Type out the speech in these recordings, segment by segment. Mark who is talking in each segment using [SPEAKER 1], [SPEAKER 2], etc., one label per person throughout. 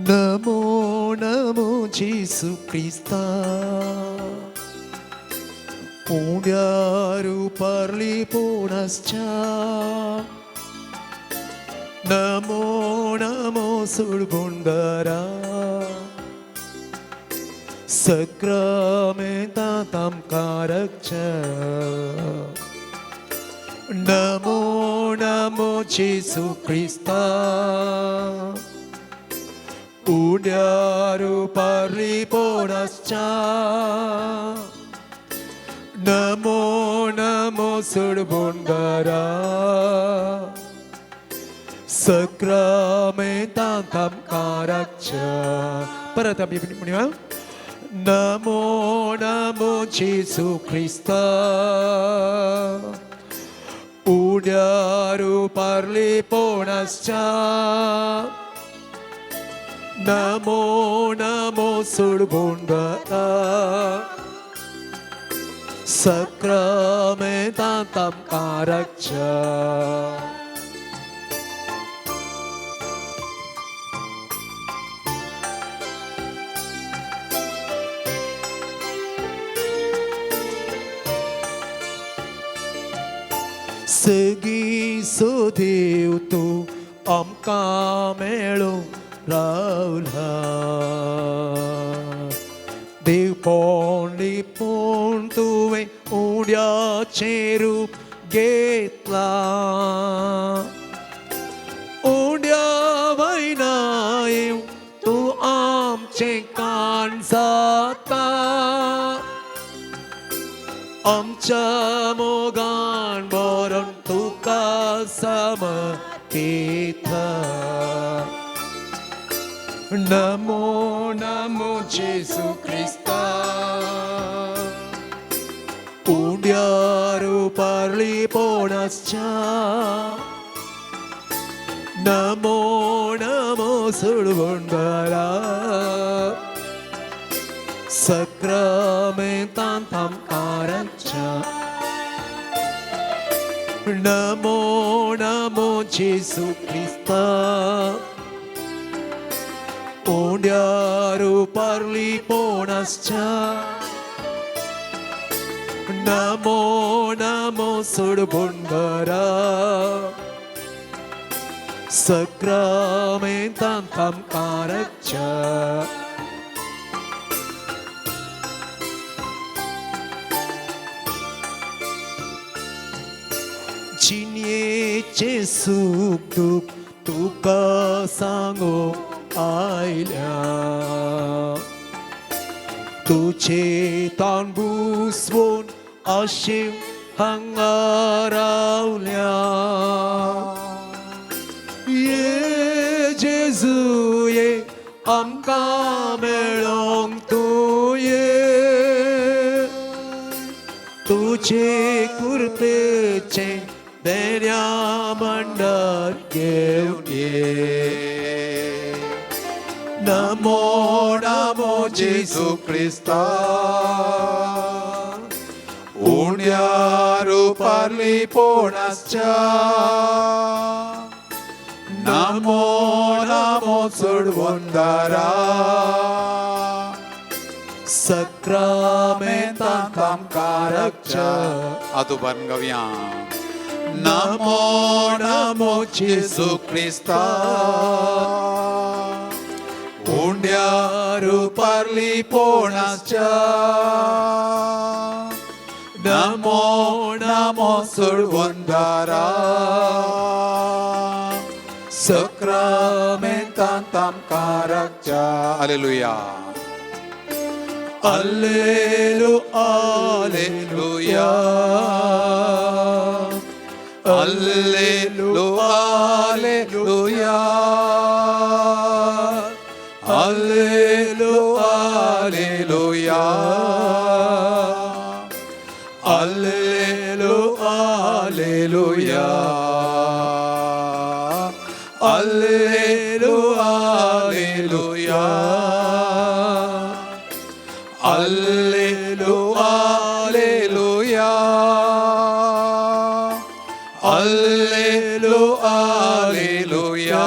[SPEAKER 1] नमो नमो जेसू क्रिस्ता, उण्यार उपारलीपणाच्या। नमो नमो सुळबुंदरा, सक्रामेंतांत आमकां रक्षा। नमो नमो जेसू क्रिस्ता, उण्यार उपारलीपणाच्या। नमो नमो सुळबुंदरा, सक्रामेंतांत आमकां रक्षा। परत आमी म्हणया, नमो नमो जेसू क्रिस्ता, उण्यार उपारलीपणाच्या। नमो नमो सुळबुंदरा, सक्रामेंतांत आमकां रक्षा। सगीं सोदेव तूं आमकां मेळूं रावला, देवपण लिपून तुवें उड्याचें रूप घेतलां। उड्या वयना येवं तूं आमचें काण जाता, आमच्या मोगान मरण तुका समर्पिता। नमो नमो जेसू क्रिस्ता, उण्यार उपारलीपणाच्या। नमो नमो सुळबुंदरा, सक्रामेंतांत आमकां रक्षा। नमो नमो जेसू क्रिस्ता, उण्यार उपारलीपणाच्या। नमो नमो सुळबुंदरा, सक्रामेंतांत आमकां रक्षा। जिणयेचें सूख दूख तुका सांगूंक आयल्या, तुजे ताण बुसवून आशेन हांगा रावल्या। ये जेजू ये आमकां मेळोंक तूं ये, तुजे कृपेचें देण्या भंडार घेवन ये। नमो
[SPEAKER 2] नमो जेसू क्रिस्ता, उण्यार उपारलीपणाच्या। नमो नमो चडवंदारा,
[SPEAKER 1] सक्रामेंतांत आमकां रक्षा।
[SPEAKER 2] आतुबान गावया, नमो नमो जेसू क्रिस्ता, उण्यार उपारलीपणाच्या। नमो नमो सुळवंदारा, सक्रामेंतांत आमकां रक्षा। हालेलुया,
[SPEAKER 1] अल्लेलु आलेलुया,
[SPEAKER 2] अल्लेलु आलेलुया, अल्लेलु आलेलुया, अल्लेलु आलेलुया, अल्लेलु आलेलुया, अल्लेलु आलेलुया, अल्लेलु आलेलुया,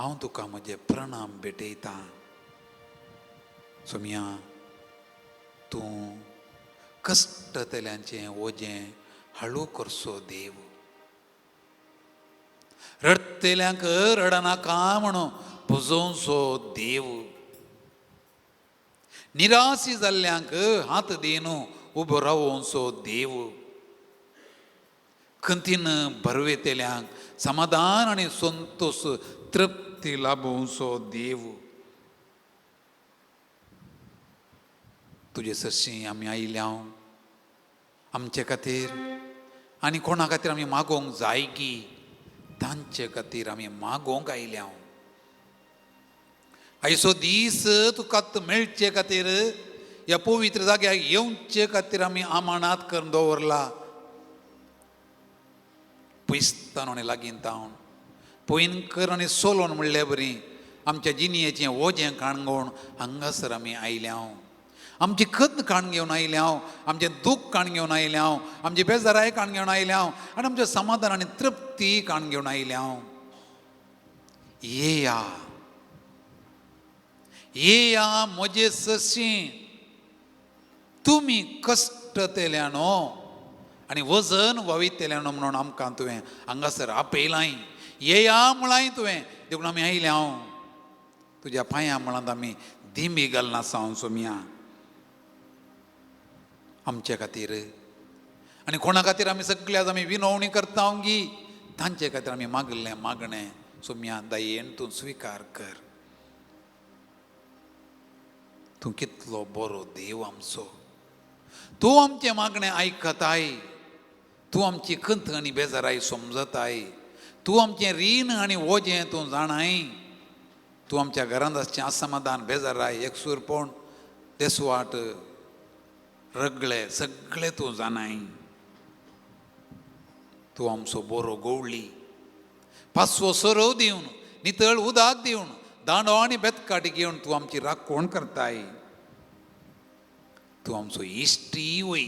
[SPEAKER 2] हांव तुका म्हजें प्रणाम भेटयतां. सोमया, तूं कश्टतल्यांचें ओजें हळू करसो देव, रडटल्यांक रडनाका म्हणून पुजोवचो देव, निराशी जाल्ल्यांक हात दिवन उबो रावोवचो देव, खंतीन भरवेतल्यांक समाधान आनी संतोश तृप्ती लाभोवचो देव. तुजे सरशीं आमी आयल्या आमचे खातीर आनी कोणा खातीर आमी मागोवंक जाय की तांचे खातीर आमी मागोवंक आयल्या. आयचो दीस तुका मेळचे खातीर ह्या पवित्र जाग्यार येवचे खातीर आमी आमानात करून दवरला. पयसतान आनी लागीं तावन पयनकर आनी सोलोन म्हणले बरी आमच्या जिणयेचें ओजें काणगोण हांगासर आमी आयल्या. आमची खत काण घेवन आयल्या, आमचें दूख काण घेवन आयल्या, आमची बेजाराय काण घेवन आयल्या आनी आमचें समाधान आनी तृप्ती काण घेवन आयल्या. येया येया म्हजे सरशीं तुमी कश्टतेल्यानो आनी वजन वावितेल्यानो म्हणून आमकां तुवें हांगासर आपयलाय. येया म्हळाय तुवें, देखून आमी आयल्या. तुज्या पांया म्हळांत आमी दिंबी घालना सावन सोमया आमचे खातीर आनी कोणा खातीर आमी सगळे आज आमी विनवणी करता गी तांचे खातीर आमी मागलें मागणें सोमया दयेन तूं स्विकार कर. तूं कितलो बरो देव आमचो, तूं आमचें मागणें आयकताय, तूं आमची खंत आनी बेजाराय समजताय, तूं आमचें रीण आनी ओजें तूं जाणाय, तूं आमच्या घरांत आसचें असमाधान बेजाराय एकसूरपण देसवाट रगळे सगळे तूं जाणाय. तूं आमचो बरो गवळी, पासवो सोरो दिवन नितळ उदक दिवन दांडो आनी बेतकाटी घेवन तूं आमची राखण करताय. तूं आमचो इश्टी वय,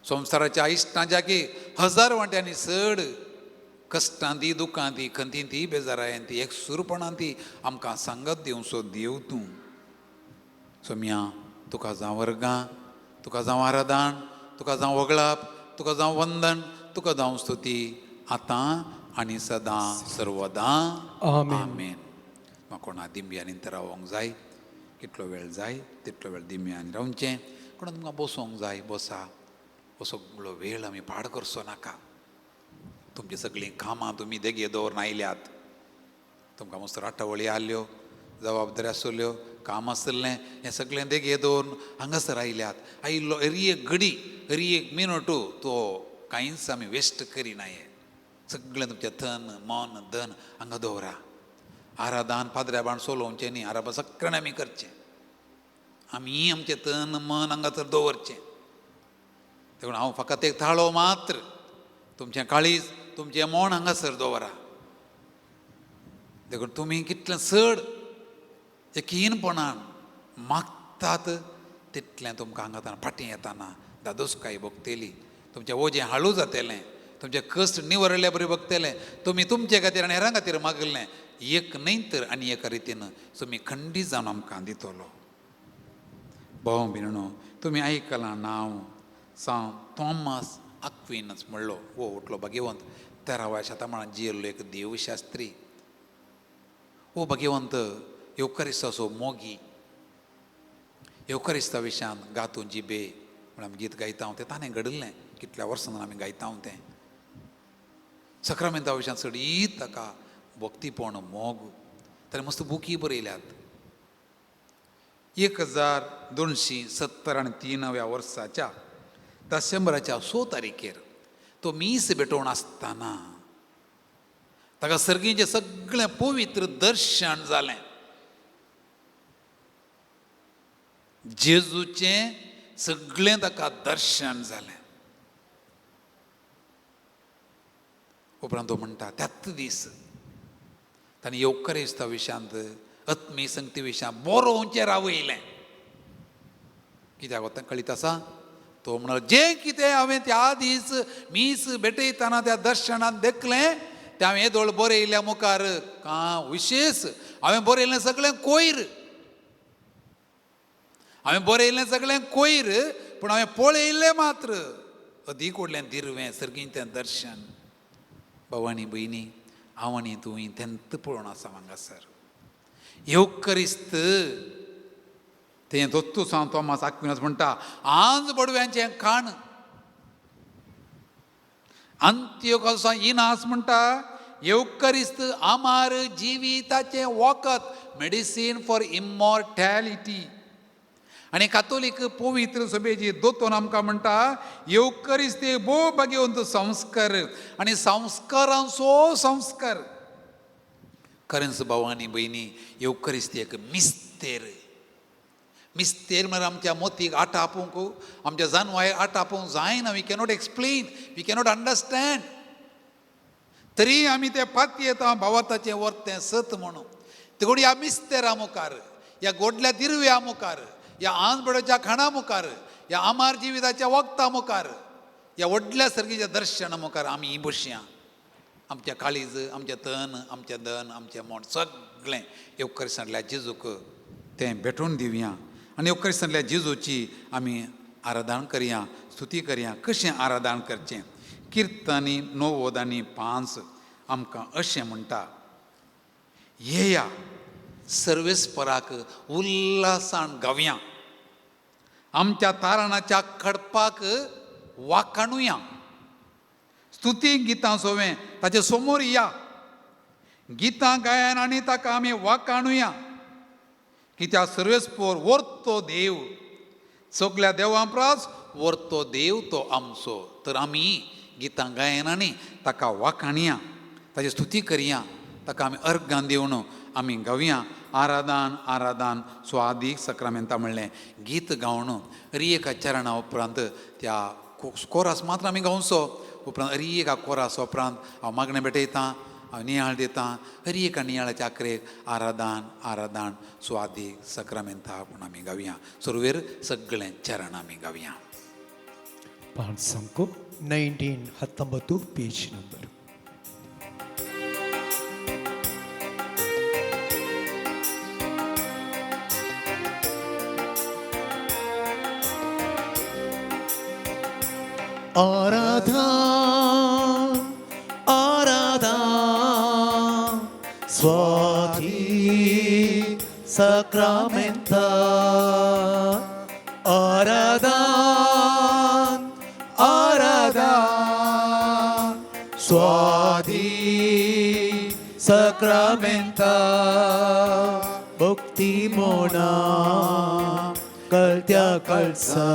[SPEAKER 2] संवसाराच्या इश्टांच्या की हजार वांट्यांनी चड कश्टां ती दुखां ती खंती ती बेजारायन ती एकसूरपणान ती आमकां सांगत दिवचो देव तूं. सोमया तुका जावं वर्गां, तुका जावं आराधन, तुका जावं वगळाप, तुका जावं वंदन, तुका जावं स्तुती आतां आनी सदां सर्वदां.
[SPEAKER 1] आमेन.
[SPEAKER 2] आमेन. म्हाका कोणा दिंब्यांनी तर रावोंक जाय, कितलो वेळ जाय तितलो वेळ दिंब्यांनी रावचें. कोणा तुमकां बसोंक जाय बसा, हो सगळो वेळ आमी पाड करचो नाका. तुमचीं सगळीं कामां तुमी देगे दवरून आयल्यात, तुमकां मस्त राटावळी आसल्यो, जबाबदारी आसल्यो, काम आसलें, हें सगळें देगे दवरून हांगासर आयल्यात. आयिल्लो हरी एक घडी हरी एक मिनटू तो कांयच आमी वेस्ट करिनाये. सगळें तुमचें तन मन धन हांगा दवरा. आराधान पाद्र्या बाण सोलोवचें न्ही, आराबा सगळें आमी करचें, आमी आमचें तन मन हांगासर दवरचें. देखून हांव फकत एक थाळो मात्र, तुमचें काळीज तुमचें मन हांगासर दवरा. देखून तुमी कितलें चड यकीनपणान मागतात तितलें तुमकां हांगा फाटीं येताना दादोसकाय भोगतली, तुमचें ओजें हाळू जातलें, तुमचें कश्ट निवरले बरी भोगतलें. तुमी तुमचे खातीर आनी हेरां खातीर मागलें एक न्हय तर आनी एका रितीन तुमी खंडीत जावन आमकां दितलो. भाव भयणो तुमी आयकलां नांव सांव थॉमस आक्विनस म्हणलो हो उठलो भाग्यवंत 13व्या शतमानात जियेल्लो एक देवशास्त्री. हो भाग्यवंत येवकारिस्ताचो मोगी, येवकारिस्ता विशयान गातूं जिबे म्हळ्यार आमी गीत गायता तें ताणें घडिल्लें, कितल्या वर्सां आमी गायता तें. सक्रामेंता विशयान चडीत ताका भक्तीपण मोग, ताणें मस्त बुकी बरयल्यात. 1273व्या वर्साच्या डिसेंबराच्या 6 तारखेर तो मीस भेटोवन आसतना ताका सर्गीचें सगळें पवित्र दर्शन जालें. जेजूचें सगळें ताका दर्शन जालें. उपरांत तो म्हणटा त्याच दीस ताणें येवकारिस्ता विशयांत आत्मी संगती विशयांत बरोवचें रावयलें. कित्याक वता कळीत आसा, तो म्हणलो जें कितें हांवें त्या दीस मीस भेटयतना त्या दर्शनांत देखलें तें हांवें येदोळ बरयल्या मुखार का विशेश हांवें बरयलें सगळें कोयर, हांवें बरयलें सगळें कोयर, पूण हांवें पळयल्लें मात्र अदीक व्हडलें दिरवें सर्गीं तें दर्शन. भाव आनी भयणी, हांव आनी तुवें तेंत पळोवन आसा हांगासर येवकरिस्त. तें दोत्तू सांव तोमास आक्विनास म्हणटा, आंज बडव्यांचें खाण. अंत्योकसां इनास म्हणटा, येवकरिस्त आमार जिविताचें वखद, मेडिसीन फॉर इमॉर्टॅलिटी. आनी कातोलीक पवित्र सभेची दोतोन आमकां म्हणटा, येवकरिस्त भोव भाग्यवंत संस्कार आनी संस्कारांचो संस्कार. खरेंच भाव आनी भयणी, येवकरिस्त एक मिस्तेर. मिस्तेर म्हळ्यार आमच्या मोतीक आटापूंक, आमच्या जानवायक आटापूंक जायना. We cannot explain, we cannot understand. तरी आमी ते पातयेता भावार्थाचें वर्तें सत म्हणून. देखून ह्या मिस्तेरा मुखार, ह्या गोडल्या दिरव्या मुखार, ह्या आंजबड्याच्या खाणा मुखार, ह्या आमार जिविताच्या वखदा मुखार, ह्या व्हडल्या सर्गीच्या दर्शना मुखार आमी बसया. आमच्या काळीज, आमचें तन, आमचें धन, आमचें मोण सगळें येवकरिस्तांतल्या जेजूक तें भेटोवन दिवया आनी येवकरिस्तांतल्या जेजूची आमी आराधन करया, स्तुती करया. कशें आराधन करचें? किर्तनी 95 आमकां अशें म्हणटा, येया सर्वेस्पराक उल्लासान गावया, आमच्या तारणाच्या खडपाक वाखाणुया, स्तुती गितां सोवें ताचे समोर या, गितां गायन आनी ताका आमी वाखाणुया. कित्याक सर्वेस्पोर वर्तो देव, सगल्या देवां प्रास वर्तो देव तो आमचो. तर आमी गितां गायन आनी ताका वाखाणया, ताची स्तुती करया, ताका आमी अर्गां दिवन आमी गावया. आराधान आराधान स्वादीक सक्रामेंता म्हणलें गीत गावन हरी एका चरणा उपरांत त्या कोरास मात्र आमी गावचो. उपरांत हरी एका कोरास उपरांत हांव मागणें भेटयतां, हांव नियाळ दितां. हरी एका नियाळाच्या आखरेक आराधान आराधान स्वादीक सक्रामेंता म्हूण आमी गावया. सुरवेर सगळें चरण आमी गावया.
[SPEAKER 1] 5 ಅಂಕು 19 19 ಪೇಜ್ ನಂಬರ್.
[SPEAKER 3] आराधा आराधा स्वाती सक्रामेंता, आराधा आराधा स्वाती सक्रामेंता, भक्ती मोना कळत्या कळसा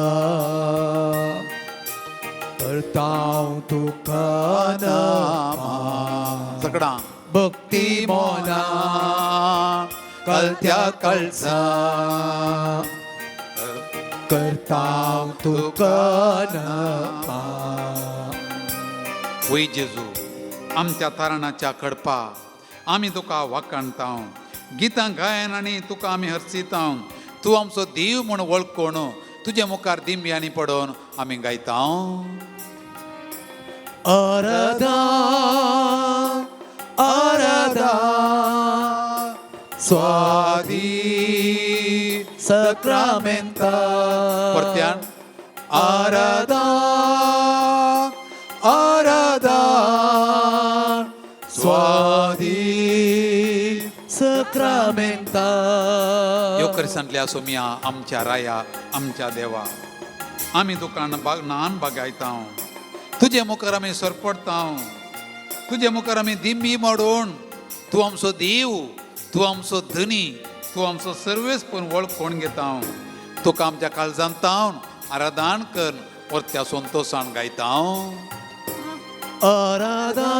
[SPEAKER 3] करतांव तुका नामा,
[SPEAKER 2] सगळां
[SPEAKER 3] भक्ती मोना कळत्या कळसा करतांव तुका नामा.
[SPEAKER 2] वय जेजू आमच्या तारणाच्या खडपा, आमी तुका वाखाणता, गितां गायन आनी तुका आमी हर्सिता. तूं आमचो देव म्हूण वळखून तुजे मुखार दिंब्यांनी पडोवन आमी गायता.
[SPEAKER 3] आराधा आराधा स्वादी सक्रामेंता,
[SPEAKER 2] परत्यान
[SPEAKER 3] आराधा आराधा स्वादी सक्रामेंता.
[SPEAKER 2] येवकरिसांतल्या सोमिया आमच्या राया, आमच्या देवा, आमी तुका नान बागायता, तुजे मुखार आमी सरपडता, तुजे मुखार आमी दिंबी मोडून तूं आमचो देव, तूं आमचो धनी, तूं आमचो सर्वेस पण वळखून घेता. तुका आमच्या काळजांत तावन आराधन कर परत्या संतोशान गायता.
[SPEAKER 3] आराधा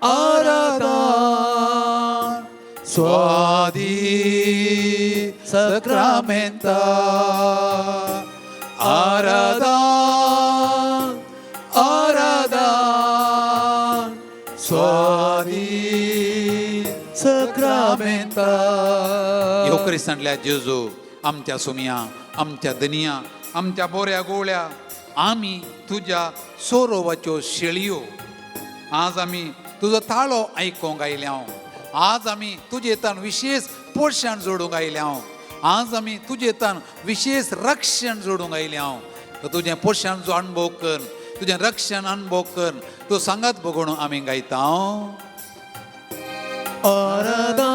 [SPEAKER 3] आराधा
[SPEAKER 2] स्वादी
[SPEAKER 3] सक्रामेंता,
[SPEAKER 2] आराधा
[SPEAKER 3] आराधा स्वादी सक्रामेंता.
[SPEAKER 2] येवकरिस्तांतल्या जेजू आमच्या सुमिया, आमच्या दनिया, आमच्या बोऱ्या गोळ्या, आमी तुज्या सोरोवाच्यो शेळयो. आज आमी तुजो ताळो आयकोंक आयल्या. आज आमी तुजे तान विशेश पोशण जोडूंक आयल्या. आज आमी तुजे तान विशेश रक्षण जोडूंक आयल्या. तर तुजें पोशण जो अणभव कर, तुजें रक्षण अणभव कर, तूं सांगात बगोवन आमी गायता.
[SPEAKER 3] आराधन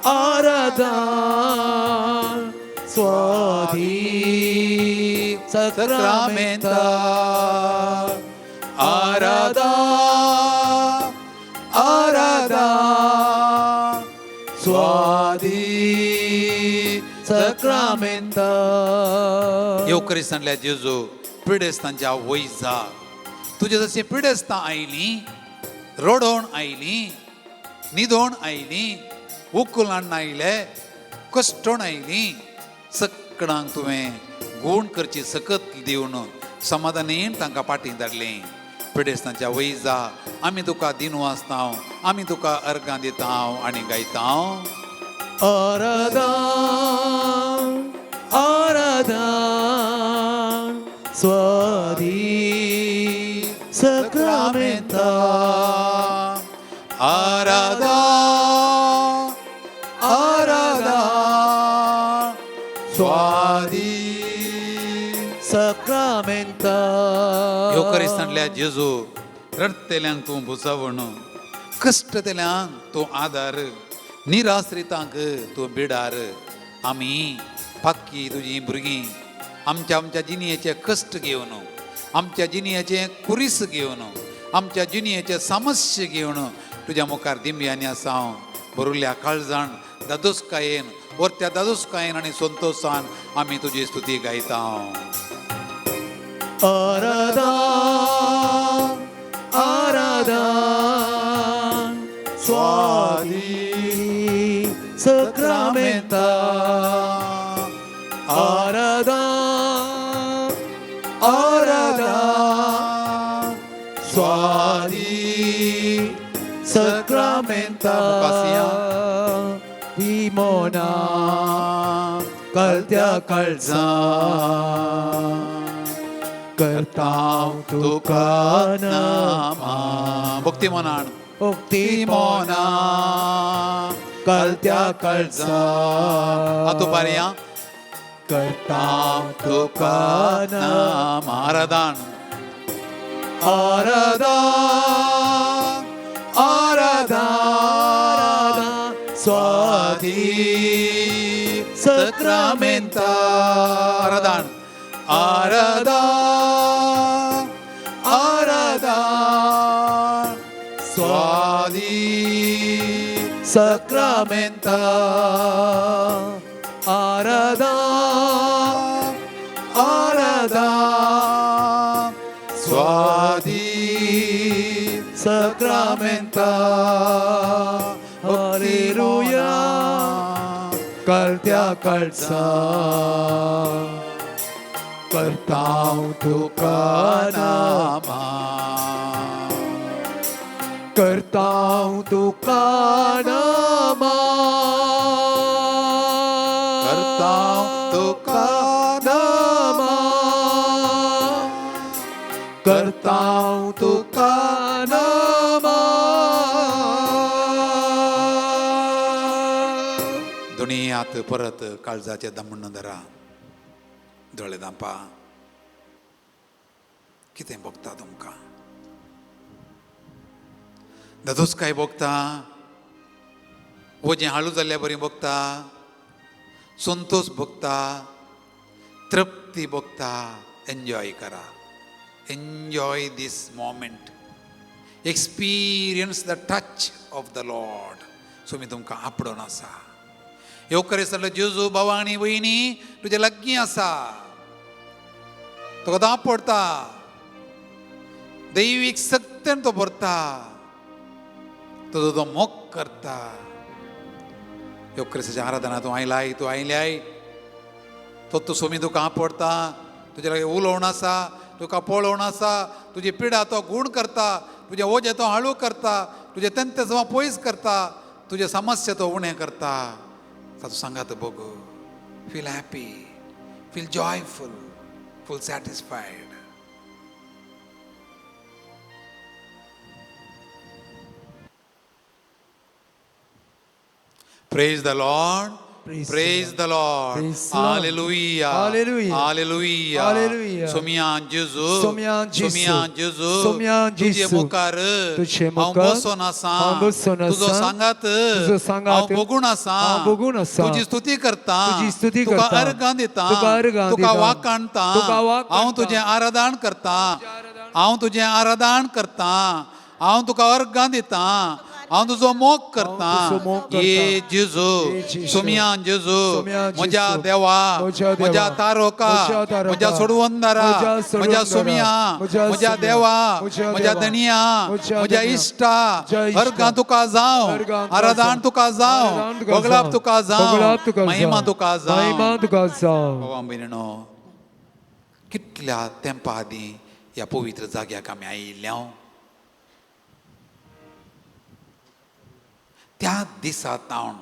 [SPEAKER 3] आराधन स्वाधी
[SPEAKER 2] सक्रामेंता. आराधा आराधा
[SPEAKER 3] स्वाधी सक्रामेंता.
[SPEAKER 2] येवकरिस्तांतल्या जेजू पिडेस्तांच्या वैजा, तुजे जशी पिडेस्तां आयलीं, रडोवन आयलीं, न्हिदोवन आयलीं, उकुलान आयले, कश्टोन आयलीं, सकडांक तुवें गूण करची सकत दिवन समाधानेन तांकां पाटी धाडलीं. पिडेस्तांच्या वैजा, आमी तुका दिनू आसता, आमी तुका अर्गां दिता आनी गायता.
[SPEAKER 3] आराधन आराधन स्वाधी सक्रामेंता.
[SPEAKER 2] आराधा आराधा स्वाधी
[SPEAKER 3] सक्रामेंता.
[SPEAKER 2] येवकरिस्तांतल्या जेजू, रडटेल्यांक तूं भुजावण, कश्टतेल्यांक तूं आदार, निराश्रितांक तूं बिडार. आमी पातकी तुजी भुरगीं आमच्या आमच्या जिणयेचे कश्ट घेवन, आमच्या जिणयेचे कुरीस घेवन, आमच्या जिणयेचे समस्या घेवन तुज्या मुखार दिमयांनी आसा. हांव भरुल्ल्या काळजान दादोसकायेन, वरत्या दादोसकायेन आनी संतोशान आमी तुजी स्तुती गायता.
[SPEAKER 3] आराधन आराधन स्वाधी सक्रामेंता. आराधन आराधन स्वाधी सक्रामेंता. विमोना कळत्या काळजा करता तुका नामा.
[SPEAKER 2] भक्ती मनान
[SPEAKER 3] भक्ती
[SPEAKER 2] मोना
[SPEAKER 3] कळत्या काळजा
[SPEAKER 2] आतू पारया
[SPEAKER 3] करता
[SPEAKER 2] तुका नाम. आराधन
[SPEAKER 3] आराधन आराधन स्वाधी सक्रामेंता.
[SPEAKER 2] आराधन आराधन आराधन स्वाधी
[SPEAKER 3] सक्रामेंता. आराधन
[SPEAKER 2] आराधन स्वाधी
[SPEAKER 3] सक्रामेंता. हालेलुया कळत्या काळजा
[SPEAKER 2] करता तुका नामा.
[SPEAKER 3] करता तुका नामा.
[SPEAKER 2] करता तुका
[SPEAKER 3] नामा. करता तुका नामा.
[SPEAKER 2] दुनियात परत काळजाचे दमण धरा, दोळे दांपा. कितें भोगता तुमकां? दादोस काय भोगता? वजें हाळू जाल्ल्या बरी भोगता, संतोष भोगता, तृप्ती भोगता. एन्जॉय करा, enjoy this moment, experience the touch of the Lord. So मी तुमकां आपडोन आसा. येवकरे जेजू भावा आनी भयणी तुजे लागीं आसा, तुका दाप पडटा, दैवीक शक्तेन तो भरता, तुजो तो मोग करता. येवक्रिस्ताच्या आराधना तूं आयलाय, तूं आयल्याय, तो तूं सोमी तुका आपडटा, तुजे लागीं उलोवन आसा, तुका पळोवन आसा, तुजी पिडा तो गूण करता, तुजें ओजें तो हाळू करता, तुजें तेंते समा पयस करता, तुजें समस्या तो उणें करता. ताचो सांगात बघ. Feel happy, feel joyful, full satisfied. Praise the Lord. Praise the Lord. Hallelujah. Hallelujah. सोमयान जेजू, सोमयान जेजू, तुजे मुखार हांव बसून आसा, तुजो सांगात हांव भोगून आसा, तुजी स्तुती करता, तुका अर्गां दिता, तुका वाखाणता, हांव तुजें आराधन करता, हांव तुजें आराधन करता, हांव तुका अर्गां दिता, हांव तुजो मोग करता. ये जेजू, सोमयान जेजू, म्हज्या देवा, म्हज्या तारोका, म्हज्या सोडवंदारा, म्हज्या सोमया, म्हज्या देवा, म्हज्या धनिया, म्हज्या इश्टा, अर्गां तुका जावं, आराधन तुका जावं, वगलाप तुका जावं, महिमा तुका जावं. भावा भयणीनो, कितल्या तेंपा आदीं ह्या पवित्र जाग्याक आमी आयिल्ल्या त्या दिसा तावन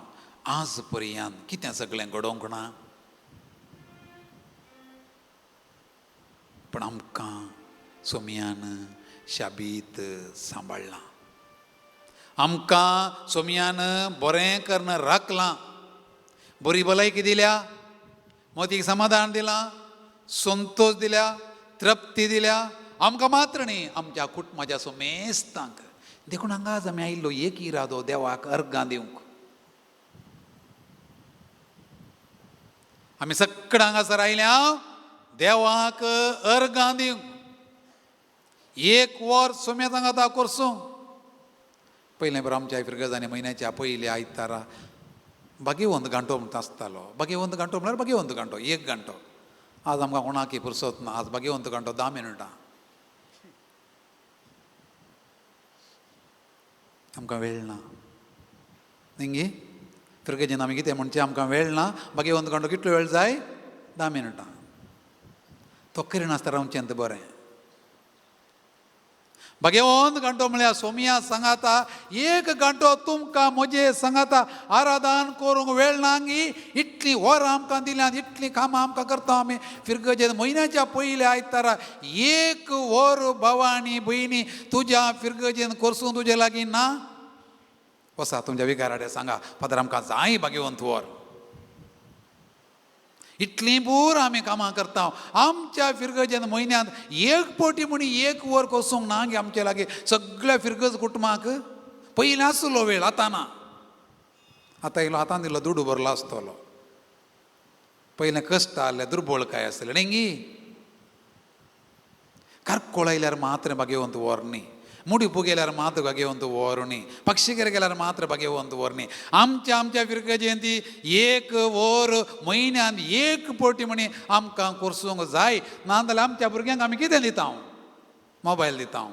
[SPEAKER 2] आज पर्यंत कितें सगळें घडोवंक ना, पूण आमकां सोमयान शाबीत सांबाळ्ळां, आमकां सोमयान बरें करून राखलां, बरी भलायकी दिल्या, मतीक समाधान दिलां, संतोश दिल्या, तृप्ती दिल्या, आमकां मात्र न्ही आमच्या कुटुंबाच्या सोमेस्तांक. देखून हांगा आज आमी आयिल्लो एक इरादो, देवाक अर्गां दिवंक. आमी सगळ्या हांगासर आयल्या देवाक अर्गां दिवंक. एक वर सोम्यात हांगा कोर्सूं. पयलें बरें आमच्या फिरगजांनी म्हयन्याच्या पयल्या आयतारा भागेवंत घांटो म्हणटा आसतालो. भागेवंत घांटो म्हळ्यार भागेवंत घांटो, एक घांटो. आज आमकां कोणाकी पुरसत ना, आज भागेवंत घांटो 10 मिनटां. आमकां वेळ ना न्ही. फिरगेजेन आमी कितें म्हणचें, आमकां वेळ ना, भागेवंत घांटो कितलो वेळ जाय? 10 मिनटां. तो करिनासतना रावचें तें बरें. भागेवंत घांटो म्हळ्यार सोमया सांगाता एक घांटो तुमकां म्हजे सांगाता आराधन करूंक वेळ ना गी, इतलीं वरां आमकां दिल्यात, इतलीं कामां आमकां करता आमी फिरगजेन म्हयन्याच्या पयल्या आयतारा एक वर भावा आनी भयणी तुज्या फिरगजेन कोर्सूं तुजे लागीं ना. वसा तुमच्या विगाराडे सांगा, फादर आमकां जाय भागेवंत वर, इतलीं पूर आमी कामां करता, आमच्या फिरगजेन म्हयन्यांत एक पटी म्हणी एक वर कोसूंक ना गे आमचे लागीं सगळ्या फिरगज कुटुंबाक. पयलीं आसलो वेळ, आतां ना. आतां इलो हातान इल्लो दुडू भरलो आसतलो, पयलें कश्ट आहले, दुर्बळकाय आसलें न्ही गी. कारकोळ आयल्यार मात्र भागेवंत वर न्ही, मुडी गेल्यार मात्र भागेवंत वर न्ही, पक्षीगेर गेल्यार मात्र भागेवंत वर न्ही. आमच्या आमच्या फिरगजेन ती एक वर म्हयन्यान एक पटी म्हणी आमकां कोर्सूंक जाय. ना जाल्यार आमच्या भुरग्यांक आमी कितें दिता? मोबायल दिता.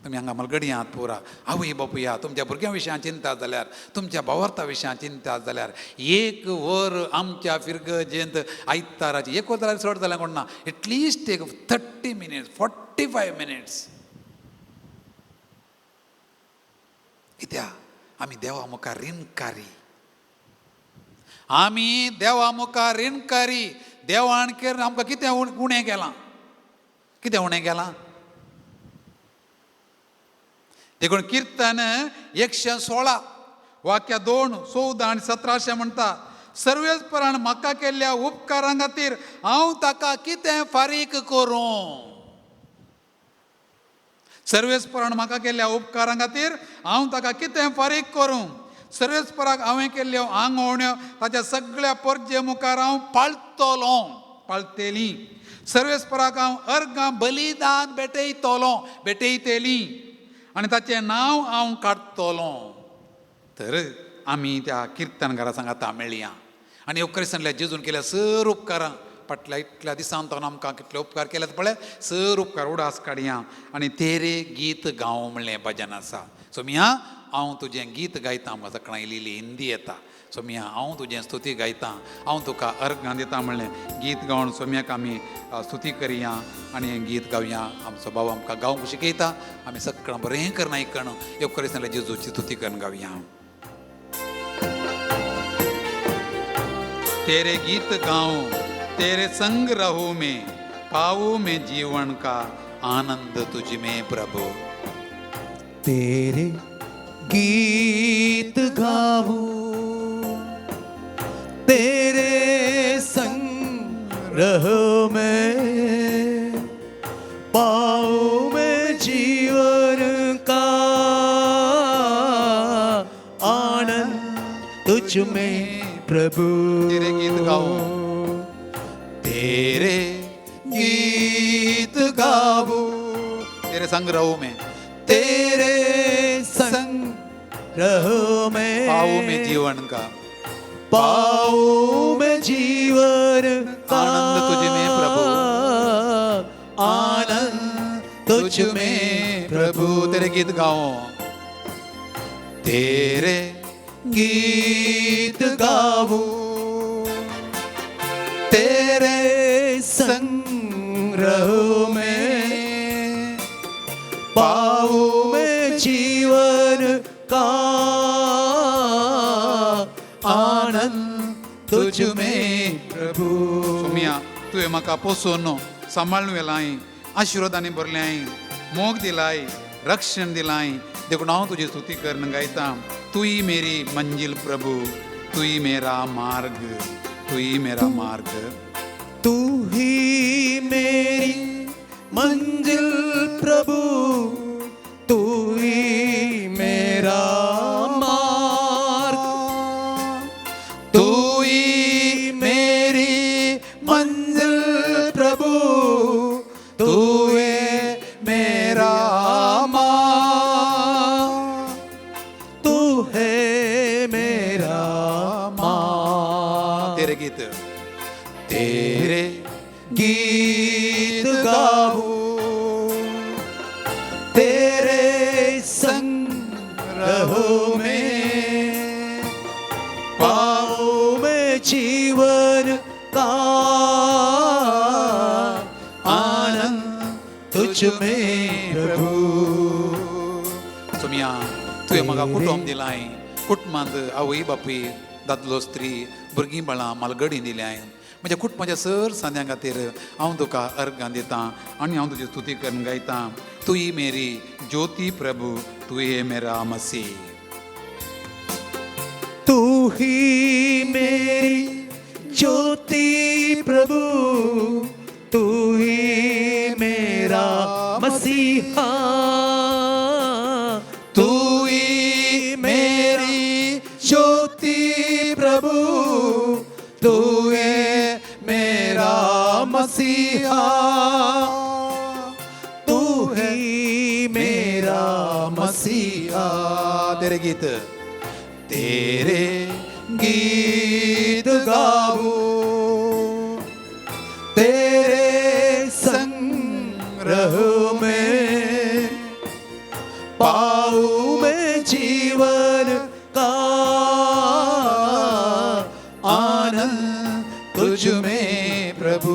[SPEAKER 2] तुमी हांगा मलगडी आहात पुरा, आवय बापूया तुमच्या भुरग्यां विशयान चिंता जाल्यार, तुमच्या भावार्था विशयान चिंता जाल्यार एक वर आमच्या फिरगजेंत आयताराची एक वर जाल्यार चड जाल्यार कोण ना, एटलिस्ट एक 30 मिनिट्स 45 मिनिट्स. कित्याक आमी देवा मुखार रिणकारी, आमी देवा मुखार रिणकारी. देवान केर आमकां कितें उणें केलां, कितें उणें केलां? देखून किर्तन 116 वाक्य 2, 14 आनी 17 म्हणटा, सर्वेस्परान म्हाका केल्ल्या उपकारां खातीर हांव ताका कितें फारीक करूं? सर्वेस्परान म्हाका केल्ल्या उपकारां खातीर हांव ताका कितें फारीक करूं? सर्वेस्पराक हांवें केल्ल्यो आंगवण्यो ताच्या सगळ्या परजे मुखार हांव पाळटलो, पाळटेली. सर्वेस्पराक हांव अर्गां बलिदान भेटयतलो, भेटयतली आनी ताचें नांव हांव काडटलो. तर आमी त्या किर्तनकारा सांगाता मेळया आनी उपकरिसनल्या जेजून केल्या सर उपकारां फाटल्या इतल्या दिसान तो आमकां कितले उपकार केल्यात पळय, सर उपकार उडास काडया आनी तेरे गीत गांव म्हणलें भजन आसा. सोमिया हांव तुजें गीत गायता, म्हाका सकाळ इल्ली हिंदी येता. सोमिया हांव तुजें स्तुती गायता, हांव तुका अर्घां दिता म्हणलें गीत गावन सोम्याक आमी स्तुती करया आनी गीत गावया. आमचो भाव आमकां गावंक शिकयता, आमी सगळें बरें करून आयकण उपकरिसनल्या जेजूची स्तुती करून गावया. तेरे गीत गाऊं तेरे संग रहूं मैं, पाऊं मैं जीवन का आनंद तुझ में प्रभु.
[SPEAKER 3] तेरे गीत गाऊं, तेरे संग रहूं मैं, पाऊं मैं जीवन का आनंद तुझ में प्रभु।
[SPEAKER 2] तेरे गीत गाऊं, तेरे गीत गाऊं, तेरे संग रहूं मैं,
[SPEAKER 3] तेरे संग रहूं मैं,
[SPEAKER 2] पाऊं मैं जीवन का,
[SPEAKER 3] पाऊं मैं जीवन का
[SPEAKER 2] आनंद तुझ में प्रभु,
[SPEAKER 3] आनंद तुझ में
[SPEAKER 2] प्रभु। तेरे गीत गाऊं, तेरे
[SPEAKER 3] गीत गाऊं, तेरे संग रहूं मैं, पाऊं मैं जीवन का आनंद तुझ में प्रभु।
[SPEAKER 2] सोमिया, तुवें म्हाका पोसून सांबाळून वेलाय, आशिर्वादांनी भरल्याय, मोग दिलाय, रक्षण दिलाय, देखून हांव तुजी स्तुती करून गायता। तूं ही मेरी मंजिल प्रभु, तूं ही मेरा मार्ग, तूं ही मेरा मार्ग,
[SPEAKER 3] तू ही मेरी मंजिल प्रभु, तू ही मेरा मार्ग,
[SPEAKER 2] तू ही मेरी मंजिल प्रभु, तू ही मेरा मार्ग,
[SPEAKER 3] तू है मेरा मार्ग।
[SPEAKER 2] तेरे गीत, तेरे
[SPEAKER 3] गीत गाऊं, तेरे संग रहूं मैं, पाऊं मैं जीवन का आनंद तुझ में प्रभु।
[SPEAKER 2] सोमिया, तुवें म्हाका कुटुंब दिलाय, कुटुंबांत आवय बापूय, दादलो स्त्री, भुरगीं बाळां मालगडी दिल्याय। म्हज्या कुटुंबाच्या सर सांद्यां खातीर हांव तुका अर्गां दितां आनी हांव तुजी स्तुती करून गायतां। तूं ही मेरी ज्योती प्रभु, तूं ही मेरा मसीह,
[SPEAKER 3] तू ही मेरी ज्योति प्रभु, तू ही मेरा मसीहा,
[SPEAKER 2] तू ही मेरी ज्योति प्रभु, तू ही मेरा मसीहा,
[SPEAKER 3] तू ही मेरा मसीहा।
[SPEAKER 2] तेरे गीत, तेरे गीत गाऊं,
[SPEAKER 3] तेरे संग रहूं मैं, पाऊं मैं जीवन का आनंद
[SPEAKER 2] तुझ में प्रभु।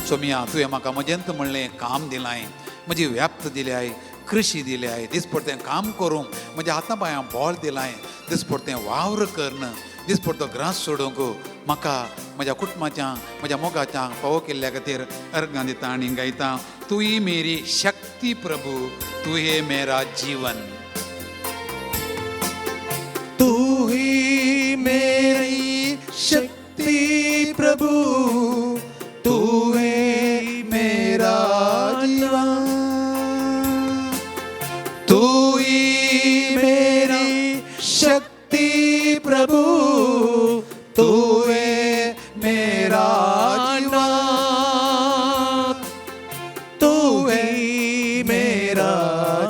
[SPEAKER 2] सोमिया, तुवें म्हाका म्हजेंत म्हणलें काम दिलाय, म्हजी व्याप्त दिल्याय, कृशी दिल्याय, दिसपडतें काम करूंक म्हज्या हाता पांयां बळ दिलाय, दिसपडतें वावर करून दिसपडतो ग्रास सोडूंक म्हाका म्हज्या कुटुंबाच्या म्हज्या मोगाच्या फावो केल्ल्या खातीर अर्गां दिता आनी गायता। तूं ही मेरी शक्ती प्रभु, तूं हे मेरा जीवन,
[SPEAKER 3] तू ही मेरी शक्ति प्रभु, तू ही मेरा जीवन,
[SPEAKER 2] तू ही मेरी शक्ति
[SPEAKER 3] प्रभु,
[SPEAKER 2] तू ही मेरा जीवन,
[SPEAKER 3] तू ही मेरा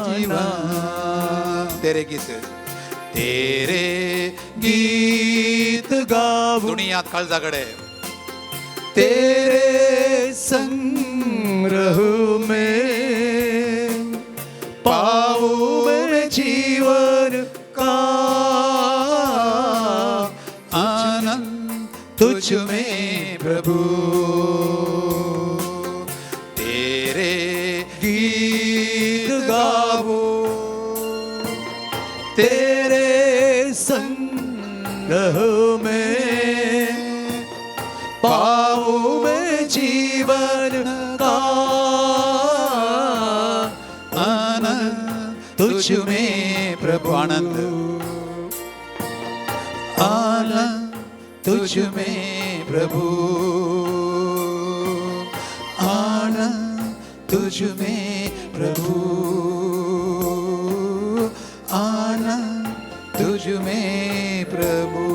[SPEAKER 2] जीवन। तेरे गीत, तेरे गीत
[SPEAKER 3] गाऊं,
[SPEAKER 2] दुनियात काळजाकडे
[SPEAKER 3] तेरे संग रहूं मैं, पाऊं मैं जीवन का
[SPEAKER 2] आनंद
[SPEAKER 3] तुझ में प्रभु।
[SPEAKER 2] तेरे गीत गाऊं,
[SPEAKER 3] तेरे संग रहूं मैं, पाऊं मैं जीवन का
[SPEAKER 2] आनंद
[SPEAKER 3] तुझ में प्रभु।
[SPEAKER 2] आनंद
[SPEAKER 3] आनंद तुझ में प्रभु, आनंद तुझ में प्रभु, आनंद तुझ में प्रभु,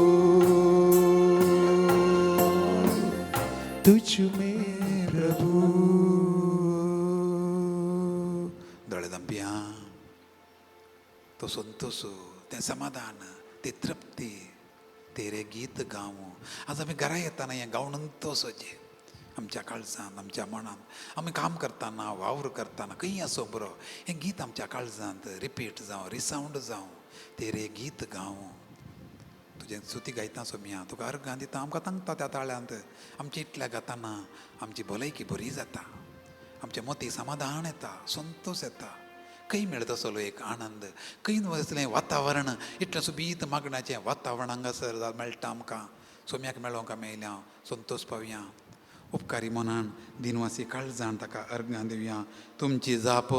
[SPEAKER 3] तुझ में प्रभु।
[SPEAKER 2] दोळे धांपया। तो संतोष, तें समाधान, ती तृप्ती, तेरे गीत गावूं। आज आमी घरा येताना हें गावन तोसोचें आमच्या काळजांत, आमच्या मनांत, आमी काम करतना, वावर करतना, खंय आसूं बरो, हें गीत आमच्या काळजांत रिपीट जावं, रिसावंड जावं। तेरे गीत गावूं। तुजें स्तुती गायता सोमया, तुका अर्गां दिता, आमकां तांकता त्या ताळ्यांत। आमच्या इतल्या गाताना आमची भलायकी बरी जाता, आमच्या मती समाधान येता, संतोष येता। खंय मेळटा असलो एक आनंद, खंय वचलें वातावरण, इतलें सुबीत मागण्याचें वातावरण हांगासर मेळटा आमकां। सोम्याक मेळोंक आमी येयल्या, संतोष पावया। उपकारी मनान दिनवासी काळजान ताका अर्गां दिवया। तुमची जाप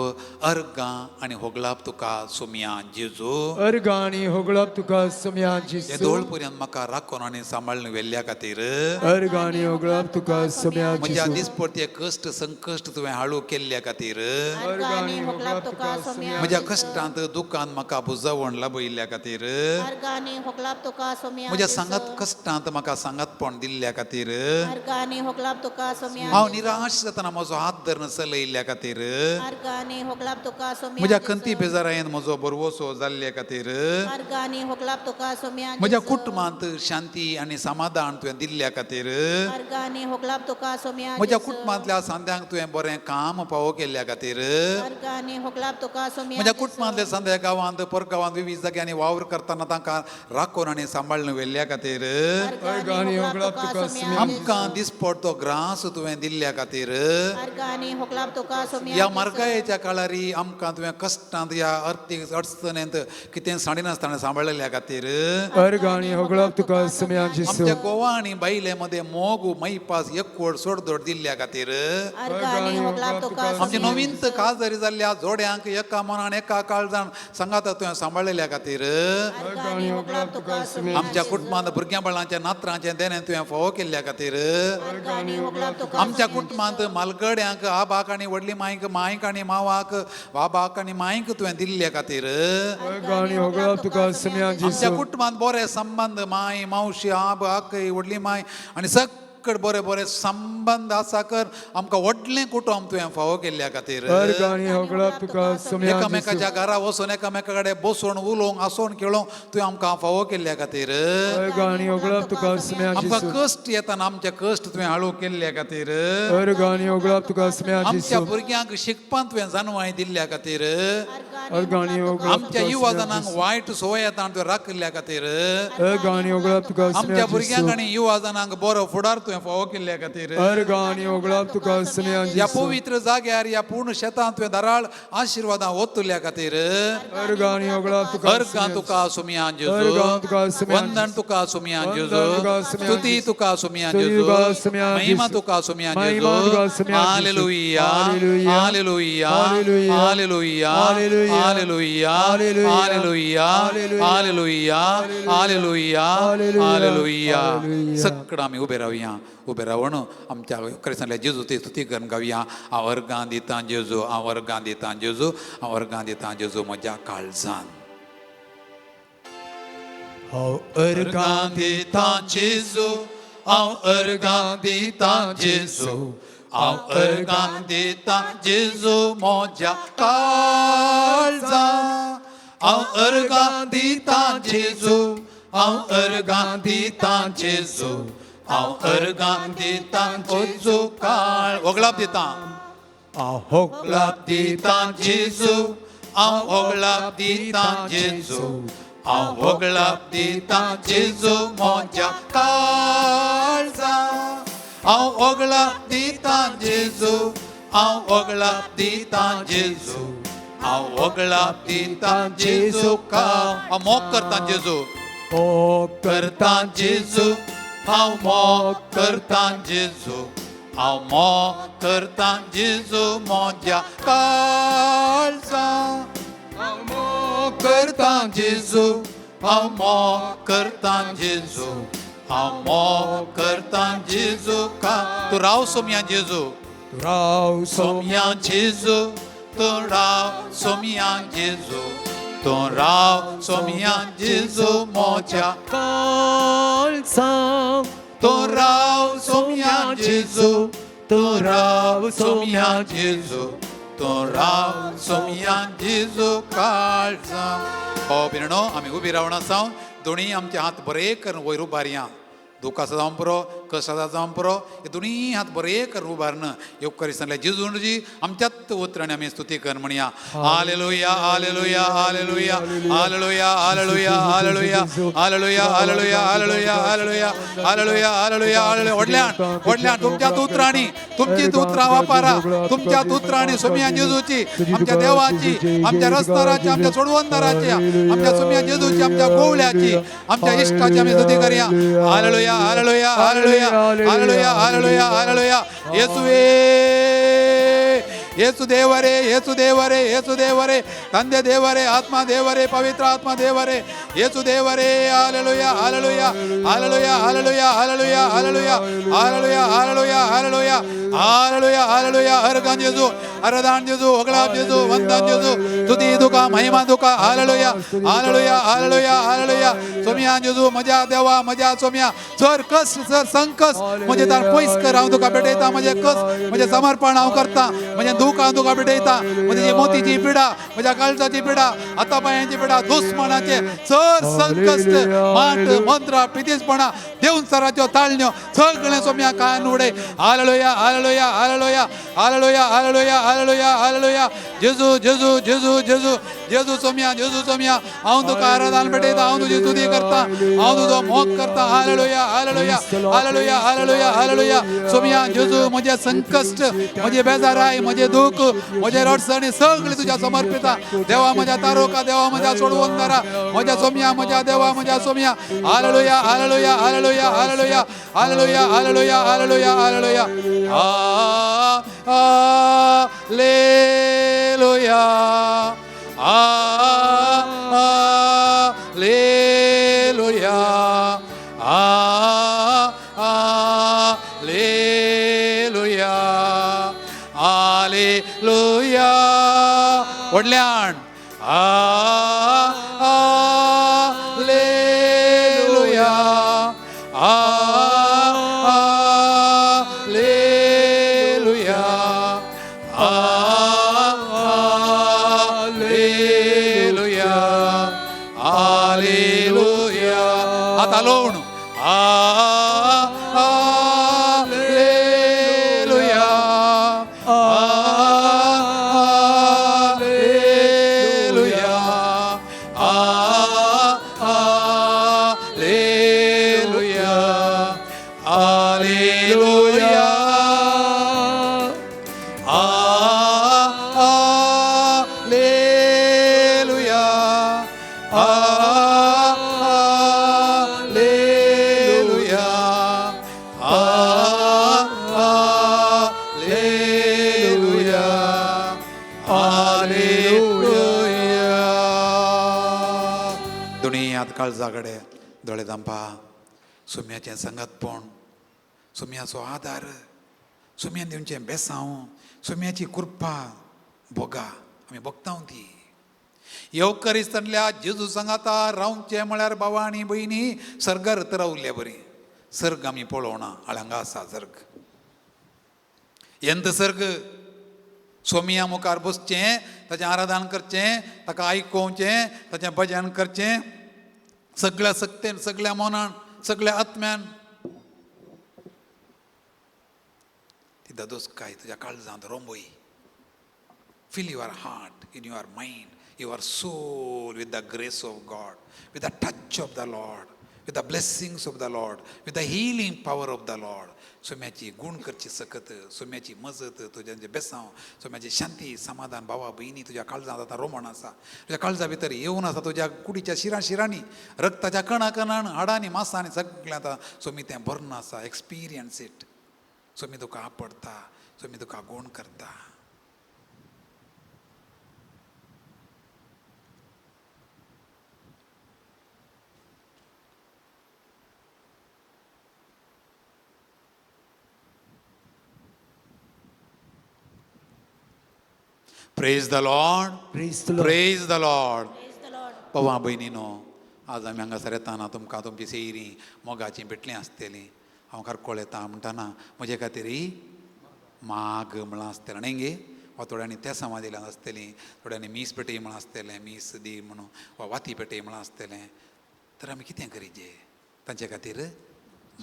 [SPEAKER 2] अर्गां आनी होगलाप तुका सोमया जेजू।
[SPEAKER 1] अर्गां आनी होगळप तुका सोमया
[SPEAKER 2] हे
[SPEAKER 1] जेजू।
[SPEAKER 2] दोळ पर्यंत म्हाका राखून आनी सांबाळून व्हेल्ल्या खातीर
[SPEAKER 1] अर्गां आनी होगळप तुका सोमया
[SPEAKER 2] म्हज्या
[SPEAKER 1] जेजू।
[SPEAKER 2] दिसपडते कश्ट संकश्ट तुवें हाळू केल्ल्या खातीर
[SPEAKER 1] अर्गां आनी होगळप तुका सोमया
[SPEAKER 2] म्हज्या
[SPEAKER 1] जेजू।
[SPEAKER 2] कश्टांत दुखान म्हाका बुजवण लाभयिल्ल्या खातीर
[SPEAKER 4] अर्गां आनी होगलाप तुका सोमया
[SPEAKER 2] म्हज्या
[SPEAKER 4] जेजू।
[SPEAKER 2] सांगात कश्टांत म्हाका सांगातपण दिल्ल्या खातीर
[SPEAKER 4] अर्गां आनी होगलाप तुका सोमया
[SPEAKER 2] हांव
[SPEAKER 4] जेजू।
[SPEAKER 2] निराश जातना म्हजो हात धरून चलयिल्ल्या खातीर
[SPEAKER 4] अर्गां आनी होगलाप तुका सोमया
[SPEAKER 2] म्हज्या
[SPEAKER 4] जेजू।
[SPEAKER 2] खंती बेजारायेन म्हजो बरवसो जाल्ल्या खातीर
[SPEAKER 4] अर्गां आनी होगलाप तुका सोमया
[SPEAKER 2] म्हज्या
[SPEAKER 4] जेजू।
[SPEAKER 2] कुटुंबांत शांती आनी समाधान तुवें दिल्ल्या खातीर
[SPEAKER 4] अर्गां आनी होगलाप तुका सोमया
[SPEAKER 2] म्हज्या
[SPEAKER 4] जेजू।
[SPEAKER 2] कुटुंबांतल्या सांद्यांक तुवें बरें काम पावो केल्ल्या खातीर
[SPEAKER 4] अर्गां आनी होगलाप तुका सोमया
[SPEAKER 2] म्हज्या
[SPEAKER 4] जेजू।
[SPEAKER 2] कुटुंबांतल्या सांद्या गांवांत परगांवांत विविध जाग्यांनी वावर करतना तांकां राखून आनी सांबाळून व्हेल्ल्या खातीर
[SPEAKER 4] अर्गां आनी होगलाप तुका सोमया
[SPEAKER 2] आमकां
[SPEAKER 4] जेजू।
[SPEAKER 2] दिसपडतो ग्रास तुवें दिल्ल्या खातीर
[SPEAKER 4] अर्गां आनी होगलाप तुका सोमया
[SPEAKER 2] ह्या
[SPEAKER 4] जेजू।
[SPEAKER 2] मार्गायेच्या काळारी आमकां तुवें कश्टांत ह्या अर्थीक अडचणेंत कितें सांडिनासतना सांबाळिल्ल्या खातीर
[SPEAKER 1] अर्गां आनी होगळप तुका सोमया जेजू।
[SPEAKER 2] आमच्या गोवा आनी बायले मदें मोग मैपास एकवट सोडदोड दिल्ल्या खातीर
[SPEAKER 4] अर्गां आनी होगलाप तुका
[SPEAKER 2] आमचे
[SPEAKER 4] सोमया
[SPEAKER 2] नवीन
[SPEAKER 4] जेजू।
[SPEAKER 2] काजारी जाल्ल्या जोड्यांक एका मनान एका काळजान सांगाता तुवें सांबाळिल्ल्या खातीर
[SPEAKER 4] अर्गां आनी होगलाप तुका सोमया
[SPEAKER 2] आमच्या
[SPEAKER 4] जेजू।
[SPEAKER 2] कुटुंबांत भुरग्यां बाळांच्या नात्रांचें देणें तुवें फावो केल्ल्या खातीर
[SPEAKER 4] अर्गां आनी होगलाप तुका
[SPEAKER 2] आमच्या
[SPEAKER 4] सोमया
[SPEAKER 2] कुटुंबांत
[SPEAKER 4] जेजू।
[SPEAKER 2] मालगड्यांक आबाक आनी व्हडली मायक, मायक आनी मावाक, बाबाक आनी मायक तुवें दिल्ल्या खातीर
[SPEAKER 1] अर्गां आनी होगळप तुका सोमया
[SPEAKER 2] आमच्या
[SPEAKER 1] जेजू।
[SPEAKER 2] कुटुंबांत बरे संबंद माय, मावशी, आब, आकय, व्हडली माय आनी सकड बरे बरे संबंद आसा कर आमकां व्हडलें कुटुंब तुवें फावो केल्ल्या खातीर
[SPEAKER 1] अर्गां आनी होगळप तुका सोमया जेजू।
[SPEAKER 2] एकामेकाच्या घरा वचून एकामेका कडेन बसून उलोवंक आसोन खेळोवंक तुवें आमकां फावो केल्ल्या खातीर
[SPEAKER 1] अर्गां आनी होगळप तुका सोमया
[SPEAKER 2] आमकां
[SPEAKER 1] जेजू।
[SPEAKER 2] कश्ट येताना आमचे कश्ट तुवें हाळू केल्ल्या खातीर
[SPEAKER 1] अर्गां आनी होगळप तुका सोमया
[SPEAKER 2] आमच्या
[SPEAKER 1] जेजू।
[SPEAKER 2] भुरग्यांक शिकपांत तुवें जानवाय दिल्ल्या खातीर
[SPEAKER 1] अर्गां आनी होगळप
[SPEAKER 2] आमच्या
[SPEAKER 1] तुका
[SPEAKER 2] युवा
[SPEAKER 1] सोमया
[SPEAKER 2] जणांक
[SPEAKER 1] जेजू।
[SPEAKER 2] वायट संवय येता तुवें राखिल्ल्या खातीर
[SPEAKER 1] अर्गां आनी होगळप तुका सोमया
[SPEAKER 2] आमच्या भुरग्यांक
[SPEAKER 1] जेजू।
[SPEAKER 2] आनी युवा जणांक बरो फुडार तुवें फावो केल्ल्या खातीर
[SPEAKER 1] अर्गां आनी होगळप तुका सोमया
[SPEAKER 2] ह्या
[SPEAKER 1] जेजू।
[SPEAKER 2] पवित्र जाग्यार ह्या पूर्ण शेतांत तुवें धाराळ आशिर्वादां ओतुल्ल्या खातीर
[SPEAKER 1] अर्गां आनी होगळप तुका
[SPEAKER 2] अर्गां
[SPEAKER 1] सोमया
[SPEAKER 2] तुका सोमया जेजू।
[SPEAKER 1] अर्गां तुका सोमया
[SPEAKER 2] वंदन तुका सोमया जेजू।
[SPEAKER 1] वंदन तुका सोमया
[SPEAKER 2] स्तुती
[SPEAKER 1] जेजू।
[SPEAKER 2] तुका सोमया
[SPEAKER 1] स्तुती
[SPEAKER 2] जेजू।
[SPEAKER 1] तुका सोमया
[SPEAKER 2] महिमा
[SPEAKER 1] जेजू।
[SPEAKER 2] तुका सोमया
[SPEAKER 1] महिमा
[SPEAKER 2] जेजू।
[SPEAKER 1] तुका सोमया जेजू।
[SPEAKER 2] Hallelujah,
[SPEAKER 1] hallelujah.
[SPEAKER 2] Hallelujah,
[SPEAKER 1] hallelujah.
[SPEAKER 2] Hallelujah,
[SPEAKER 1] hallelujah.
[SPEAKER 2] Hallelujah,
[SPEAKER 1] hallelujah.
[SPEAKER 2] Hallelujah,
[SPEAKER 1] hallelujah.
[SPEAKER 2] Hallelujah, hallelujah,
[SPEAKER 1] hallelujah.
[SPEAKER 2] Hallelujah.
[SPEAKER 1] Hallelujah.
[SPEAKER 2] सकड आमी उबे रावया, उबे रावन आमच्या क्रिस्तांतल्या जेजू ती स्तुती करून गावया। हांव अर्गां दितां जेजू, हांव अर्गां दितां जेजू, हांव अर्गां दितां जेजू म्हज्या काळजान।
[SPEAKER 3] हांव अर्गां दितां जेजू, हांव अर्गां दितां जेजू,
[SPEAKER 2] हांव अर्गां दितां जेजू म्हज्या काळजान। हांव अर्गां दितां जेजू, हांव अर्गां दितां जेजू, हांव अर्गां दितां जेजू काळ होगळाप दितां।
[SPEAKER 3] हांव होगळाप
[SPEAKER 2] दितां जेजू, हांव होगळाप दितां जेजू, हांव होगळाप दितां जेजू म्हज्या काळजान। हांव होगळाप दितां जेजू, हांव होगळाप दितां जेजू, हांव होगळाप दितां जेजू का हांव मोग करतां जेजू,
[SPEAKER 3] मोग
[SPEAKER 2] करतां जेजू, हांव मोग करतां जेजू, हांव मोग करतां जेजू म्हज्या काळजान। करतां जेजू, हांव मोग करतां जेजू, हांव मोग करतां जेजू का. तूं राव सोमया जेजू,
[SPEAKER 3] राव
[SPEAKER 2] सोमया जेजू, तूं राव सोमया जेजू, तूं राव सोमया जेजू मोज्या
[SPEAKER 3] काळजां.
[SPEAKER 2] तूं राव सोमया जेजू, तूं राव सोमया जेजू, तूं राव सोमया जेजू काळजां. हो भिरणो आमी उबी रावन आसा, दोनूय आमचे हात बरे करून वयर उबारया. दुखां जावन पुरो, कश्टां जावन पुरो, हे दोनूय हात बरे करून उबारन येवकार जेजूजी आमच्याच उतरांनी आमी स्तुती कर म्हणया. Hallelujah, hallelujah, hallelujah, hallelujah, hallelujah, hallelujah, hallelujah, hallelujah, hallelujah, hallelujah, hallelujah, hallelujah, hallelujah. व्हडल्यान व्हडल्यान तुमच्याच उतरांनी, तुमचीच उतरां वापरा, तुमच्याच उतरांनी सोमया जेजूची, आमच्या देवाची, आमच्या रस्ताराची, आमच्या सोडवंदाराची, आमच्या सोमया जेजूची, आमच्या गोवल्याची, आमच्या इश्टाची आमी स्तुती करया. Hallelujah, hallelujah, hallelujah, hallelujah, hallelujah, hallelujah. येसुवे, येसु देवरे, येसु देवरे, येसु देवरे, ತಂದೆ ದೇವರೇ, ಆತ್ಮ ದೇವರೇ, ಪವಿತ್ರ ಆತ್ಮ ದೇವರೇ, ಯೇಸು ದೇವರೇ. Hallelujah, hallelujah, hallelujah, hallelujah, hallelujah, hallelujah, hallelujah, hallelujah, hallelujah, hallelujah, hallelujah. ಹರಗಾನ್ ಜೇಸು, ಅರದಾನ್ ಜೇಸು, ಹೊಗಳಾಬ್ ಜೇಸು, ವಂದಾನ್ ಜೇಸು, ತುದಿ ದುಃಖ, ಮಹಿಮಾ ದುಃಖ. Hallelujah, hallelujah, hallelujah, hallelujah. Somaiya जेजू, म्हज्या देवा, म्हज्या सोमया, जर कस जर संकस म्हजें तार पयस कर, हांव तुका भेटयता. म्हजें कस, म्हजें समर्पण हांव करता, म्हजें दूख हांव तुका भेटयता. म्हजी मोतीची पिडा, म्हज्या काळजाची पिडा, हातापायांची पिडा, दुस्मनाचे सर संकश्ट, माट मंत्र पितीसपणा, देवसराच्यो ताळण्यो सगळें सोमया कान उडय. Hallelujah, hallelujah, hallelujah, hallelujah, hallelujah, hallelujah, hallelujah. जेजू, जेजू, जेजू, जेजू, जेजू सोमया, जेजू सोमया, हांव तुका आराधन भेटयता, हांव तुजी स्तुती करता, हांव तुजो मोग करता. Hallelujah, hallelujah, hallelujah, hallelujah, hallelujah. Somaiya जेजू, म्हजें संकश्ट, म्हजें बेजाराय, म्हजें दूख, म्हजें रडसणी सगळें तुज्या समर्पिता. देवा म्हज्या तारोका, देवा म्हज्या सोडवंदारा, म्हज्या सोमया, म्हज्या देवा, म्हज्या Somaiya. Hallelujah, hallelujah, hallelujah, hallelujah, hallelujah, hallelujah, hallelujah, hallelujah. Hallelujah, hallelujah, hallelujah, hallelujah. व्हडल्यान हालेलुया, हालेलुया, hallelujah, hallelujah. आतां लोण hallelujah, hallelujah, hallelujah, hallelujah, hallelujah, hallelujah, hallelujah, hallelujah. दुनियात काळजा कडेन दोळे दांपा. सुम्याचें संगतपण, सुम्याचो आदार, सुम्यान दिवचें बेसांव, सुम्याची कृपा भोगा आमी भोगता ती. येवकरिस्तांतल्या जेजू सांगाता रावचें म्हळ्यार बाबा आनी भयणी सर्गार रावल्ले बरी. सर्ग आमी पळोवना, हांगा आसा सर्ग. येंत सर्ग सोमिया मुखार बसचें, ताचें आराधन करचें, ताका आयकोवचें, ताचें भजन करचें, सगळ्या सक्तेन, सगळ्या मनान, सगळ्या आत्म्यान. ती दादोसकाय तुज्या काळजांत रोंबय. Fill your heart, in your mind, your soul with the grace of God, with the touch of the Lord, with the blessings of the Lord, with the healing power of the Lord. सोम्याची गुण करची सकत, सोम्याची मजत, तुज्यांचे बेसांव, सोम्याची शांती समाधान भावा भयणी तुज्या काळजांत आतां रोमण आसा, तुज्या काळजा भितर येवन आसा, तुज्या कुडीच्या शिरां शिरांनी, रक्ताच्या कणा कणान, हाडांनी, मासांनी सगळें आतां सोमी तें भरून आसा. Experience it. सोमी तुका आपडता, सोमी तुका गुण करता. Praise the Lord.
[SPEAKER 3] Praise the Lord.
[SPEAKER 2] Praise the Lord.
[SPEAKER 4] Praise the Lord.
[SPEAKER 2] बाबा भयणीनो, आज आमी हांगासर येताना तुमकां तुमची सेयरी मोगाची भेटलीं आसतलीं. हांव खारकोळ येता म्हणटाना म्हजे खातीर माग म्हळां आसतलें न्ही गे, वा थोड्यांनी तेसांवां दिल्यां आसतलीं, थोड्यांनी मीस पेटय म्हळां आसतलें, मीस दी म्हणून, वा वाती पेटय म्हळां आसतलें. तर आमी कितें करीजे तांचे खातीर?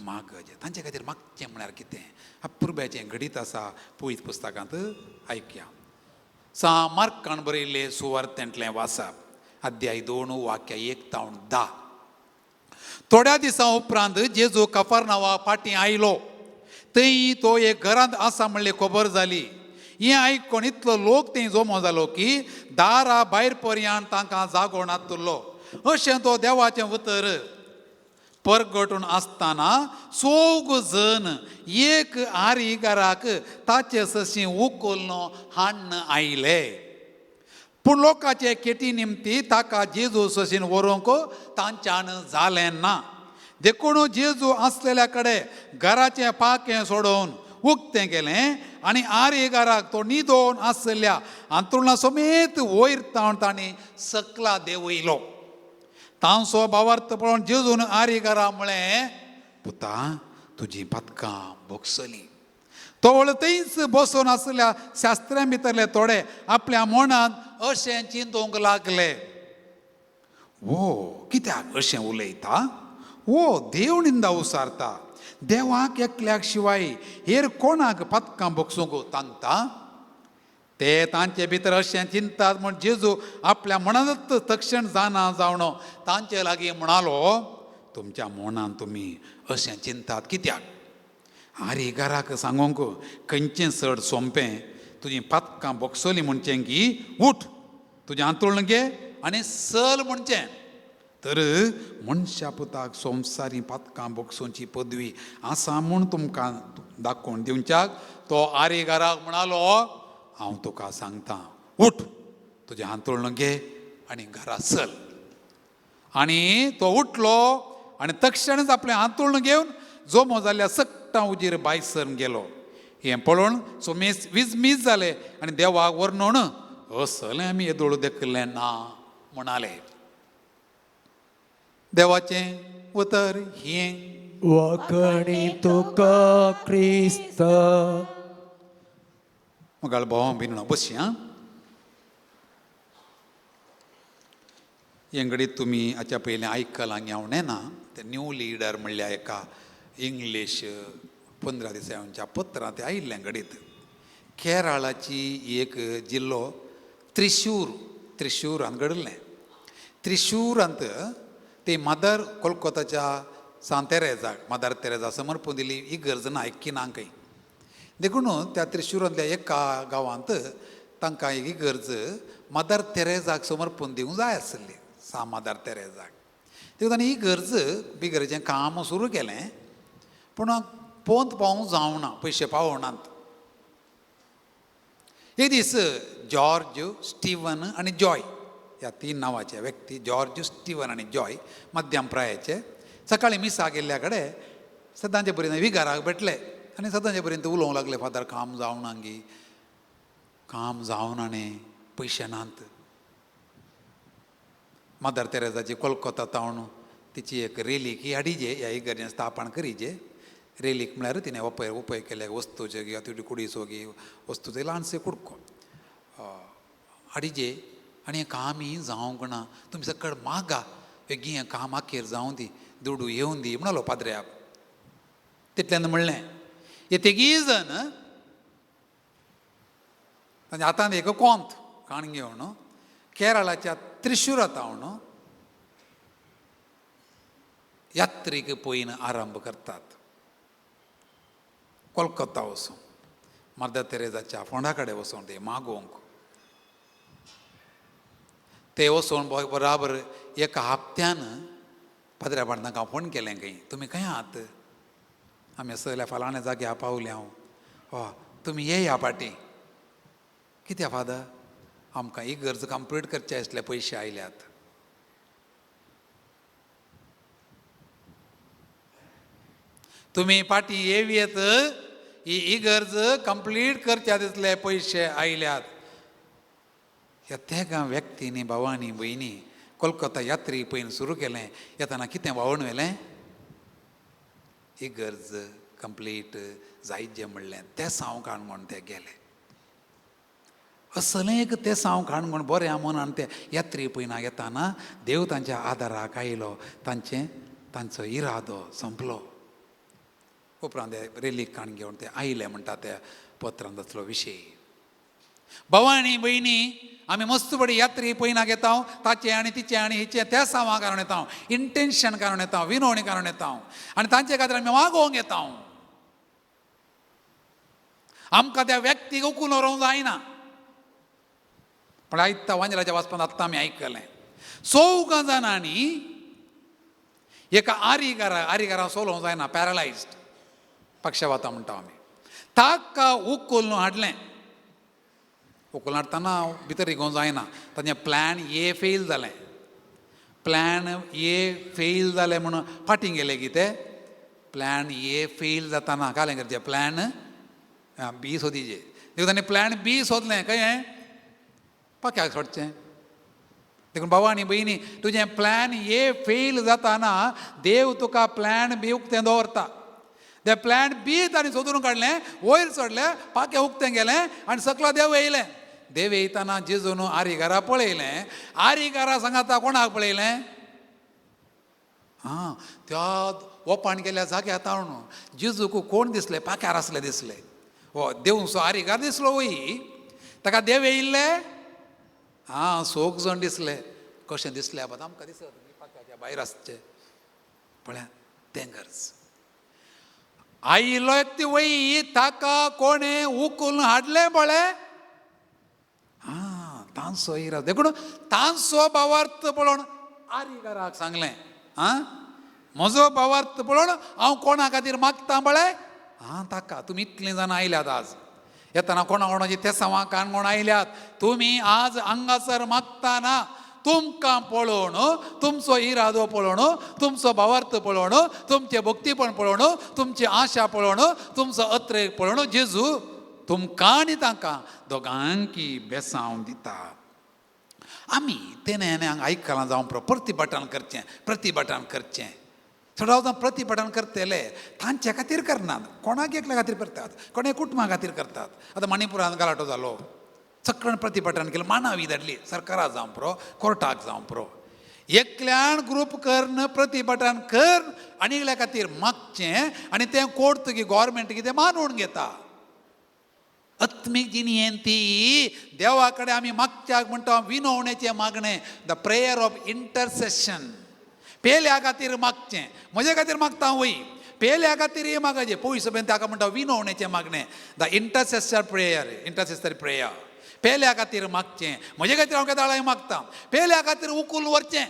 [SPEAKER 2] मागजें. तांचे खातीर मागचें म्हळ्यार कितें? अपुरब्याचें घडीत आसा पवित्र पुस्तकांत आयकया. सा मार्कान बरयल्लें सुवार्तेंतलें वाचप, अध्याय 2 वाक्य 1 तावन 10. थोड्या दिसां उपरांत जेजू कफरनावा फाटीं आयलो. थंय तो एक घरांत आसा म्हणली खबर जाली. हें आयकून इतलो लोक थंय जमो जालो की दारा भायर पर्यान तांकां जागो नातुरलो. अशें तो देवाचें उतर परगटून आसतना चौग जण एक आरीगाराक ताचे सशी उखलून हाडून आयले. पूण लोकांचे केटी निमती ताका जेजू सशीन व्हरूंक तांच्यान जालें ना. देखून जेजू आसलेल्या कडेन घराचें पाखें सोडोवन उक्तें केलें आनी आरीगाराक तो न्हिदोवन आसलेल्या आंतरुणा समेत वयर तावन तांणी सकला देंवयलो. तांचो भावार्थ पळोवन जेजून आरीगारा म्हळें, पुता तुजी पातकां भोगसलीं. तो थंयच बसून आसल्या शास्त्र्यां भितरले थोडे आपल्या मनांत अशें चिंतूंक लागले, वो कित्याक अशें उलयता? वो देव निंदा उसारता. देवाक एकल्याक शिवाय हेर कोणाक पातकां भोगसूंक तांकता? ते तांचे भितर अशें चिंतात म्हूण जेजू आपल्या मनांत तक्षण जाणा जावन तांचे लागीं म्हणालो, तुमच्या मनांत तुमी अशें चिंतात कित्याक? आरीगाराक सांगूंक खंयचें चड सोंपें, तुजी पातकां भोगसलीं म्हणचें की उठ तुजें आंतोळण घे आनी सल म्हणचें. तर मनशा पुताक संवसारी पातकां भोगसोवची पदवी आसा म्हूण तुमकां दाखोवन दिवच्याक तो आरीगाराक म्हणालो, हांव तुका सांगता, उठ तुजें हांतोळण घे आनी घरा चल. आनी तो उठलो आनी तक्षणच आपलें हांतोळण घेवन जमो जाल्ल्या सगटां उजीर भायर सरून गेलो. हें पळोवन सोमेस विजमीज जाले आनी देवाक वर्णून असलें आमी येदोळ देखलें ना म्हणाले. देवाचें उतर हें.
[SPEAKER 3] वाकणी तुका क्रिस्ता.
[SPEAKER 2] मगाळ भाव बिन बसया. हें घडीत तुमी हाच्या पयलीं आयकलां हांव नेना, ते न्यू लिडर म्हणल्या एका इंग्लीश 15 दिसांच्या पत्रांत आयिल्लें घडीत. केरळाची एक जिल्लो त्रिशूर, त्रिशूरांत घडिल्लें. त्रिशूरांत ते मदर कोलकोताच्या सांत तेरेजाक, मदर तेरेजा समर्पून दिली ही गरज ना आयकिना खंय. देखून त्या त्रिशुरांतल्या एका गांवांत तांकां ही गरज मदर तेरेजाक समर्पून दिवंक जाय आसली, सा मदर तेरेजाक. देखून तांणी ही गरज बिगरेचें काम सुरू केलें, पूण पोंत पावोवंक जावना, पयशे पावोनात. एक दीस जॉर्ज, स्टिवन आनी जॉय ह्या 3 नांवाचे व्यक्ती, जॉर्ज, स्टिवन आनी जॉय, मध्यम प्रायाचे, सकाळीं मिसाक गेल्ल्या कडेन सदांचे बरें विगाराक भेटले आनी सदांचे पर्यंत उलोवंक लागले, फादर काम जावना गी, काम जावना न्ही, पयशे नात. मदर तेरेजाची कोलकोता तावन तिची एक रेलीक ही हाडीजे, ह्या इगर्जेन स्थापन करीजे. रेलीक म्हळ्यार तिणें उपयोग केल्ल्या वस्तूचे किंवा तुजी कुडीचो की वस्तूचो ल्हानशें कुडको हाडीजे. आनी हें कामय जावंक ना, तुमी सकळ मागा बेगीन हें काम आखेर जावं दी, दुडू येवन दी म्हणालो पाद्र्याक. तितल्यान म्हणलें, हे तेगीय जण तांच्या हातांत एक कोंत काण घेवन केरळाच्या त्रिशुरात हांव यात्रीक पयन आरंभ करतात. कोलकत्ता वचून मदर तेरेजाच्या फोंडा कडेन वचून ते मागोवंक, ते वचून बराबर एका हप्त्यान पाद्र्याबाण तांकां फोन केलें खंय, तुमी खंय आहात? आमी सगल्या फलाण्या जाग्यार पावले हांव, वा तुमी येया फाटीं. कित्याक फादर? आमकां ही गरज कंप्लीट करचे आसले पयशे आयल्यात. तुमी फाटीं येवयेत, ही इगर्ज कंप्लीट करच्या तितले पयशे आयल्यात. ह्या तेगां व्यक्तींनी भावांनी भयणी कोलकाता यात्री पयन सुरू केलें. येतना कितें व्हांवून व्हेलें? इगर्ज कंप्लीट जायत म्हणलें तेसांव काणकोण ते गेले. असलें एक तेसांव काणकोण बरें मनान ते यात्री पयना येताना देव तांच्या आदाराक आयलो, तांचें तांचो इरादो सोंपलो. उपरांत ते रेलीक काण घेवन ते आयले म्हणटा त्या पत्रांत आसलो विशय. भावांनी भयणी आमी मस्त बडी यात्री पयनाक येता, ताचें आनी तिचें आनी हिचें तेसांवां कारण येता, इंटेन्शन कारण येता, विनवणी कारण येता आनी तांचे खातीर आमी मागोवंक येता. आमकां त्या व्यक्तीक उकून व्हरूंक जायना. पण आयता वांजलाच्या वाचपांत आत्तां आमी आयकलें चौगां जाणांनी एका आरीगारा आरीगारा सोलोवंक जायना, पॅरलायज्ड पक्षवाता म्हणटा आमी, ताका उखलून हाडलें. उखलून हाडटना भितर रिगोवंक जायना, ताचें प्लॅन ए फेल जालें. प्लॅन ए फेल जालें म्हणून फाटीं गेले कितें? प्लॅन ए फेल जाताना कालें करचें? प्लॅन बी सोदीचे. देखून ताणें प्लॅन बी सोदलें. कशें? पाक्याक सोडचें. देखून भावा आनी भयणी तुजें प्लॅन ए फेल जाताना देव तुका प्लॅन बी उक्तें दवरता. ते प्लॅन बी ताणें सोदून काडलें, वयर चडलें, पाकें उक्तें गेलें आनी सकला देव येयलें. देव येयतना जेजून आरीगारा पळयलें. आरीगारा सांगाता कोणाक पळयलें? आं, त्या ओपान गेल्या जाग्यार ताणून जेजूक कोण दिसले? पाक्यार आसले दिसले. हो देवसो आरीगार दिसलो वय, ताका देव येयल्ले. आं, सोग जाण दिसले. कशें दिसलें आतां आमकां दिसत पाक्याच्या भायर आसचे पळया तें गरज. आयिल्लो ती वय ताका कोणें उखलून हाडलें पळय. आं, तांचो इरादो. देखून तांचो भावार्थ पळोवन आरीगाराक सांगलें, आं म्हजो भावार्थ पळोवन हांव कोणा खातीर मागता पळय, आं ताका. तुमी इतलीं जाणां आयल्यात आज, येतना कोणा कोणाची तेसांवां काणकोण आयल्यात, तुमी आज हांगासर मागताना तुमकां पळोवन, तुमचो इरादो पळोवन, तुमचो भावार्थ पळोवन, तुमचें भक्तीपण पळोवन, तुमची आशा पळोवन, तुमचो अत्रेक पळोवन जेजू तुमकां आनी तांकां दोगांकी बेसांव दिता. आमी तेणे हांगा आयकलां जावं प्रतिभटन करचें, प्रतिभटन करचें. चडाव जावन प्रतिभटन करतले तांचे खातीर करनात, कोणाक एकल्या खातीर करतात, कोणा कुटुंबा खातीर करतात. आतां मणिपुरांत गलाटो जालो, सगळ्यान प्रतिभटन केलें, मानावी धाडली सरकाराक जावं पुरो, कोर्टाक जावं पुरो. एकल्यान ग्रूप करन प्रतिभटन कर आनी एकल्या खातीर मागचें आनी तें कोर्ट तुगे गोवोरमेंट कितें मानून घेता. आत्मीक जिणेन ती देवा कडेन आमी मागच्याक म्हणटा विनवणेचें मागणें, the prayer of intercession. पेल्या खातीर मागचें, म्हजे खातीर मागता वय, पेल्या खातीर मागचें. पयसो बेन ताका म्हणटा विनवणेचें मागणें, the intercessor prayer, intercessor prayer. पेल्या खातीर मागचें, म्हजे खातीर हांव केदाळाय मागता, पेल्या खातीर उकूल व्हरचें.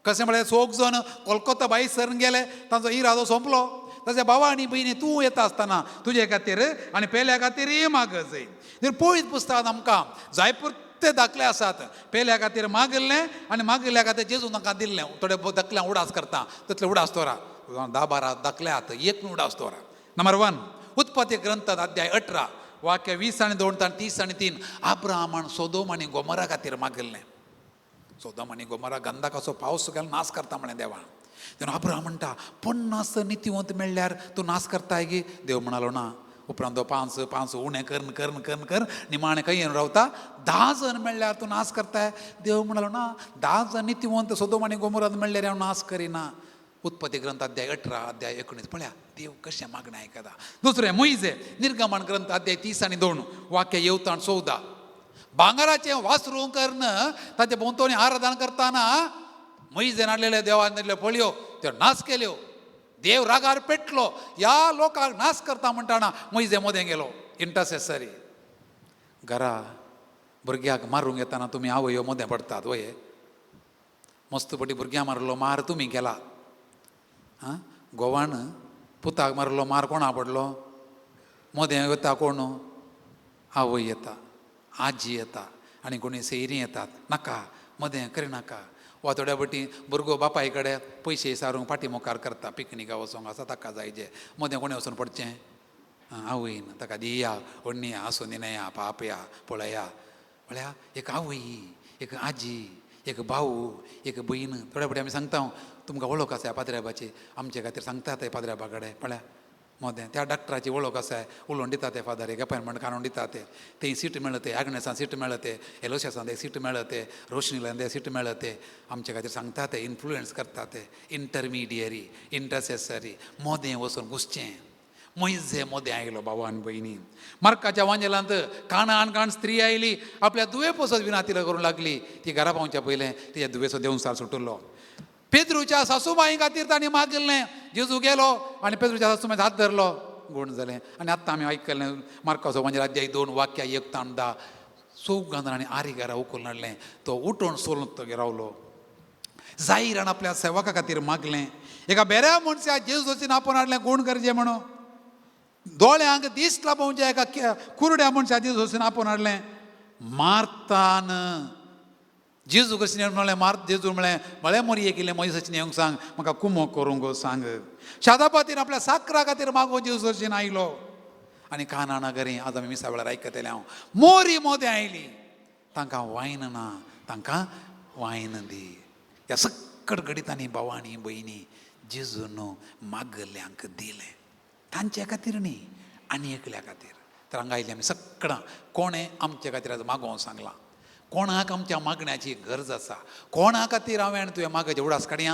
[SPEAKER 2] कशें म्हळ्यार चोग जाण कोलकोता भायर सरून गेले, तांचो इरादो सोंपलो. तशें भावा आनी भयणी तूं येता आसतना तुजे खातीर आनी पेल्या खातीरय माग जाय. पवित्र पुस्तकांत आमकां जायपुरते दाखले आसात. पेल्या खातीर मागिल्लें आनी मागिल्ल्या खातीर जेजून तांकां दिल्लें. थोडे दाखले हांव उडास करता, तितले उडास दवरा, 10-12 दाखले आतां एक उडास दवरा. नंबर 1, उत्पत्ती ग्रंथात अध्याय 18 वाक्य 20 आनी 2 आनी 30 आनी 3. आब्राहामान सोदोम आनी गोमरा खातीर मागिल्लें. सोदोम आनी गोमरा गंधाकाचो पावस घालून नाश करता म्हळें देवान. तेन्ना अब्राहम म्हणटा 50 नितीवंत मेळ्ळ्यार तूं नाश करताय गी? देव म्हणालो ना. उपरांत तो 5 उणें करन करन करन कर निमाणें खंय येवन रावता? 10 जण मेळ्ळ्यार तूं नाश करताय? देव म्हणालो ना, 10 जण नितीवंत सोदोम आनी गोमोरांत मेळ्ळ्यार हांव नाश करिना. उत्पत्ती ग्रंथ अध्याय 18 अध्याय 19. पळया देव कशें मागणें आयकता. दुसरें, मोयजे निर्गमन ग्रंथ अध्याय 30 आनी 2 वाक्य 14 14. भांगराचें वासरूं करन ताचे भोंवतणी आराधन करतना मोयजेन हाडलेले देवान दिल्ल्यो पळयो त्यो नाश केल्यो. देव रागार पेटलो, ह्या लोकांक नाश करता म्हणटाना मोयजे मोदें गेलो. इंटरसेसरी घरा भुरग्याक मारूंक येताना तुमी आवयो मोदें पडटात वय. मस्त पटी भुरग्यां मारलो मार तुमी केला. आं, गोवान पुताक मारलो मार कोणा पडलो? मोदें येता कोण? आवय येता, आजी येता आनी कोणी सैरी येतात. नाका मदें करिनाका. वा थोड्या पटी भुरगो बापाय कडेन पयशे सारूंक फाटी मुखार करता, पिकनिका वचोंक आसा ताका जाय जे. मदें कोणें वचून पडचें? आवयन ताका दिया, व्हडनिया, आसूं दिनया, पापया, पळया. म्हळ्यार एक आवय, एक आजी, एक भाऊ, एक भयण. थोड्या फावटी आमी सांगता तुमकां वळख आसा पाद्र्याबाची, आमचे खातीर सांगता ते पाद्र्याबा कडेन. म्हळ्यार मोदें त्या डॉक्टराची वळख आसा, उलोवन दिता ते फादर, एक अपॉयंटमेंट काडून दिता ते, थंय सीट मेळत ते, आग्नेसान सीट मेळत ते, एलोशियासान ते सीट मेळत ते, रोशनील्यान ते सीट मेळत ते, आमचे खातीर सांगता ते, इन्फ्लुयन्स करता ते, इंटरमिडियरी, इंटरसेसरी. मोदें वचून घुसचें. मोयजे मोदें आयलो भावान भयणी. मार्काच्या वांजेलांत काणान काण स्त्री आयली, आपल्या दुवे पसत विनातीला करूंक लागली. ती घरा पावच्या पयलें तिच्या दुवेचो देंवसार सुटिल्लो. पेद्रूच्या सासूबाई खातीर ताणें मागिल्लें. जेजू गेलो आनी पेद्रूच्या सासूबाईन हात धरलो, गूण जालें. आनी आत्तां आमी आयकलें मार्काचो वांजेल अध्याय 2 वाक्या 1 ताण 10. चौगान आनी आरिगारा उखलून हाडलें, तो उठून सोलून तो रावलो. जाहिरान आपल्या सेवका खातीर मागलें. एका बेऱ्या मनशाक जेजूचें आपोवन हाडलें गूण करचें म्हणून. दोळ्यांक दीस लाबोवच्या एका कुरड्या मनशाक जेजूचें आपोवन हाडलें. मार्तान जेजू कशें म्हणलें, मार्त जेजू म्हणलें, म्हळें मोरये केलें म्हजें येवंक सांग, म्हाका कुमो करूंक सांग. शादापातीन आपल्या साकरा खातीर मागो जेजू आयलो. आनी काना नगरी आज आमी मिसा वेळार आयकतले हांव, मोरी मोदें आयली, तांकां वायन ना, तांकां वायन दी. ह्या सकट घडितांनी भावांनी भयणी जेजून मागल्ल्यांक दिलें, तांचे खातीर न्ही आनी एकल्या खातीर. तर हांगा आयली आमी सगळां कोणें आमचे खातीर आज मागोवंक सांगलां, कोणाक आमच्या मागण्याची गरज आसा, कोणा खातीर हांवें आनी तुवें मागचे उडास काडया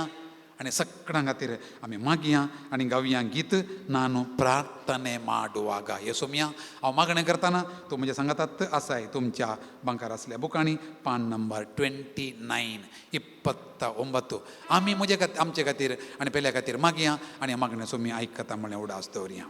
[SPEAKER 2] आनी सगळ्यां खातीर आमी मागया आनी गावया गीत नानू प्रार्थने माडुवागा. हे सोमया हांव मागणें करतना तूं म्हज्या सांगातात आसाय. तुमच्या बांकार आसल्या बुकांनी पान नंबर 29 29 आमी म्हजे खातीर, आमचे खातीर आनी पेल्या खातीर मागया आनी मागणें सोमी आयकता म्हणलें उडास दवरया.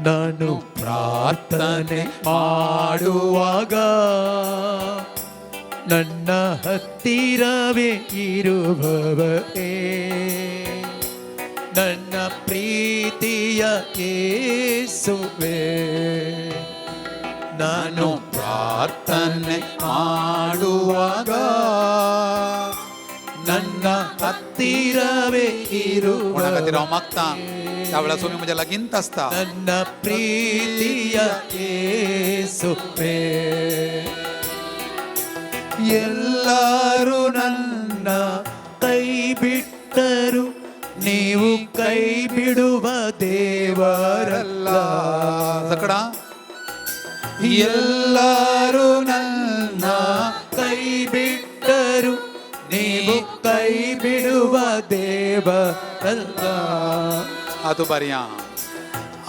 [SPEAKER 3] ನಾನು ಪ್ರಾರ್ಥನೆ ಮಾಡುವಾಗ ನನ್ನ ಹತ್ತಿರವೇ ಇರುವವರೇ, ನನ್ನ ಪ್ರೀತಿಯ ಯೇಸುವೇ. ನಾನು
[SPEAKER 2] ಪ್ರಾರ್ಥನೆ ಮಾಡುವಾಗ
[SPEAKER 3] ನನ್ನ ಹತ್ತಿರವೇ ಇರುವ
[SPEAKER 2] कोणा खातीर हांव मागता त्या वेळार सोमी म्हज्या लागींच आसता.
[SPEAKER 3] ನನ್ನ ಪ್ರೀತಿಯ ಯೇಸುವೇ. ಎಲ್ಲರೂ ನನ್ನ ಕೈ ಬಿಟ್ಟರು, ನೀವು ಕೈ ಬಿಡುವ ದೇವರಲ್ಲ.
[SPEAKER 2] ಸಕಡ ಎಲ್ಲರೂ ನನ್ನ
[SPEAKER 3] ಕೈ ಬಿಟ್ಟರು, ನೀವು ಕೈ ಬಿಡುವ ದೇವರಲ್ಲ.
[SPEAKER 2] ಅದು ಬರಿಯ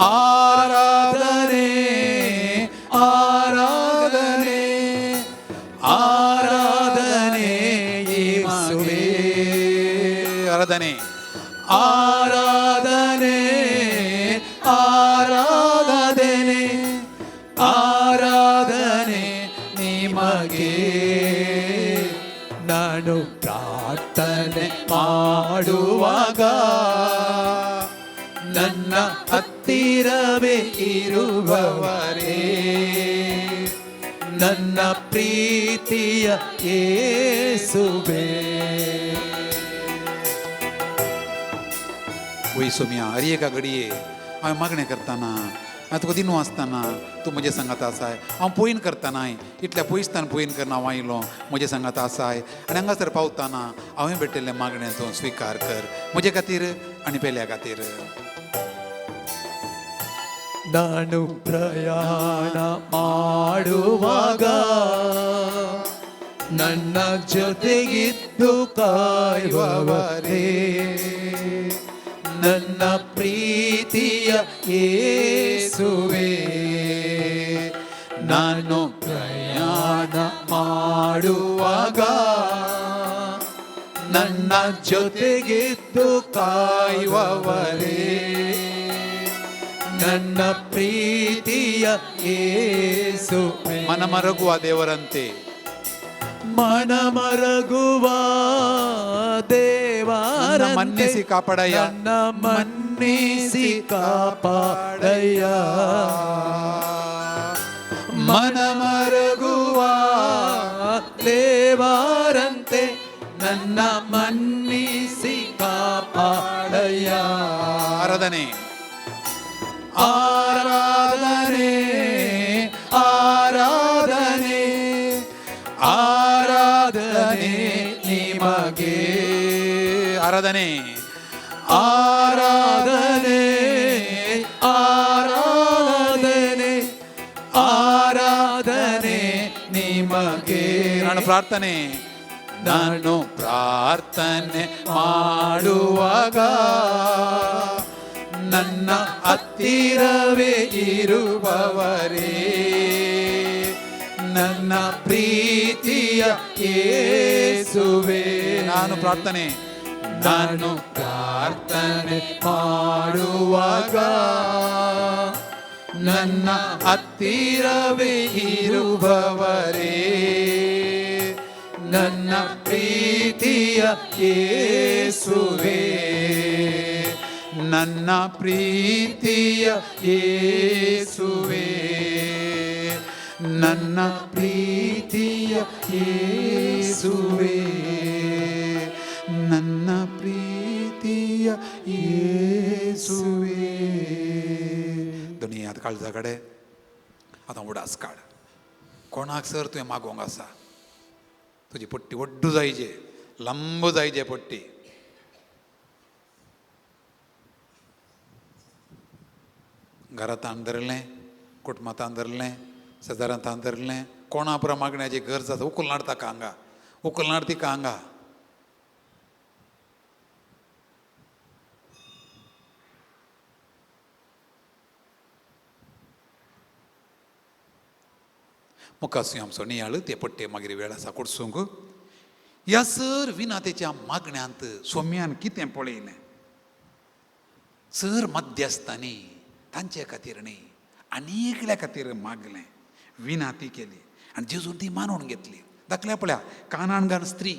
[SPEAKER 2] ಆರಾಧನೆ ಆರಾಧನೆ
[SPEAKER 3] ಆರಾಧನೆ ಯೇಸುವೇ.
[SPEAKER 2] ಆರಾಧನೆ
[SPEAKER 3] ಆರಾಧನೆ ಆರಾಧನೆ ಆರಾಧನೆ ನಿಮಗೆ. ನಾನು ಪ್ರಾರ್ಥನೆ ಮಾಡುವಾಗ ನನ್ನ ಹತ್ತಿರವೇ ಇರುವವರೇ, ನನ್ನ ಪ್ರೀತಿಯ ಯೇಸುವೇ.
[SPEAKER 2] वय सोम्या हर एका घडये हांवें मागणें करतना, हांवें तुका दिनू आसतना तूं म्हजे सांगात आसाय. हांव पोयन करतनाय इतल्या पयसतान पोयन करना हांव आयलो, म्हजे सांगात आसाय. आनी हांगासर पावतना हांवें भेटिल्लें मागणें तूं स्विकार कर म्हजे खातीर आनी पेल्या खातीर.
[SPEAKER 3] ನಾನು ಪ್ರಯಾಣ ಮಾಡುವಾಗ ನನ್ನ ಜೊತೆಗಿದ್ದು ಕಾಯುವವರೇ, ನನ್ನ ಪ್ರೀತಿಯ ಯೇಸುವೇ. ನಾನು ಪ್ರಯಾಣ ಮಾಡುವಾಗ ನನ್ನ ಜೊತೆಗಿದ್ದು ಕಾಯುವವರೇ, ನನ್ನ ಪ್ರೀತಿಯ ಯೇಸುವೇ.
[SPEAKER 2] ಮನಮರಗುವ ದೇವರಂತೆ,
[SPEAKER 3] ಮನಮರಗುವ ದೇವರಂತೆ
[SPEAKER 2] ನನ್ನ ಮನ್ನಿಸಿ ಕಾಪಾಡಯ್ಯ.
[SPEAKER 3] ನನ್ನ ಮನ್ನಿಸಿ ಕಾಪಾಡಯ್ಯ.
[SPEAKER 2] ಮನಮರಗುವ
[SPEAKER 3] ದೇವರಂತೆ ನನ್ನ ಮನ್ನಿಸಿ ಕಾಪಾಡಯ್ಯ.
[SPEAKER 2] ಆರಾಧನೆ.
[SPEAKER 3] ಆರಾಧನೆ, ಆರಾಧನೆ, ಆರಾಧನೆ ನಿಮಗೆ.
[SPEAKER 2] ಆರಾಧನೆ.
[SPEAKER 3] ಆರಾಧನೆ, ಆರಾಧನೆ, ಆರಾಧನೆ ನಿಮಗೆ.
[SPEAKER 2] ನಾನು ಪ್ರಾರ್ಥನೆ, ನಾನು ಪ್ರಾರ್ಥನೆ ಮಾಡುವಾಗ ನನ್ನ ಹತ್ತಿರವೇ ಇರುವವರೇ, ನನ್ನ ಪ್ರೀತಿಯ ಯೇಸುವೆ. ನಾನು ಪ್ರಾರ್ಥನೆ,
[SPEAKER 3] ನಾನು ಪ್ರಾರ್ಥನೆ ಮಾಡುವಾಗ
[SPEAKER 2] ನನ್ನ ಹತ್ತಿರವೇ ಇರುವವರೇ,
[SPEAKER 3] ನನ್ನ ಪ್ರೀತಿಯ ಯೇಸುವೆ,
[SPEAKER 2] ನನ್ನ ಪ್ರೀತಿಯ ಯೇಸುವೆ, ನನ್ನ ಪ್ರೀತಿಯ ಯೇಸುವೆ, ನನ್ನ ಪ್ರೀತಿಯ ಯೇಸುವೆ. दुनियांत काळजा कडेन आतां उडास काड. कोणाक सर तुवें मागोवंक आसा? तुजी पट्टी वड्डू जायजे, लंब जायजे पट्टी. घरांत धरलें, कुटुंबांत धरलें, शेजारांत धरलें, कोणा पुरा मागण्याची गरज आसा? उखल नाडता का हांगा, उखल नाडती का हांगा. मुखार आमचो नियाळ ते पट्टे मागीर वेळ आसा कुडसूंक. ह्या सर विनातेच्या मागण्यांत सोम्यान कितें पळयलें? सर मध्यस्थांनी तांचे खातीर न्ही, आनी एकल्या खातीर मागलें, विनाती केली आनी जेजून ती मानून घेतली. धाकल्या पळया कानाणगान स्त्री,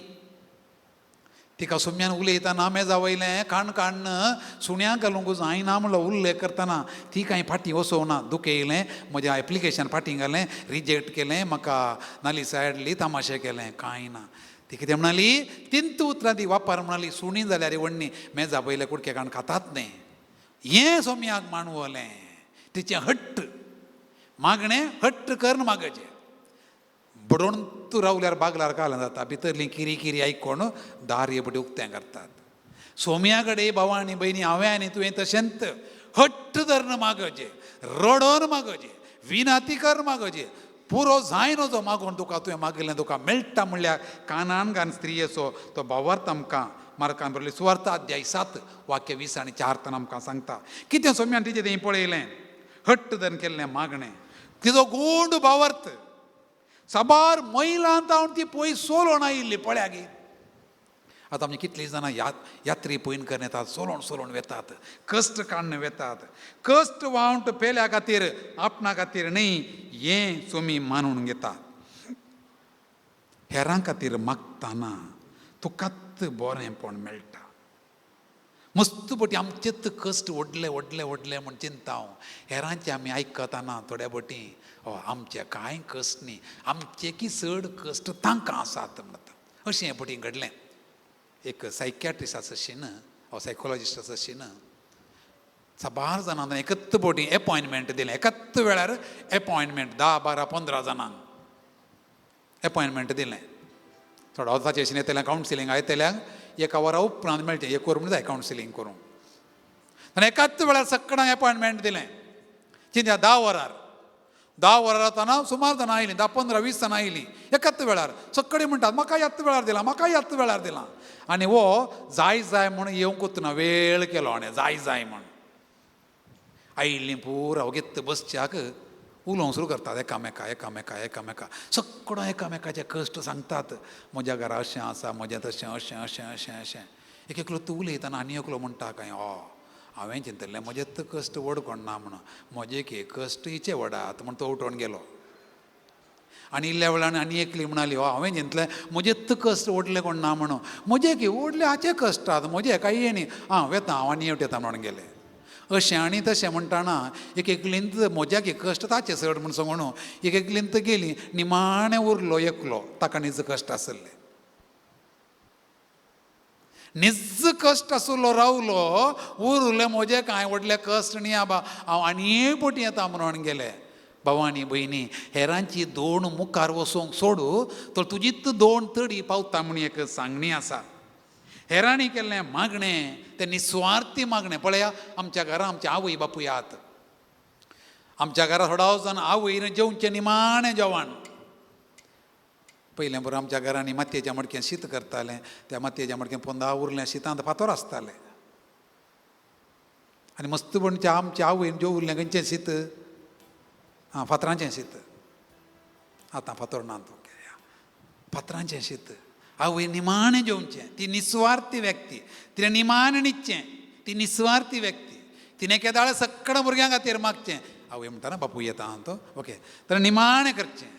[SPEAKER 2] तिका सोम्यान उलयतना मेजा वयलें काण काण्ण सुण्या घालूंक जायना म्हणलो उल्लेख करतना ती कांय फाटीं वसोवना. दुखयलें, म्हजें एप्लिकेशन फाटीं घालें, रिजेक्ट केलें, म्हाका नालिसा हाडली, तमाशे केलें, कांय ना. ती कितें म्हणाली? तिंत उतरां ती वापर म्हणाली, सुणी जाल्यार वण्णी मेजा पयले कुडके काण खातात न्ही. हें सोम्याक मांडवलें तिचें हट्ट मागणें, हट्ट करून मागचें. बडोवन तूं रावल्यार बागलार काल जाता, भितरली किरी किरी आयकोन दार हे पटी उक्तें करतात. सोम्या कडेन भावा आनी भयणी, हांवें आनी तुवें तशेंच हट्ट धरून मागचें, रडोन मागचें, विनाती कर मागचें. पुरो जायना जो मागोवन तुका तुवें मागिल्लें तुका मेळटा म्हणल्यार कानान घान स्त्रियेचो तो भावार्थ आमकां मार्कान बरयली सुवार्थ अध्याय 7 वाक्य 20 आनी 4 आमकां सांगता. कितें सोम्यान तिचें तें पळयलें? हट्ट धरून केल्लें मागणें, तिचो गोंड भावार्थ. साबार मैलां तावन ती पयस सोलोन आयिल्ली पळया गे. आतां आमची कितलीं जाणां यात्री पयन करून येतात, सोलोन सोलोन वेतात, कश्ट काडून वेतात. कश्ट वावंट पेल्या खातीर, आपणा खातीर न्ही, हें सोमी मानून घेता. हेरां खातीर मागतना तुकाच बरेंपण मेळटा. मस्त पटी आमचेच कश्ट व्हडले व्हडले व्हडले म्हण चिंता हांव. हेरांचे आमी आयकतना थोड्या पटी आमचे कांय कश्ट न्ही, आमचे की चड कश्ट तांकां आसात म्हणटा. अशें हें पटी घडलें. एक सायकॅट्रिस्ट आसा शीन, सायकोलॉजिस्ट आसा शीन, साबार जाणांक एकच पटी एपॉयंटमेंट दिलें. एकाच वेळार एपॉयंटमेंट 10, 12, 15 जाणांक एपॉयंटमेंट दिलें. थोडो वताचें अशें येतल्या कावन्सिलिंग आयतल्यांक एका वरा उपरांत मेळचें, एक वर जाय कावन्सिलिंग करूंक. आनी एकाच वेळार सगळ्यांक एपॉयंटमेंट दिलें. चिंत्या 10 वरार, 10 वरार जातना सुमार जाणां आयलीं, 10, 15, 20 जाणां आयलीं एकाच वेळार. सगळीं म्हणटात म्हाका ह्याच वेळार दिलां, म्हाका ह्याच वेळार दिलां. आनी हो जाय जाय म्हूण येवंकूच ना, वेळ केलो आनी जाय जाय म्हूण आयिल्लीं पुरा वगीत बसच्याक उलोवंक सुरू करतात एकामेका एकामेका एकामेका. सगळो एकामेकाचे कश्ट सांगतात. म्हज्या घरा अशें आसा, म्हजें तशें अशें अशें अशें अशें. एक एकलो तूं उलयतना आनी एकलो म्हणटा कांय, हांवें चिंतलें म्हजें कश्ट व्हड कोण ना म्हणून, म्हजे की कश्ट हिचे व्हडात म्हण तो उठोवन गेलो. आनी इल्ल्या वेळान आनी एकली म्हणाली, हांवें चिंतलें म्हजें कश्ट व्हडलें कोण ना म्हणून, म्हजे की व्हडले हाचे कश्ट आसा, म्हजे कांय न्ही, हांव वेता, हांव आनी येवट येता म्हणून गेले. अशें आनी तशें म्हणटाना एक एकलींत म्हज्याक एक कश्ट ताचें चड म्हूण सांगून एक एकलींत गेली, निमाणें उरलो एकलो, ताका निज कश्ट आसले, निज कश्ट आसलो रावलो, उरले म्हजें कांय व्हडलें कश्ट न्ही आबा, हांव आनी पटी येता म्हणून गेले. भाव आनी भयणी, हेरांची दोन मुखार वचोंक सोडू तर तुजीच दोन तडी पावता म्हूण एक सांगणी आसा. हेरांनी केल्लें मागणें तें निस्वार्थी मागणें. पळया आमच्या घरा आमच्या आवय बापूय आहात, आमच्या घरा थोडा वचून आवयन जेवचें निमाणें जेवण. पयलें बरोबर आमच्या घरांनी मातयेच्या मडक्यान शीत करतालें, त्या मातयेच्या मडक्यान पोंदा उरलें शितांत फातोर आसताले आनी मस्त पण आमच्या आवयन जेवलें खंयचें शीत, आं फातरांचें शीत, आतां फातोर ना तो फातरांचें शीत. आवय निमाणें जेवचें, ती निस्वार्थी व्यक्ती, तिणें निमाणें न्हिदचें, ती निस्वार्थी व्यक्ती, तिणें केदाळ सगळ्या भुरग्यां खातीर मागचें. आवय म्हणटा ना बापूय येता आं तो ओके, तर निमाणें करचें.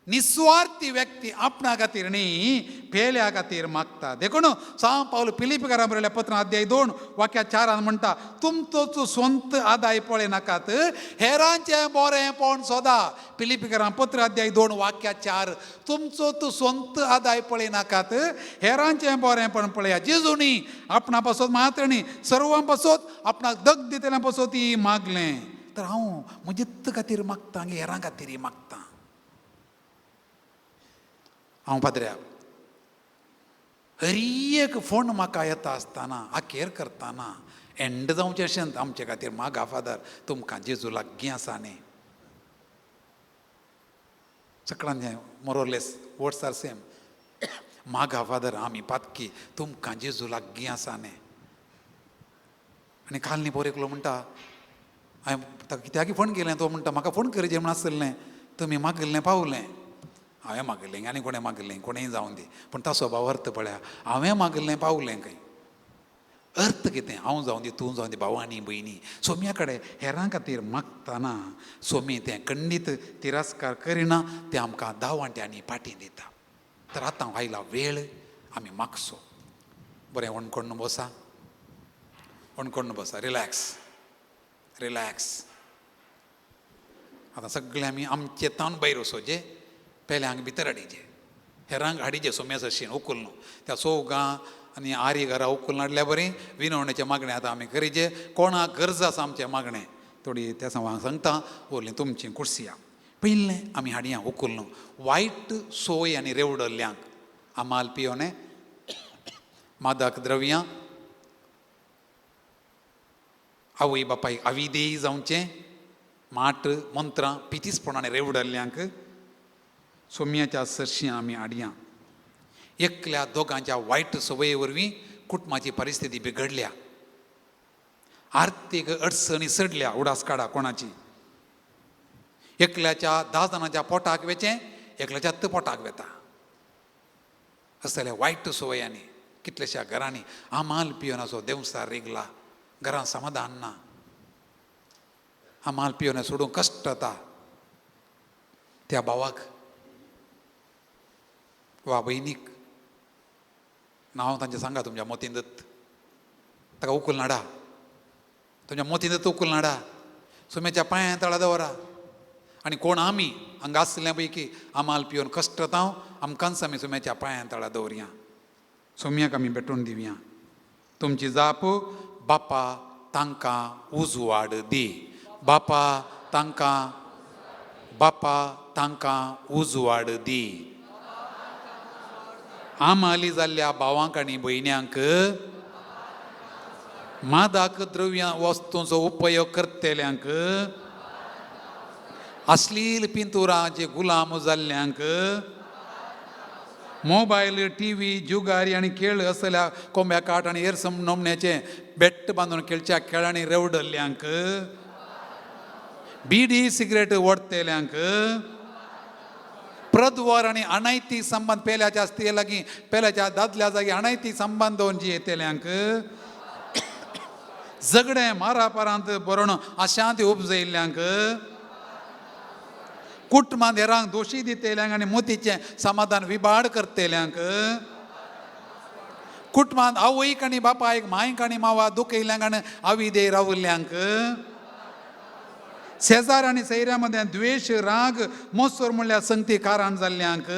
[SPEAKER 2] निस्वार्थी व्यक्ती आपणा खातीर न्ही पेल्या खातीर मागता. देखून सांव पावल फिलिपकारां बरयल्या पत्र अध्याय 2 वाक्या 4 म्हणटा, तुमचोच स्वंत आदाय पळय नाकात, हेरांचें बरेंपण सोदा. फिलिपकारां पत्र अध्याय 2 वाक्या 4, तुमचो तूं स्वंत आदाय पळय नाकात, हेरांचें बरेंपण पळया. जेजूनी आपणा पासत मात्र न्ही सर्वां पासत आपणाक दग दितल्या पासत ती मागलें. तर हांव म्हजेच खातीर मागता, हेरां खातीर मागता. हांव पाद्र्या हरी एक फोन म्हाका येता आसतना आखेर करतना एंड जावचें अशें आमचे खातीर मागा फादर, तुमकां जेजू लागीं आसा न्ही. सगळ्यांचे मोरलेस वर्ड्स are same, मागा फादर आमी पातकी, तुमकां जेजू लागीं आसा न्ही. आनी काल न्ही पोर एकलो म्हणटा, हांवें ताका कित्याक फोन केलें, तो म्हणटा म्हाका फोन करचें म्हण आसलें, तुमी मागिल्लें पावलें. हांवें मागिल्लें आनी कोणें मागिल्लें कोणेंय जावन दी, पूण ताचो भाव अर्थ पळया, हांवें मागिल्लें पावलें खंय. अर्थ कितें, हांव जावन दी तूं जावन दी भाव आनी भयणी, सोम्या कडेन हेरां खातीर मागतना सोमी तें खंडीत तिरस्कार करिना, तें आमकां दावांट्यांनी फाटीं दिता. तर आतां आयला वेळ आमी मागचो. बरें वणकोण बसा, वणकोण बसा, रिलॅक्स रिलॅक्स. आतां सगळें आमी आमचे तावन भायर वचोचे, पेल्यांक भितर हाडिचे, हेरांक हाडिचे सोम्या सरशीन उकुल न्हू. त्या चौगां आनी आरी घरा उकुल हाडल्या बरी विनवणेचें मागणें आतां आमी करिचे. कोणाक गरज आसा आमचें मागणें थोडी त्या सांग सांगता, उरलीं तुमची कुर्सिया. पयलें आमी हाडया उकुल न्हू वायट सोय आनी रेवडल्ल्यांक, आमाल पियोने, मादक द्रव्यां, आवय बापायक अविदेय जावचें, माट मंत्रां पितीसपणान रेवडल्ल्यांक सोम्याच्या सरशी आमी हाडया. एकल्या दोगांच्या वायट संवये वरवीं कुटुंबाची परिस्थिती बिगडल्या, आर्थीक अडचणी चडल्या. उडास काडा कोणाची, एकल्याच्या 10 जाणांच्या पोटाक वेचें, एकल्याच्या त पोटाक वेता. असल्या वायट संवयांनी कितल्याश्या घरांनी आमाल पियोनाचो देंवसार रिगला, घरां समाधान ना, आमाल पियोना सोडूंक कश्ट जाता त्या भावाक वा भयणीक. नांव तांचें सांगा तुमच्या मोतींदत, ताका उकुल नाडा, तुमच्या मोतींदत उकुल नाडा, सुम्याच्या पांया तळा दवरा. आनी कोण आमी हांगा आसल्या पैकी आमाल पिवन कश्ट जाता, आमकांच आमी सुम्याच्या पांया तळा दवरया, सोम्याक आमी भेटून दिवया. तुमची जाप बापा तांकां उजवाड दी, बापा तांकां, बापा तांकां उजवाड दी. आमाली जाल्ल्या भावांक आनी भयण्यांक, मादक द्रव्यां वस्तूंचो उपयोग करतल्यांक, अश्लील पिंतुरांचे गुलाम जाल्ल्यांक, मोबायल टीव्ही जुगारी आनी खेळ असल्या कोंब्या काट आनी हेर नमण्याचे बेट्ट बांदून खेळच्या खेळांनी रेवडल्ल्यांक, बिडी सिगरेट ओडतेल्यांक, प्रद्वार आनी अनैतीक संबंद पेल्याच्या स्त्रिये लागीं पेल्याच्या दादल्या जागी अनैतीक संबंद दवरून जियेतल्यांक, झगडें मारापारांत बरोवन अशांती उपजयल्ल्यांक, कुटुंबांत हेरांक दोशी दितल्यांक आनी मोतीचें समाधान विबाड करतल्यांक, कुटुंबांत आवयक आनी बापायक, मांयक आनी मावा दुखयल्ल्यांक आनी आविदे रावल्ल्यांक, शेजार आनी सैऱ्या मदें द्वेश, राग, मोसोर म्हणल्यार संगती कारण जाल्ल्यांक,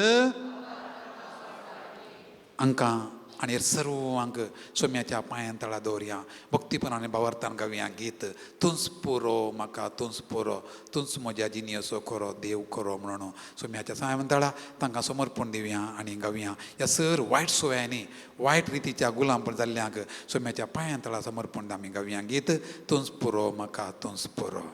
[SPEAKER 2] हांकां आनी सर्वांक सोम्याच्या पांयां तळा दवरया. भक्तीपणान आनी भावार्थान गावया गीत, तूंच पुरो म्हाका, तूंच पुरो, तूंच म्हज्या जिणेचो खरो देव खरो म्हणून सोम्याच्या पांयां तळा तांकां समर्पण दिवया आनी गावया. ह्या सर वायट सवयांनी, वायट रितीच्या गुलाम जाल्ल्यांक सोम्याच्या पांयां तळा समर्पण आमी गावया गीत, तूंच पुरो म्हाका, तूंच पुरो.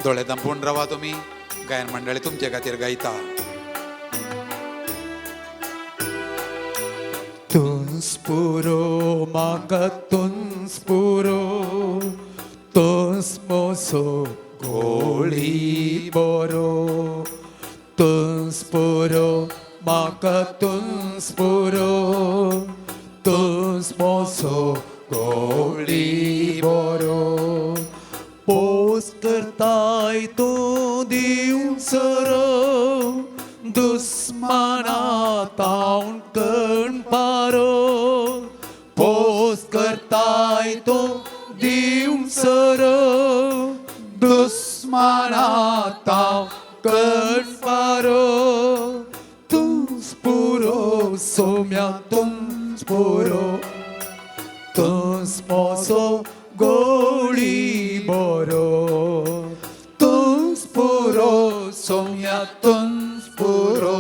[SPEAKER 2] दोळे दांपून रावा तुमी. गायन मंडळी तुमचे खातीर गायता.
[SPEAKER 3] तूंच पुरो म्हाका, तूंच पुरो, तूंच मोसो गोळी बरो, तूंच पुरो म्हाका, तूंच पुरो, तूंच मोसो गोळी बरो. पोस करताय तूं दिवसरो, दुस्माना तावन कण पारो, पोस करताय तूं दिवसरो, दुस्माना तावन कण पारो. तूंच पुरो सोम्या, तूंच पुरो, तूंच मोसो गोळी बरो, तूंच पुरो सोम्या, तूंच पुरो,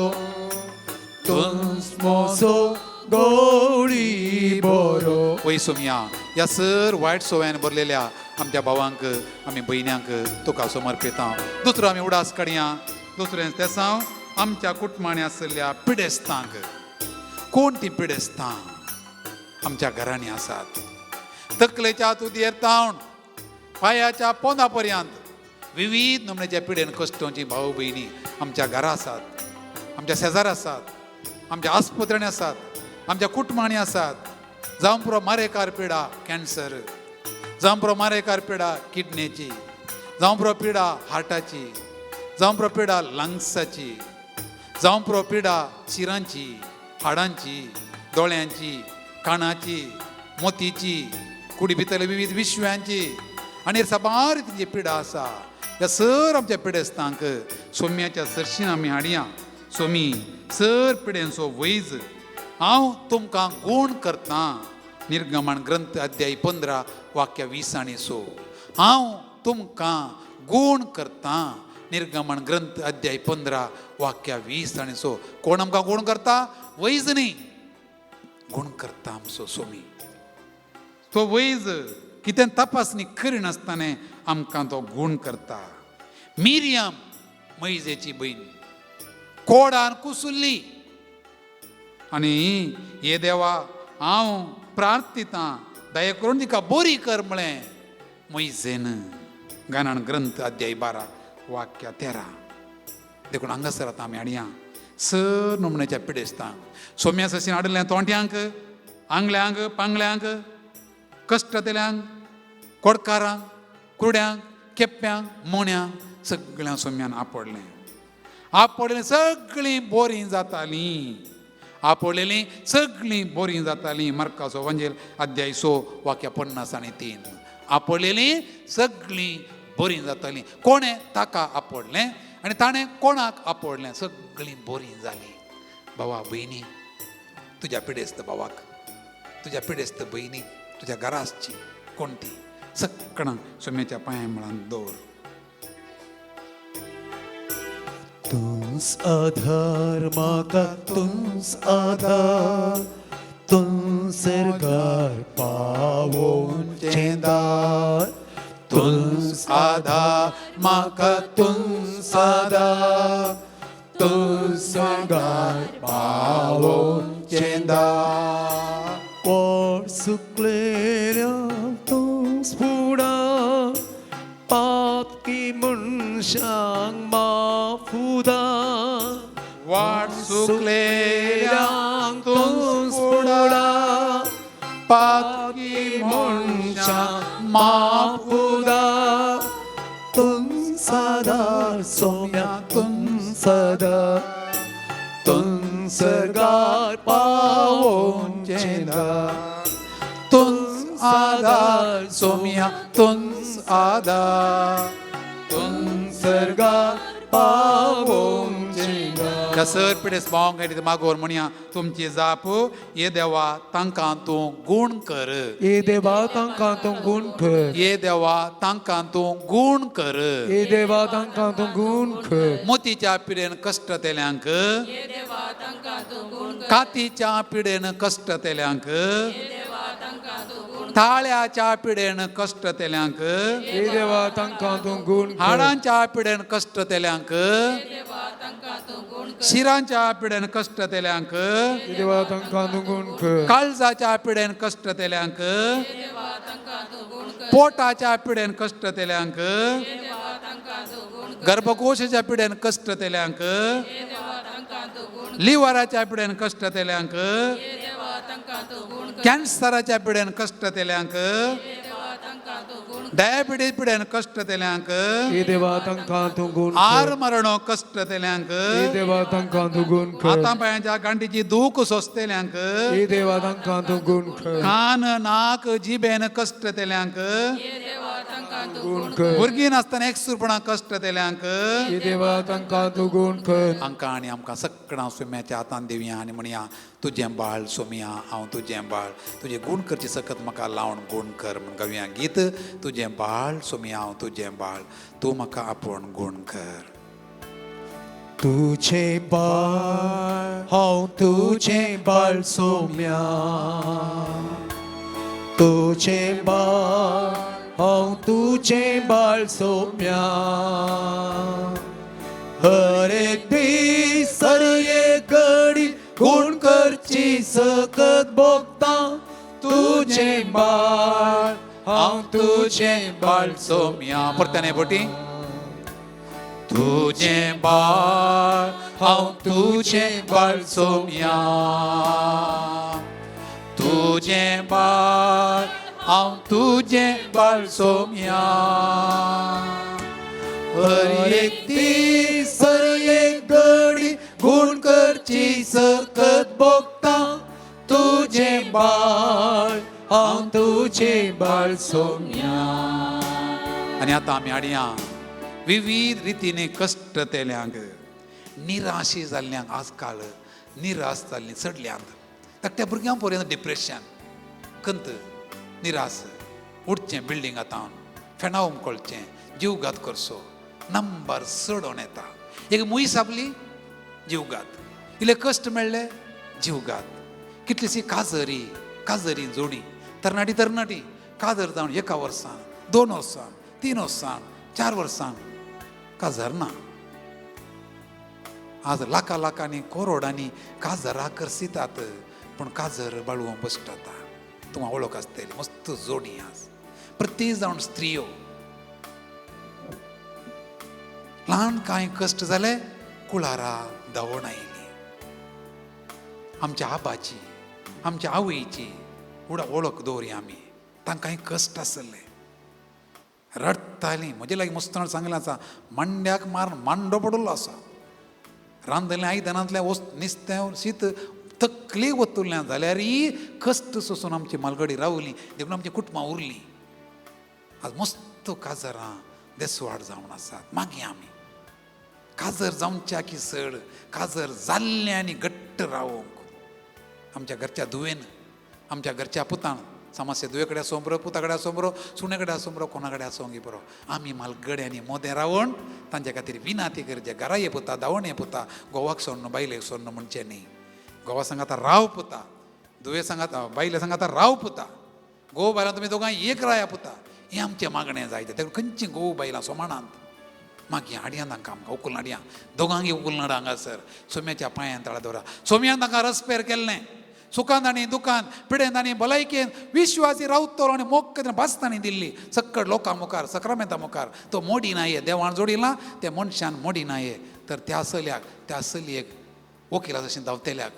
[SPEAKER 3] तूंच मोसो गोळी बरो.
[SPEAKER 2] वय सोमया, ह्या सर वायट सवयान भरलेल्या आमच्या भावांक, आमी भयण्यांक तुका समर्पिता. दुसरो आमी उडास काडया. दुसरें तेसांव आमच्या कुटुंबांनी आशिल्ल्या पिडेस्तांक. कोण ती पिडेस्तां? आमच्या घरांनी आसात. तकलेच्या तुदयेर तावन पांयाच्या पोंदा पर्यंत विविध नमण्याच्या पिडेन कश्टोंची भाव भयणी आमच्या घरा आसात, आमच्या शेजार आसात, आमच्या आस्पत्र्यांनी आसात, आमच्या कुटुंबांनी आसात. जावं पुरो मारेकार पिडा कॅन्सर, जावं पुरो मारेकार पिडा किडनेची, जावं पुरो पिडा हार्टाची, जावं पुरो पिडा लंग्साची, जावं पुरो पिडा शिरांची, हाडांची, दोळ्यांची, कानाची, मोतीची, कुडी भितरले विविध विश्व्यांची आनी साबार रितीची पिडा आसा. ह्या सर आमच्या पिडेस्तांक सोम्याच्या सरशीन आमी हाडया. सोमी सर पिड्यांचो वैज, हांव तुमकां गूण करतां. निर्गमन ग्रंथ अध्याय 15 वाक्य 20 आनी 6. हांव तुमकां गूण करतां. निर्गमन ग्रंथ अध्याय 15 वाक्य 20 आनी 6. कोण आमकां गूण करता? वैज न्ही, गूण करता आमचो सोमी. तो वैज कितें तपासणी करिनासतना आमकां तो गूण करता. मिरियम मैजेची भयण कोडान कुसुल्ली आनी हे देवा हांव प्रार्थितां, दया करून तिका बरी कर म्हळें मैजेन. गानान ग्रंथ अध्याय 12 वाक्य 13. देखून हांगासर आतां आमी हाडया सर नमण्याच्या पिडेस्तांक, सोम्या सशीन हाडिल्लें तोंट्यांक, आंगल्यांक, पांगल्यांक, कश्टतल्यांक, कोडकारांक, कुड्यांक, केप्प्यांक, मोण्यांक, सगळ्या सोम्यान आपडलें. आपडलें सगळीं बोरीं जातालीं, आपडलेलीं सगळीं बोरीं जातालीं. मार्काचो वंजेल अध्याय 6 वाक्य 50 आनी 3. आपडलेलीं सगळीं बोरीं जातालीं. कोणें ताका आपडलें आनी ताणें कोणाक आपडलें? सगळीं बोरीं जालीं. भावा भयणी, तुज्या पिडेस्त भावाक, तुज्या पिडेस्त भयणीक, तुज्या घरा आसची कोण ती सगळां सोम्याच्या पांया मुळान दवर.
[SPEAKER 3] तूंच आधार म्हाका, तूंच आधार, तूंच सरकार पावोवचें दार,
[SPEAKER 2] तूंच आधार म्हाका, तूंच आधार, तूंच सरकार पावोवचें दार.
[SPEAKER 3] पोट सुकलेल्या तूंच फुडा, पातकी मनशांक माफुदा,
[SPEAKER 2] वाट सुकलेल्या तूंच
[SPEAKER 3] फुडा,
[SPEAKER 2] पातकी मनशांक माफुदा,
[SPEAKER 3] तूंच आदार सोम्या तुंच आदार तुंच सर्गार पावोवचें दार
[SPEAKER 2] तुंच आदार सोम्या तुंच आदार तुंच
[SPEAKER 3] सर्गार पावोवचें दार
[SPEAKER 2] त्या सर पिडेस भावंक गायती मागोर म्हणया तुमची जाप ये देवा तांकां तूं गूण कर.
[SPEAKER 1] ये देवा तांकां तूं गुण कर.
[SPEAKER 2] ये देवा तांकां तूं गूण कर.
[SPEAKER 1] ये देवा तांकां तूं गुण कर.
[SPEAKER 2] मोतीच्या पिडेन कश्ट तेल्यांक, कातीच्या पिडेन कश्ट तेल्यांक, ताळ्याच्या पिडेन कश्ट तेल्यांक,
[SPEAKER 1] ये देवा तांकां तूं गुण कर.
[SPEAKER 2] हाडांच्या पिडेन कश्ट तेल्यांक, शिरांच्या पिडेन कश्ट तेल्यांक,
[SPEAKER 1] ये देवा तांकां तूं गुण कर.
[SPEAKER 2] काळजाच्या पिडेन कश्ट तेल्यांक, पोटाच्या पिडेन कश्ट तेल्यांक, गर्भकोशाच्या पिडेन कश्ट तेल्यांक, लिव्हराच्या पिडेन कश्ट तेल्यांक, कॅन्सराच्या पिडेन कश्ट तेल्यांक, डायबिटीज पिडेन कश्ट तेल्यांक,
[SPEAKER 1] ये देवा तांकां तूं गुण कर.
[SPEAKER 2] आर मरणो कश्ट तेल्यांक,
[SPEAKER 1] ये देवा तांकां तूं गुण कर.
[SPEAKER 2] हाता पांयांच्या गांठीची दूख सोंसतेल्यांक,
[SPEAKER 1] ये देवा तांकां तूं गुण कर.
[SPEAKER 2] कान नाक जिबेन कश्ट तेल्यांक,
[SPEAKER 1] गुण कर.
[SPEAKER 2] भुरगीं नासतना एकसुरपणां कश्ट तेल्यांक,
[SPEAKER 1] ये देवा तांकां तूं गुण कर.
[SPEAKER 2] आमकां आनी आमकां सगळ्यां सोम्याच्या हातान दिवया आनी म्हणया तुजें बाळ सोम्या, हांव तुजें बाळ, तुजें गूण करची सकत म्हाका लावन गूण कर म्हण गावया गीत. तुजें बाळ सोम्या, हांव तुजें बाळ, तूं म्हाका आपोवन गूण कर.
[SPEAKER 3] तुझे बाळ हांव तुझे बाळ सोम्या, तुझे बाळ हांव तुझे बाळ सोम्या. हर एक दीस हर एक घडी गुण करची सकत भोगता तुझे बाळ हांव तुझे बाळ
[SPEAKER 2] सोम्या. परत्याने बोटी. तुजें बाळ हांव तुजें बाळ सोम्या, तुजें बाळ हांव तुजें बाळ सोम्या.
[SPEAKER 3] हर एक दीस हर एक घडी गुण करची सकत भोगता तुझें बाळ हांव तुझें बाळ सोम्या.
[SPEAKER 2] आनी आतां आमी हाडया विविध रितीने कश्ट तेल्यांक, निराशी जाल्ल्यांक, आजकाल निराश जाल्लीं चडल्यांत धाकट्या भुरग्यां पर्यंत डिप्रेशन, कंत, निराश, उठचें बिल्डिंग आतां फेणा उमकळचें, जीवघात करचो, नंबर चडोवन येता. एक मूय सापली जीवघात, इल्ले कश्ट मेळ्ळे जीवघात, कितलीशी काजरी काजरी जोडी तरणाटी तरणाटी काजर जावन एका वर्सान, 2 वर्सां, 3 वर्सां, 4 वर्सां काजर ना. आज लाखां लाखांनी करोडांनी काजर आकर्शितात, पूण काजर बाळूंक बसता. तुमकां वळख आसतली मस्त जोडी आज प्रत्येक जावन स्त्रियो. ल्हान कांय कश्ट जाले कुळारा धांवण आयली. आमच्या आबाची आमच्या आवयची वळख दवरया आमी. तांकांय कश्ट आसले, रडटालीं. म्हजे लागीं मुस्तण सांगलें आसा, मांड्याक मार मांडो पडिल्लो आसा, रांदलें आयदनांतलें निस्तें शीत तकली वतुल्लें जाल्यारय कश्ट सोसून आमची मालगडी रावली, देखून आमची कुटुंबां उरलीं. आज मस्त काजरां देसवाड जावन आसात. मागीर आमी काजर जावच्या की चड काजर जाल्लें आनी घट्ट रावोंक आमच्या घरच्या धुवेन, आमच्या घरच्या पुतान, समस्या धुवे कडेन आसूं बरो, पुता कडेन आसूं बरो, सुणे कडेन आसूं बरो, कोणा कडेन आसूंक बरो, आमी मालगडे आनी मोदें रावण तांच्या खातीर विनाती करचे. घरा ये पुता, धांवण ये पुता, घोवाक सोडून बायलेक सोडून म्हणचें न्ही. घोवा सांगाता राव पुता, धुवे सांगाता बायले सांगाता राव पुता, घोव बायलां तुमी दोगांय एक राया पुता, हें आमचें मागणें जायतें. तेका खंयचीं घोव बायलां सोमाणांत मागीर हाडया तांकां, आमकां उखलून हाडया, दोगांक उखलून हाडा हांगासर सोम्याच्या पांयान तळा दवरा. सोम्यान तांकां रस्पेर केल्लें, सुखान आनी दुखान, पिडेन आनी भलायकेन विश्वासी रावतलो आनी मोग भास तांणी दिल्ली सक्कड लोकां मुखार, सक्रामेंता मुखार. तो मोडी ना ये देवान जोडिला त्या मनशान मोडी ना ये. तर त्या चल्याक त्या चलयेक वकिला जशें धांवतेल्याक,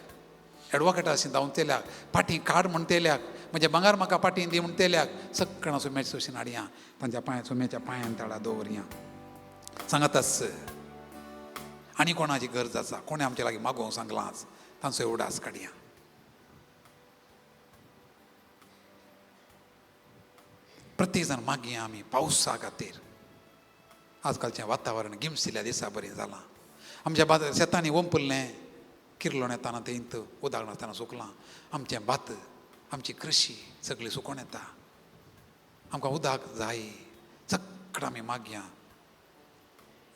[SPEAKER 2] एडवोकेटा जशें धांवतेल्याक, पाटी काड म्हणटेल्याक, म्हजें भांगर म्हाका पाटी दी म्हणटेल्याक, सगळ्यां सोम्याच्या सोशीन हाडया, तांच्या पांय सोम्याच्या पांयान तळा दवरया. सांगात आनी कोणाची गरज आसा, कोणें आमचे लागीं मागोवंक सांगलां आज, तांचो उडास काडया. प्रत्येक जाण मागया आमी पावसा खातीर. आजकालचें वातावरण गिमशिल्ल्या दिसा बरें जालां. आमच्या भात शेतांनी वंपल्लें किर्लोण येताना थंयत उदक नासतना सुकलां. आमचें भात, आमची कृशी सगळी सुकोन येता. आमकां उदक जाय. चक्कड आमी मागया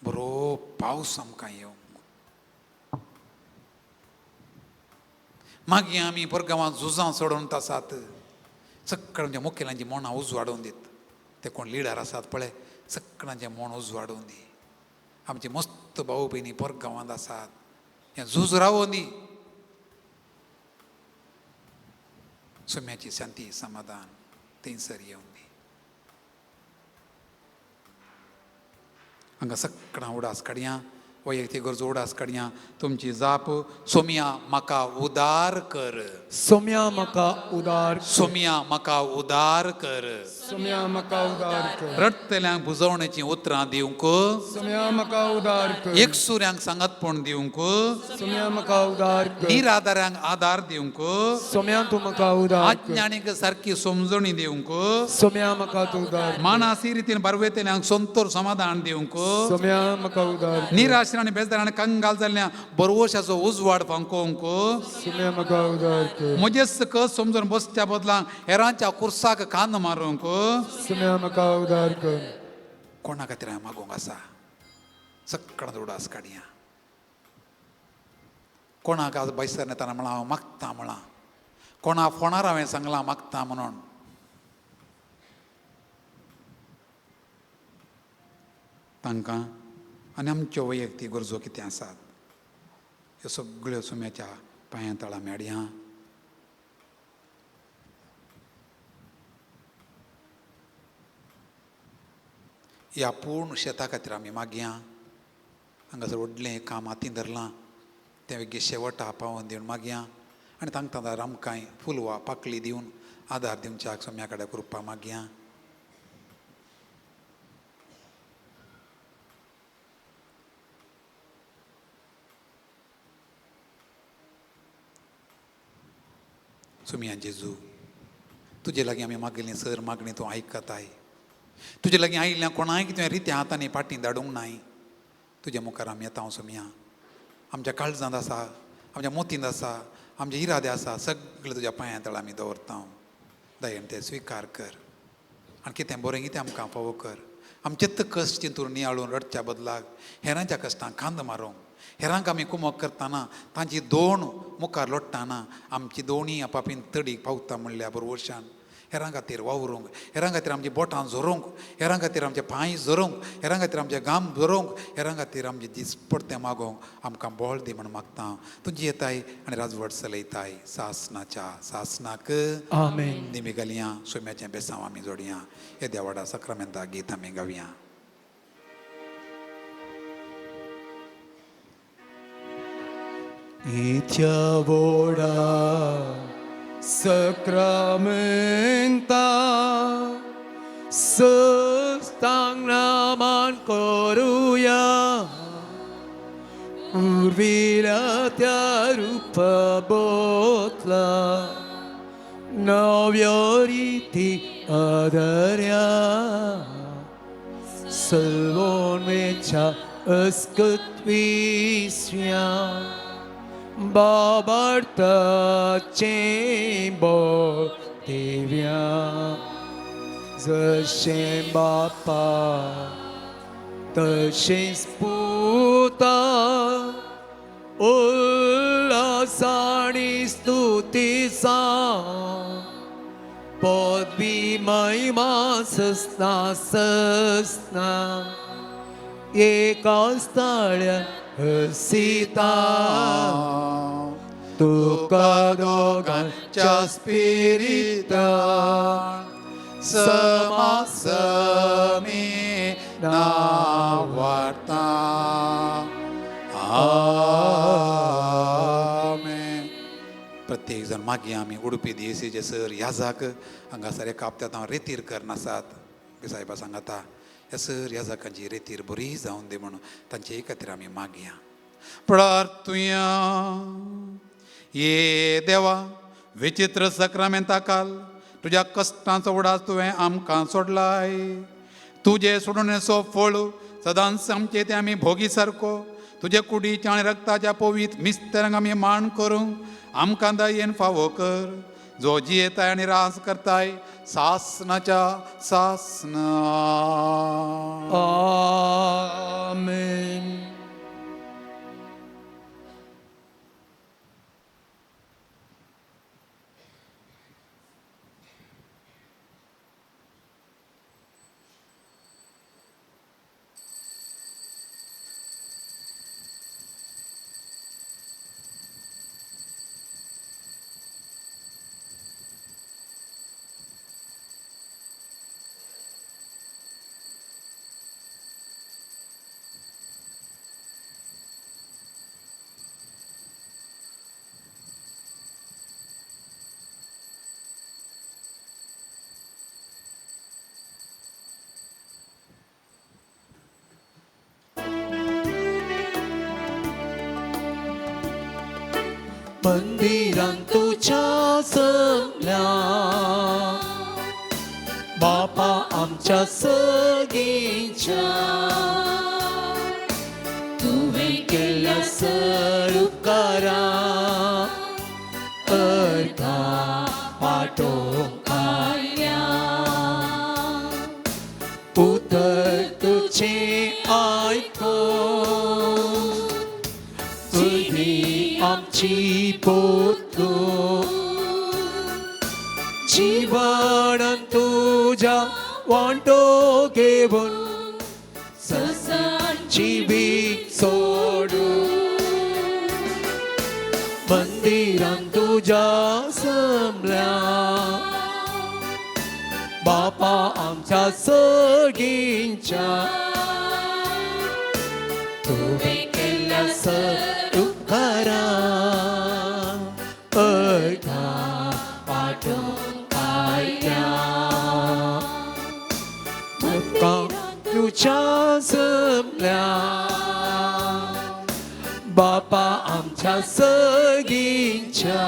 [SPEAKER 2] बरो पावस आमकां येवंक. मागीर आमी परगांवांत झुजां सोडून आसात. सगळ्या आमच्या मुखेलांची मोणां उजवाडून दीत. ते कोण लिडर आसात पळय, सगळ्यांचें मोण उजवाडून दी. आमची मस्त भाऊ भयणी परगांवांत आसात, हें झूज रावोन दी. सुम्याची शांती समाधान थंयसर येवन दी. हांगा सगळ्यां उडास काडया, वैयक्तीक गरजो उडास काडया. तुमची जाप, सोम्या म्हाका उदार कर.
[SPEAKER 1] सोम्या म्हाका उदार,
[SPEAKER 2] सोम्या म्हाका उदार कर.
[SPEAKER 1] सोम्या म्हाका उदार कर.
[SPEAKER 2] रडटल्यांक बुजवणेचीं उतरां दिवंक,
[SPEAKER 1] सोम्या म्हाका उदार कर.
[SPEAKER 2] एकसुऱ्यांक सांगातपण दिवंक,
[SPEAKER 1] सोम्या म्हाका उदार कर.
[SPEAKER 2] निराधाऱ्यांक आदार दिवंक,
[SPEAKER 1] सोम्या तूं म्हाका उदार कर.
[SPEAKER 2] अज्ञानीक सारकी समजणी दिवंक,
[SPEAKER 1] सोम्या म्हाका तूं उदार कर.
[SPEAKER 2] मानासी रितीन बारवेतल्यांक संतोर समाधान दिवंक,
[SPEAKER 1] सोम्या म्हाका उदार कर.
[SPEAKER 2] निराश आनी बेजार आनी कंगाल जाल्ल्या बरवशाचो उजवाड फांकोवंक,
[SPEAKER 1] सोम्या म्हाका उदार कर.
[SPEAKER 2] म्हजेच कस समजून बसच्या बदला हेरांच्या कुर्साक कान मारूंक,
[SPEAKER 1] सोम्या म्हाका उदार कर.
[SPEAKER 2] कोणा खातीर हांवें मागूंक आसा? सगळ्यां उडास काडया. कोणाक आज बैसर येताना म्हळां हांव मागता म्हळां, कोणा फोनार हांवें सांगलां मागता म्हणून. तांकां आनी आमच्यो वैयक्तीक गरजो कितें आसात ह्यो सगळ्यो सुम्याच्या पांयां तळा मेडया. ह्या पूर्ण शेता खातीर आमी मागया. हांगासर व्हडलें काम हातीन धरलां तें वेगळी शेवटा पावोवन दिवन मागया. आनी तांकां आमकांय फुलवा पाकळी दिवन आदार दिवच्याक सोम्या कडेन कृपा मागया. सुमिया जेजू, तुजे लागीं आमी मागिल्ली सर मागणी तूं आयकताय. तुजे लागीं आयिल्ल्या कोणाय तुवें रित्या हातांनी फाटीं धाडूंक नाय. तुज्या मुखार आमी येता सुमिया. आमच्या काळजांत आसा, आमच्या मोतींत आसा, आमचे इरादे आसा, सगळे तुज्या पांयां तळा आमी दवरता. दयेन ते स्विकार कर आनी कितें बरें कितें आमकां फावो कर. आमचेच कश्ट चिंतून नियाळून रडच्या बदलाक हेरांच्या कश्टांक खांद मारूंक, हेरांक आमी कुमक करतना तांची दोण मुखार लोट्टाना आमची दोणी आपापीन तडीक पावता म्हणल्या बरोवरशान हेरां खातीर वावरूंक, हेरां खातीर आमची बोटां झरोवंक, हेरां खातीर आमचे पांय झरोवंक, हेरां खातीर आमचे घाम झरोवंक, हेरां खातीर आमचे दीस पडते मागोवंक आमकां बळ दी म्हण मागता. तुजी येताय आनी राजवट चलयताय सासनाच्या सासनाक.
[SPEAKER 1] आमेन.
[SPEAKER 2] निमी घालया, सोम्याचें बेसांव आमी जोडया. येद्या व्हडा सक्रामेंता गीत आमी गावया.
[SPEAKER 3] इथ्या वोडा सक्रामेंता सस्तांग नामान करूया, पुर्विल्या त्या रूप बोतला नव्या रिती आदर्या, सल्वोन वेच्या अस्कत विसऱ्या, बाबार्थाचें बोल देव्या, जशें बापा तशेंच पुता, उल्हासाणी स्तुती सा, पदवी महिमा ससना ससना, एका स्थाळ्या हसिता, तुका दोगांच्या
[SPEAKER 2] स्पिरिता समासमी नावार्ता. आमेन. प्रत्येक जण मागीर आमी उडुपी दियेसीचे सर याजाक हांगासर एका हप्त्यांत हांव रेतीर करनासात सायबा सांगता. ह्या सर ह्या जाकांची रेतीर बरी जावन दी म्हणून तांचे खातीर आमी मागया. प्रार्थुया. ये देवा, विचित्र सक्रामेंता काल तुज्या कश्टांचो उडास तुवें आमकां सोडलाय. तुजे सोडणेचो फळ सदांच आमचे ते आमी भोगी सारको तुजे कुडीच्या आनी रक्ताच्या पवीत मिस्तेरांक आमी मान करूंक आमकां दयेन फावो कर, जो जियेताय आनी रास करताय सासनाच्या सासना.
[SPEAKER 3] आमेन. मंदिरां तुझ्या समल्या बापा आमच्या सगीच्या, तुवें केल्ल्या सर उपकारा अर्घा पाटोवंक आयल्या. उतर तुजें आयकून तुजी आमची पोतू जीवनान तुज्या वांटो घेवन ससांची भीक सोडू. मंदिरान तुज्या समल्या बापा आमच्या सगींच्या, तुवें केल्ल्या सर उपकारा अर्घा पाटोवंक आयल्या. मुखां तुज्या समल्या बापा आमच्या सगींच्या,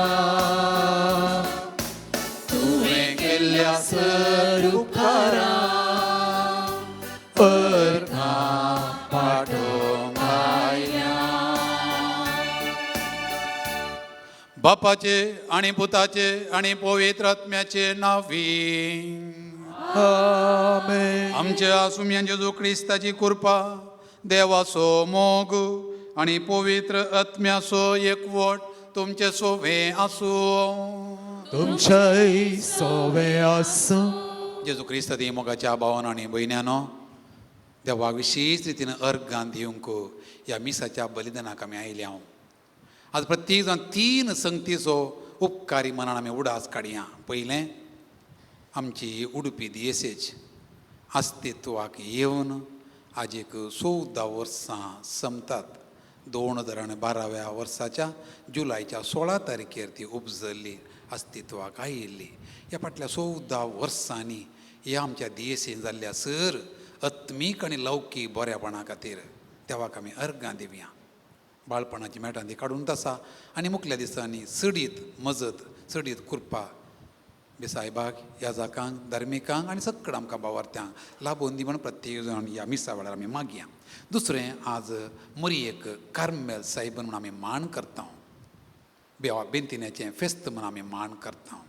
[SPEAKER 3] तुवें केल्ल्या सर उपकारा अर्घा पाटोवंक आयल्या.
[SPEAKER 2] बापाचे आनी पुताचे आनी पवित्र आत्म्याचे नांवी.
[SPEAKER 3] आमेन.
[SPEAKER 2] आमच्या सुम्यान जेजू क्रिस्ताची कृपा, देवाचो मोग आनी पवित्र आत्म्याचो एकवट तुमचे सोवे आसूं.
[SPEAKER 3] तुमच्याय सोवे आसूं.
[SPEAKER 2] जेजू क्रिस्ताची मोगाच्या भावान आनी भयण्यानो, देवाक विशेश रितीन अर्गान दिवंक ह्या मिसाच्या बलिदानाक आमी आयल्या. आज प्रत्येक जाण तीन संगतीचो उपकारी मनान आमी उडास काडया. पयलें, आमची उडुपी दियेसेज अस्तित्वाक येवन आज एक 14 वर्सां सोंपतात. 2012व्या वर्साच्या जुलायच्या 16 तारखेर ती उपजल्ली, अस्तित्वाक आयिल्ली. ह्या फाटल्या 14 वर्सांनी ह्या आमच्या दियेसेन जाल्ल्या सर आत्मीक आनी लौकीक बऱ्यापणा खातीर देवाक आमी अर्गां दिवया. बाळपणाची मेटां ती काडून आसा आनी मुखल्या दिसांनी चडीत मजत, चडीत कृपा बेसायबाक, ह्या जाकांक, धार्मिकांक आनी सगळ्या आमकां भावार्थ्यांक लाबून दी म्हण प्रत्येक जाण ह्या मिसा वेळार आमी मागया. दुसरें, आज मरियेक कार्मेल सायबन म्हूण आमी मान करता. बेवा बेंतिन्याचें फेस्त म्हूण आमी मान करता.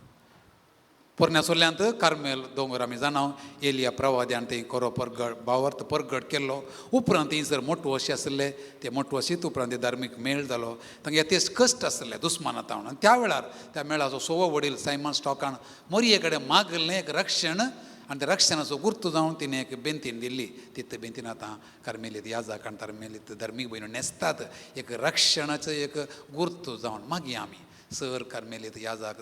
[SPEAKER 2] पोरण्या सोल्यांत कार्मेल दोंगर आमी जाणा, एलिया प्रवाद्यान थंय कोरो परगट, भावार्थ परगट केल्लो. उपरांत थंयसर मोटवशे आसले, ते मोटवशीत उपरांत ते धार्मीक मेळ जालो. तांकां तेच कश्ट आसले दुस्माना तावन. आनी त्या वेळार त्या मेळाचो सोवो वडील सायमन स्टॉकान मोरये कडेन मागलें एक रक्षण, आनी त्या रक्षणाचो गुर्तू जावन तिणें एक बेंतीन दिल्ली. तित बेंतीन आतां कार्मेलीत याजाक आनी कार्मेलीत धार्मीक भयणो न्हेसतात, एक रक्षणाचो एक गुर्तू जावन. मागीर आमी सर कार्मेलीत याजाक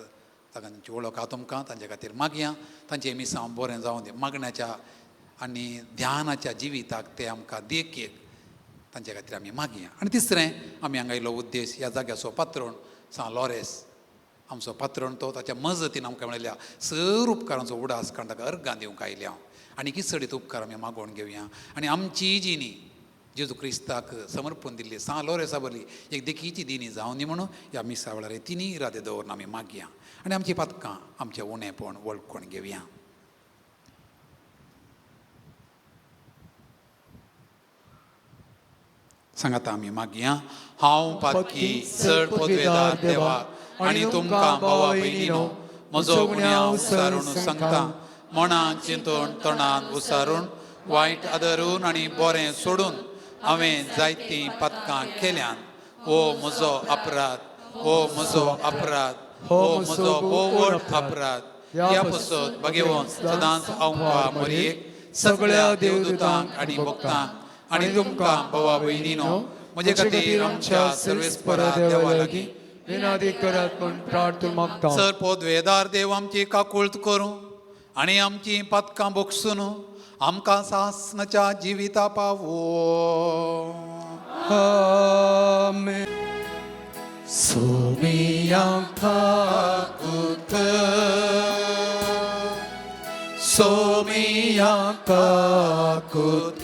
[SPEAKER 2] तांची वळख आहा तुमकां, तांचे खातीर मागया. तांचें मिसांव बरें जावन दी. मागण्याच्या आनी ध्यानाच्या जिविताक ते आमकां देख एक, तांचे खातीर आमी मागया. आनी तिसरें, आमी हांगा आयिल्लो उद्देश ह्या जाग्याचो पात्रोण सांत लॉरेस आमचो पात्रोण, तो ताच्या मजतीन आमकां मेळिल्ल्या सर उपकारांचो उडास काडून ताका अर्गां दिवंक आयल्या हांव. आनी किसडीत उपकार आमी मागोवन घेवया आनी आमची जिणी जेजू क्रिस्ताक समर्पण दिल्ली सां लोरेसा बरी एक देखीची दिनी जावन दी म्हणून ह्या मिसा वेळार तिनूय इरादे दवरून आमी मागया आनी आमची पातकां आमचें उणेपण वळखून घेवया. सांगात आमी मागया. हांव पातकी चड पदवेदार देवा आनी तुमकां भावा भयणीनो म्हजो गुन्यांव उसारून सांगता मनान चिंतून तणान उसारून वायट आदरून आनी बरें सोडून हांवें जायतीं पातकां केल्यान. हो म्हजो अपराध, हो म्हजो अपराध, हो म्हजो भोव व्हड अपराध. ह्या पसत भगेवन सदांच हांव मरयेक सगळ्या देवदूतांक आनी भक्तांक आनी तुमकां भावा भयणीनो म्हजे खातीर आमच्या सर्वेस्परा देवा लागीं
[SPEAKER 1] विनादी करात म्हूण प्रार्थना मागता.
[SPEAKER 2] सर पोदवेदार देव आमची काकुळट करूं आनी आमची पातकां बोगसून आमकां सासनाच्या जिविता पावो.
[SPEAKER 1] आमेन.
[SPEAKER 3] सोमिया काकुत सोमिया काकुत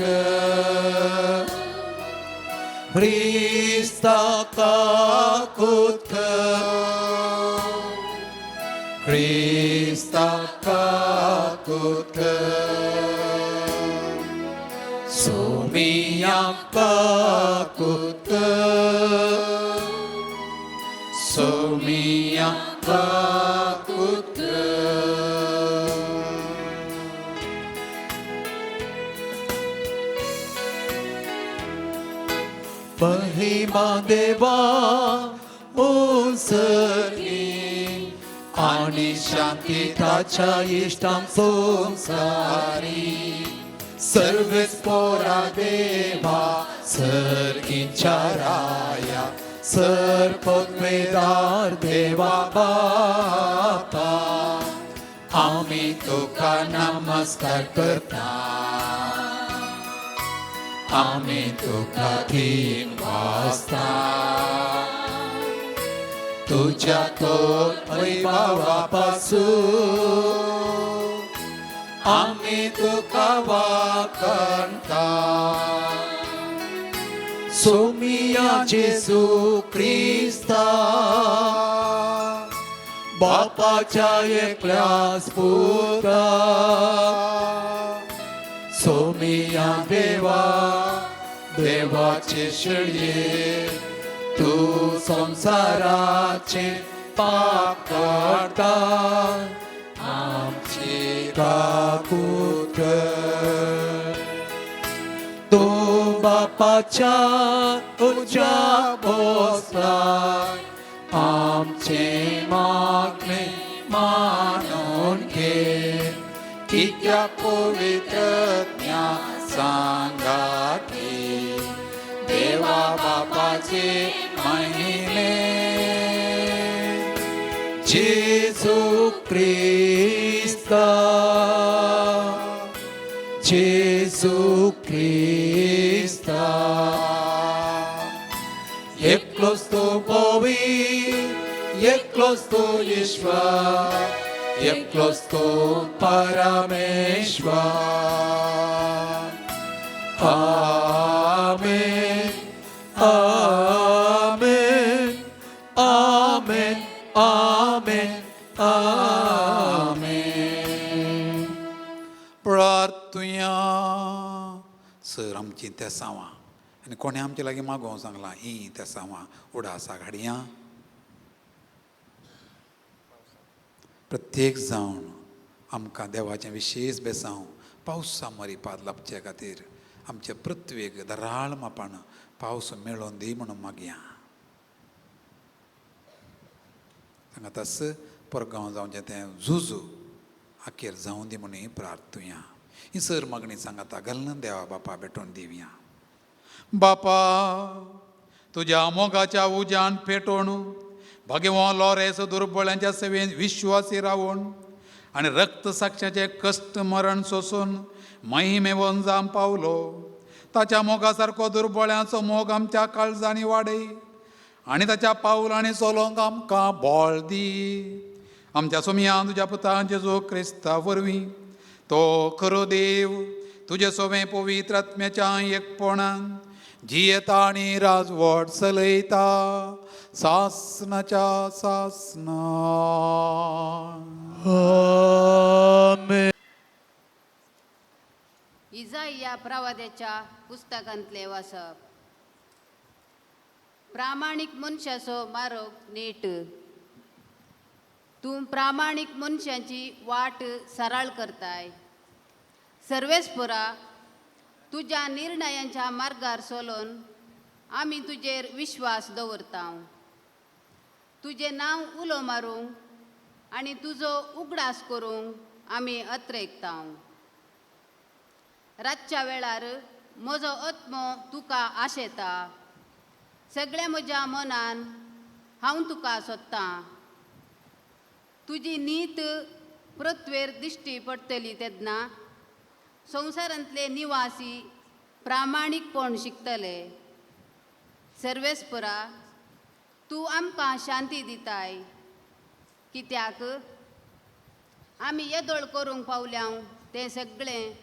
[SPEAKER 3] क्रिस्ता काकुत क्रिस्ता काकुत सोमिया काकुत सोमिया काकुत. महिमा देवा उंसरी आनी शांती ताच्या इश्टांक संवसारी सर्वेच पोरा देवा सर्गींच्या राया सर पदवेदार देवा बापा आमी तुका नमस्कार करता आमी तुका धीन वाजता तुज्या तोर वैभवापासून आमी तुका वाखणता. सोमिया जेजू क्रिस्ता बापाच्या एकल्याच पुता सोमिया देवा देवाचे शेळये तूं संवसाराचे पाप काडटा आमची काकूत कर. तूं बापाच्या उज्या बसला आमचे मागणे मानून घे
[SPEAKER 2] कित्याक पवित्र सांगाती देवा बापाचे महिमे
[SPEAKER 3] जेजू क्रिस्ता जेजू क्रिस्ता एकलोच तो पवी एकलोच तो ईश्वर एकलोच तो परमेश्वर. आमेन आमेन आमेन आमेन आमेन.
[SPEAKER 2] प्रार्थुया. सर आमचीं तेसांवां आनी कोणें आमचे लागीं मागोवंक सांगलां हीं तेसांवां उडासाक हाडया. प्रत्येक जावन आमकां देवाचें विशेश बेसांव पावसा मरिपाद लाबचे खातीर आमचे पृथ्वेक दराळ मापान पावस मेळोवन दी म्हणून मागया. सांगातास परगांव जावचें तें झुजू आखेर जावं दी म्हणून प्रार्थुया. ही सर मागणी सांगाता घालून देवा बापा भेटोवन दिवया. बापा तुज्या मोगाच्या उज्यान पेटोवन भाग्यवान लोरेस दुर्बळ्यांच्या सेवेन विश्वासी रावून आनी रक्त साक्षाचें कश्ट मरण सोसून महिमेवन जावन पावलो. ताच्या मोगा सारको दुर्बळ्यांचो मोग आमच्या काळजांनी वाडय आनी ताच्या पावलांनी चलोवंक आमकां बळ दी. आमच्या सोमयान तुज्या पुतान जेजू क्रिस्ता वरवीं तो खरो देव तुजे सोवें पवित्र आत्म्याच्या एकपणान जियेता आनी राजवट चलयता सासनाच्या सासना.
[SPEAKER 3] आमेन.
[SPEAKER 5] इजाइया प्रवाद्याच्या पुस्तकांतले वाचप. प्रामाणीक मनशाचो मार्ग नीट. तूं प्रामाणीक मनशांची वाट सरळ करताय. सर्वेस्पुरा तुज्या निर्णयांच्या मार्गार चलोवन आमी तुजेर विश्वास दवरता. तुजें नांव उलो मारूंक आनी तुजो उगडास करूंक आमी अत्रेकता. रातच्या वेळार म्हजो आत्मो तुका आशेता. सगळ्या म्हज्या मनान हांव तुका सोदतां. तुजी नीत पृथ्वेर दिश्टी पडटली तेन्ना संवसारांतले निवासी प्रामाणीकपण शिकतले. सर्वेस्परा तूं आमकां शांती दिताय. कित्याक आमी येदोळ करूंक पावल्या तें सगळें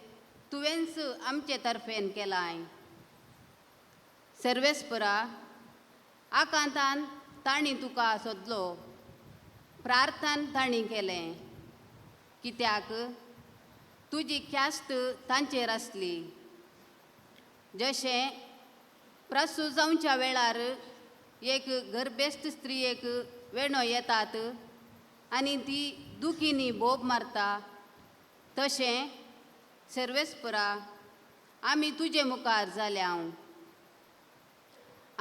[SPEAKER 5] तुवेंच आमचे तर्फेन केलाय. सर्वेस्परा आकांतान तांणी तुका सोदलो. प्रार्थन तांणी केलें. कित्याक तुजी ख्यास्त तांचेर आसली. जशें प्रसूत जावच्या वेळार एक गर्भेस्त स्त्रियेक वेणो येतात आनी ती दुखींनी बोब मारता तशें सर्वेस्परा आमी तुजे मुखार जाल्या.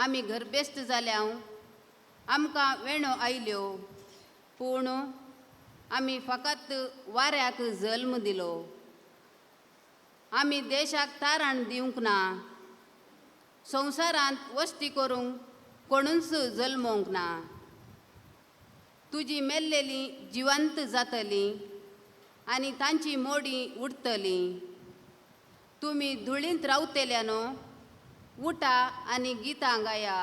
[SPEAKER 5] आमी गर्भेस्त जाल्या. आमकां वेणो आयल्यो पूण आमी फकत वाऱ्याक जल्म दिलो. आमी देशाक तारण दिवंक ना. संवसारांत वस्ती करूंक कोणूच जल्मोंक ना. तुजी मेल्लेली जिवंत जातली आनी तांची मोडी उडतली. तुमी धुळींत रावतल्यानो उठा आनी गितां गाया.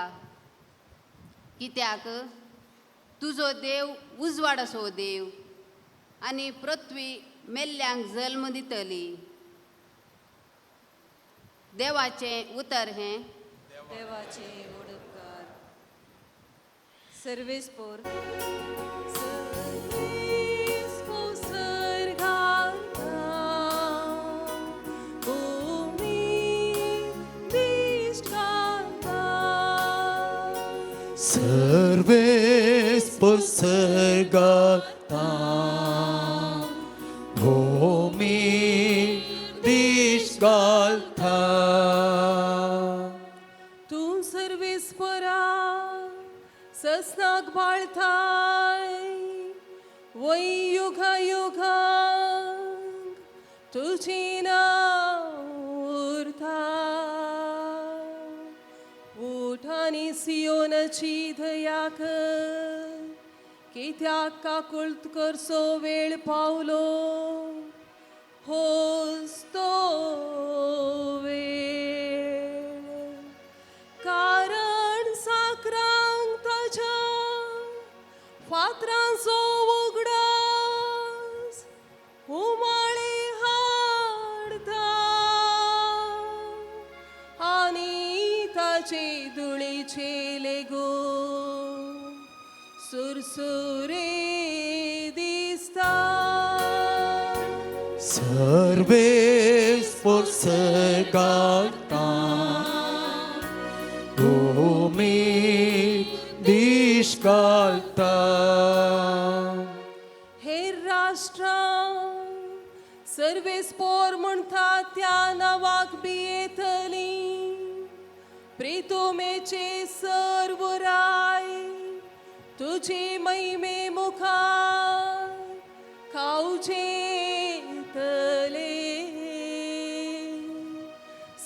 [SPEAKER 5] कित्याक तुजो देव उजवाड आसो देव आनी पृथ्वी मेल्ल्यांक जल्म दितली. देवाचें उतर हें.
[SPEAKER 6] देवाचे उपकार. सर्वेस्पोर. सर्वेस्पोर घालता, भूमी दिश्ट घालता.
[SPEAKER 3] सर्वेस्पोर गाता, भूमी दिश घालता.
[SPEAKER 6] तूं सर्वेस्परा ससनाक बाळथाय वय युगा युगांक तुजी नांव उरता. उठ आनी सियोनाची दया कर. कित्याक काकुळट करचो वेळ पावलो. होच तो वेळ. कारण साकरांक ताज्या फातरांचो उगडास उमाळे हाडता आनी ताचे धुळीचे लेगो सुरसुरे दिसता.
[SPEAKER 3] सर्वेस्पोर गाता, भूमी दिश घालता.
[SPEAKER 6] हे राष्ट्रां सर्वेस्पोर म्हणटा त्या नांवाक भियेतली. प्रितुमेचे सर्व राय तुजे महिमे मुखार खावचेतले.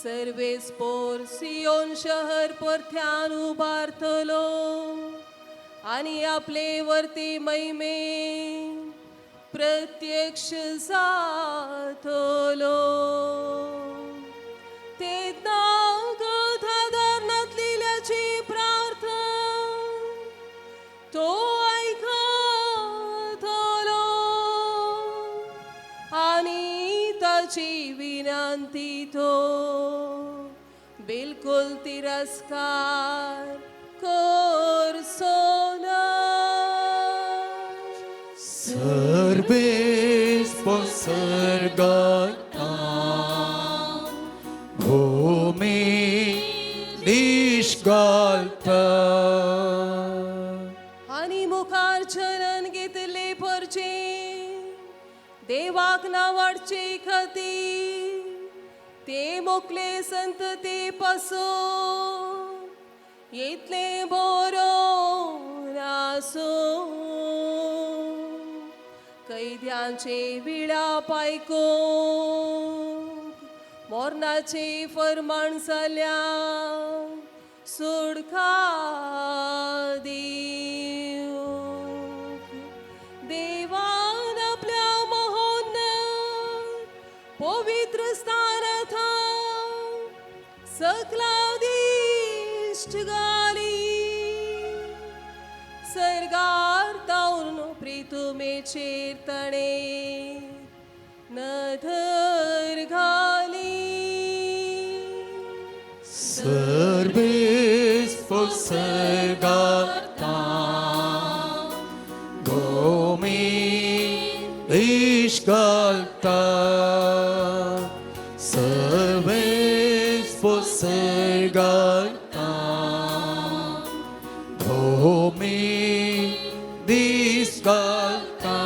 [SPEAKER 6] सर्वेस्पोर सियोन शहर परत्यान उबारतलो आनी आपले वरती महिमे प्रत्यक्ष जातलो. तेन्ना दारनातलेल्याची प्रार्थना तो आयकतलो आनी तिरस्कार करचो ना.
[SPEAKER 3] सर्वेस सर्गाता भूमी दीश घालता.
[SPEAKER 6] आनी मुखार जनन घेतले परचे देवाक नावाडचे खातीर ते मोकले संत ते पासून येतले बरो आसूं. कैद्यांचे विळाप आयकूंक मोरनाचे फरमाण जाल्या सुडका दिवंक. देवान आपल्या महोन्नत पवित्र स्थानाथ सकला दिश्ट घाली. सर्गार तावन प्रितुमेचेर तणे नदर घाली.
[SPEAKER 3] सर्वेस सर्गाता भूमी दीश घालता. सर्वेस सर्गाता भूमी दीश घालता.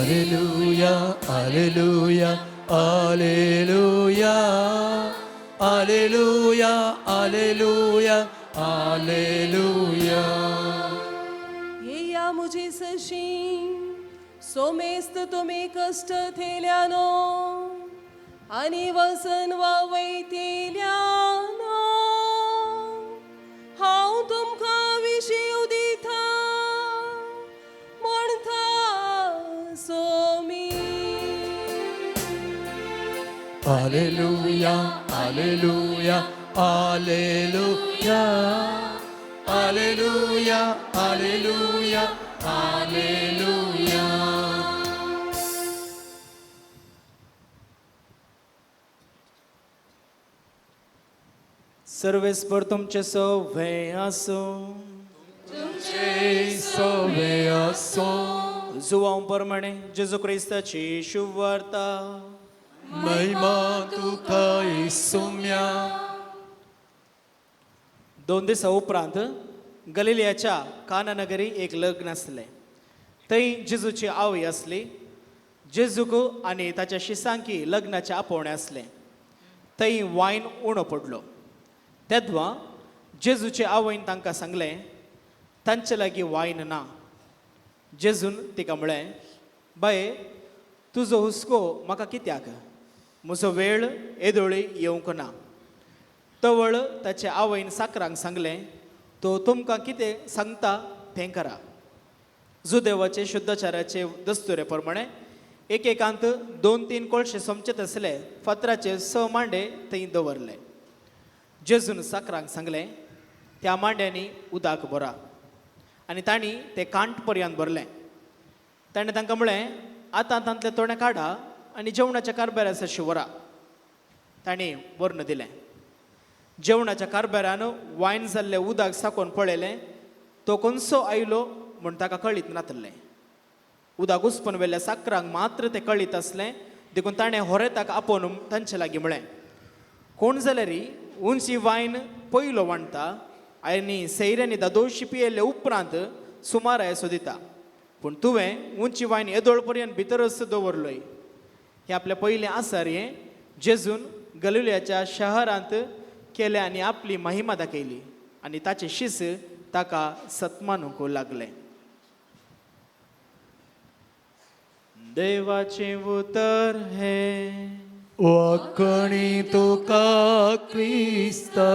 [SPEAKER 3] Alleluia, Alleluia, Alleluia, Alleluia, Alleluia, Alleluia.
[SPEAKER 6] येया मुजी सशी सोमेस्त तुमी कश्ट थेल्यानो आनी वसन वावयतेल्यानो हांव तुमकां विशीं दिता म्हणटा Somi.
[SPEAKER 3] Alleluia, Alleluia, Alleluia, Alleluia, Alleluia, Alleluia.
[SPEAKER 7] सर्वेस्पर तुमचे सवे आसूं.
[SPEAKER 3] सवे आसूं.
[SPEAKER 7] जुवांव प्रमाणे जेजू क्रिस्ताची शुभवार्ता.
[SPEAKER 3] महिमा तुका येसुम्या.
[SPEAKER 7] 2 दिसां उपरांत गलिलियाच्या काना नगरी एक लग्न आसलें. थंय जेजूची आवय आसली. जेजूक आनी ताच्या शिसांकी लग्नाचें आपोवणें आसलें. थंय वायन उणो पडलो. तेद्वा जेजूचे आवयन तांकां सांगलें, तांचे लागीं वायन ना. जेजून तिका म्हळें, बाये, तुजो हुस्को म्हाका कित्याक? म्हजो वेळ येदोळी येवंक ना. तवळ ताचे आवयन साकरांक सांगलें, तो तुमकां कितें सांगता तें करा. जुदेवाचे शुद्धाचाराचे दस्तुरे प्रमाणे एकेकांत 2-3 कोळशे सोमचेत आसले फातराचे 6 मांडे थंय दवरले. जेजून साकरांक सांगलें, त्या मांड्यांनी उदक भरा. आनी तांणी तें कांट पर्यंत भरलें. ताणें तांकां म्हळें, आतां तांतलें तोणें काडा आनी जेवणाच्या कारभारा सरशी व्हरा. तांणी वर्ण दिलें. जेवणाच्या कारभारान वायन जाल्लें उदक साकोवन पळयलें, तो कोनसो आयलो म्हूण ताका कळीत नातलें. उदक उसपून वेल्या साकरांक मात्र तें कळीत आसलें. देखून ताणें होरेताक आपोवन तांचे लागीं म्हळें, कोण जाल्यार उंची वायन पयलो वांटता आनी सैऱ्यांनी दादोशी पियेल्ले उपरांत सुमार आयसो दिता, पूण तुवें उंची वायन येदोळ पर्यंत भितरच दवरलोय. हे आपलें पयलें आसार हें जेजून गलिलियाच्या शहरांत केलें आनी आपली महिमा दाखयली आनी ताचे शिस ताका सत्मानूंक लागले. देवाचें उतर हें.
[SPEAKER 3] वाकणी तुका क्रिस्ता.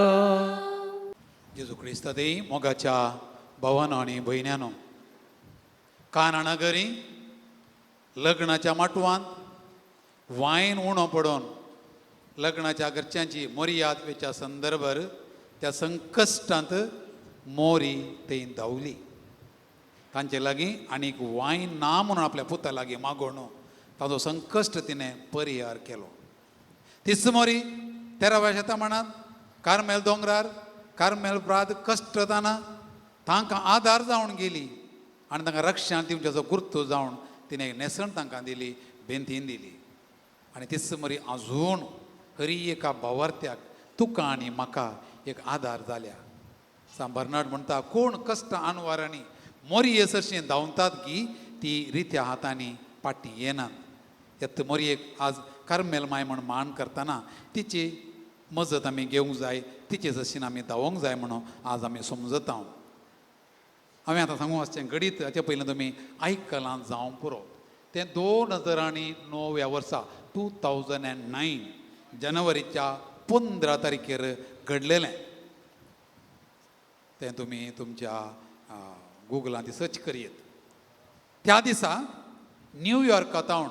[SPEAKER 2] जेजू क्रिस्ता देई मोगाच्या भावानो आनी भयण्यानो, काना नगरी लग्नाच्या माटवांत वायन उणो पडून लग्नाच्या घरच्यांची मोरयाद वेच्या संदर्भार त्या संकश्टांत मोरी थंय धांवली. तांचे लागीं आनीक वायन ना म्हणून आपल्या पुता लागीं मागोवन ताचो संकश्ट तिणें परिहार केलो. तीच मोरी 13व्या शतमानांत कार्मेल दोंगरार कार्मेल प्राद कश्टताना तांकां आदार जावन गेली आनी तांकां रक्षण दिवच्याचो गुर्तू जावन तिणें न्हेसण तांकां दिली, बेंतीन दिली. आनी तीच मोरी आजून हरी एका भावार्थ्याक तुका आनी म्हाका एक आदार जाल्या. सांत बर्नार्ड म्हणटा, कोण कश्ट आनवारांनी मोरये सरशीं धांवतात की ती रित्या हातांनी फाटीं येनात. येत मोरयेक आज कार्मेल माय म्हण मान करतना तिची मजत आमी घेवंक जाय, तिचे जशीन आमी धांवोंक जाय म्हणून आज आमी समजता. हांवें आतां सांगूं आसचें घडीत हाचे पयलीं तुमी आयकलां जावं पुरो. तें 2009 ह्या वर्सा 2009 जानेवारीच्या 15 तारखेर घडलेलें. तें तुमी तुमच्या गुगलांत सर्च करयेत. त्या दिसा न्यूयॉर्का थावन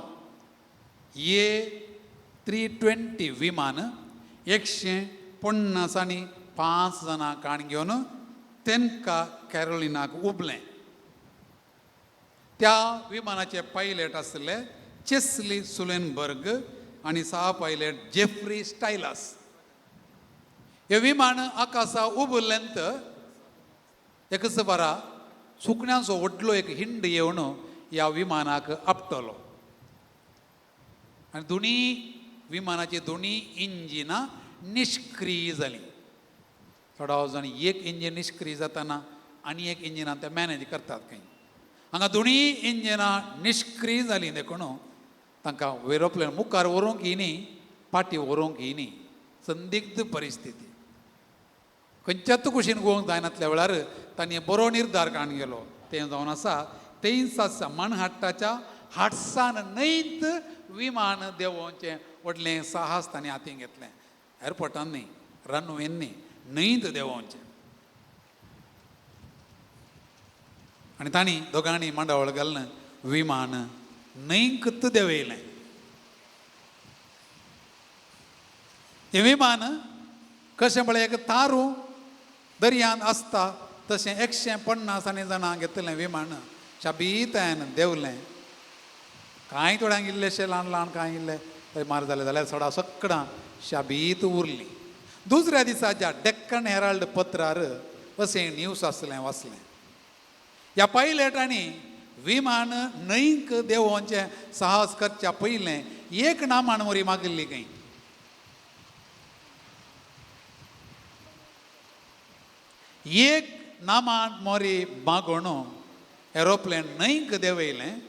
[SPEAKER 2] A320 विमान 155 जाणां काण घेवन तेनका कॅरोलिनाक उबलें. त्या विमानाचे पायलट आसले चेस्ली सुलेनबर्ग आनी सहा पायलट जेफ्री स्टायलस. हे विमान आकाशा उबलेंत एकच बारा सुकण्यांचो व्हडलो एक हिंड येवन ह्या विमानाक आपटलो आनी दोनी विमानाची दोनी इंजिनां निश्क्रीय जालीं. थोडा जाण एक इंजीन निश्क्रीय जाताना आनी एक इंजिनान ते मॅनेज करतात खंय. हांगा दोनी इंजिनां निश्क्रीय जालीं देखून तांकां एरोप्लेन मुखार व्हरूंक येयनी, फाटीं व्हरूंक येयनी. संदिग्ध परिस्थिती. खंयच्याच कुशीन गोवंक जायनातल्या वेळार तांणी बरो निर्धार काडून गेलो. तें जावन आसा तेंच मानहाट्टाच्या हाटसान न्हंयत विमान देंवोवचें व्हडलें साहस तांणी हातीन घेतलें. एअरपोर्टान न्ही, रनवेन न्ही, न्हंयत देंवोवचें. आनी तांणी दोगांनी मांडावळ घालून विमान न्हंयकच देंवयलें. तें विमान कशें म्हळ्यार एक तारू दर्यांत आसता तशें 150 आनी जाणां घेतलें विमान शाबीतायन देंवलें. कांय थोड्यांक इल्लेशे ल्हान ल्हान कांय इल्ले थंय मार जाले जाल्यार सडा सगळां शाबीत उरलीं. दुसऱ्या दिसा ज्या डेक्कन हेराल्ड पत्रार अशें न्यूज आसलें वाचलें, ह्या पायलटांनी विमान न्हंयक देंवोवचें साहस करच्या पयलें एक नामान मोरी मागिल्ली खंय. एक नामान मोरी मागोवन एरोप्लेन न्हंयक देंवयलें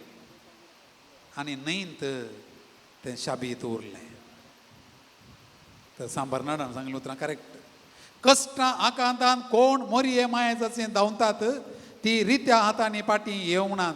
[SPEAKER 2] आनी न्हंयत तें शाबीत उरलें. तर सांत बर्नार्डान सांगलें उतरां करेक्ट. कश्टां आकांतान कोण मोरये मायेचे धांवतात ती रित्या हातांनी फाटीं येवंक नात.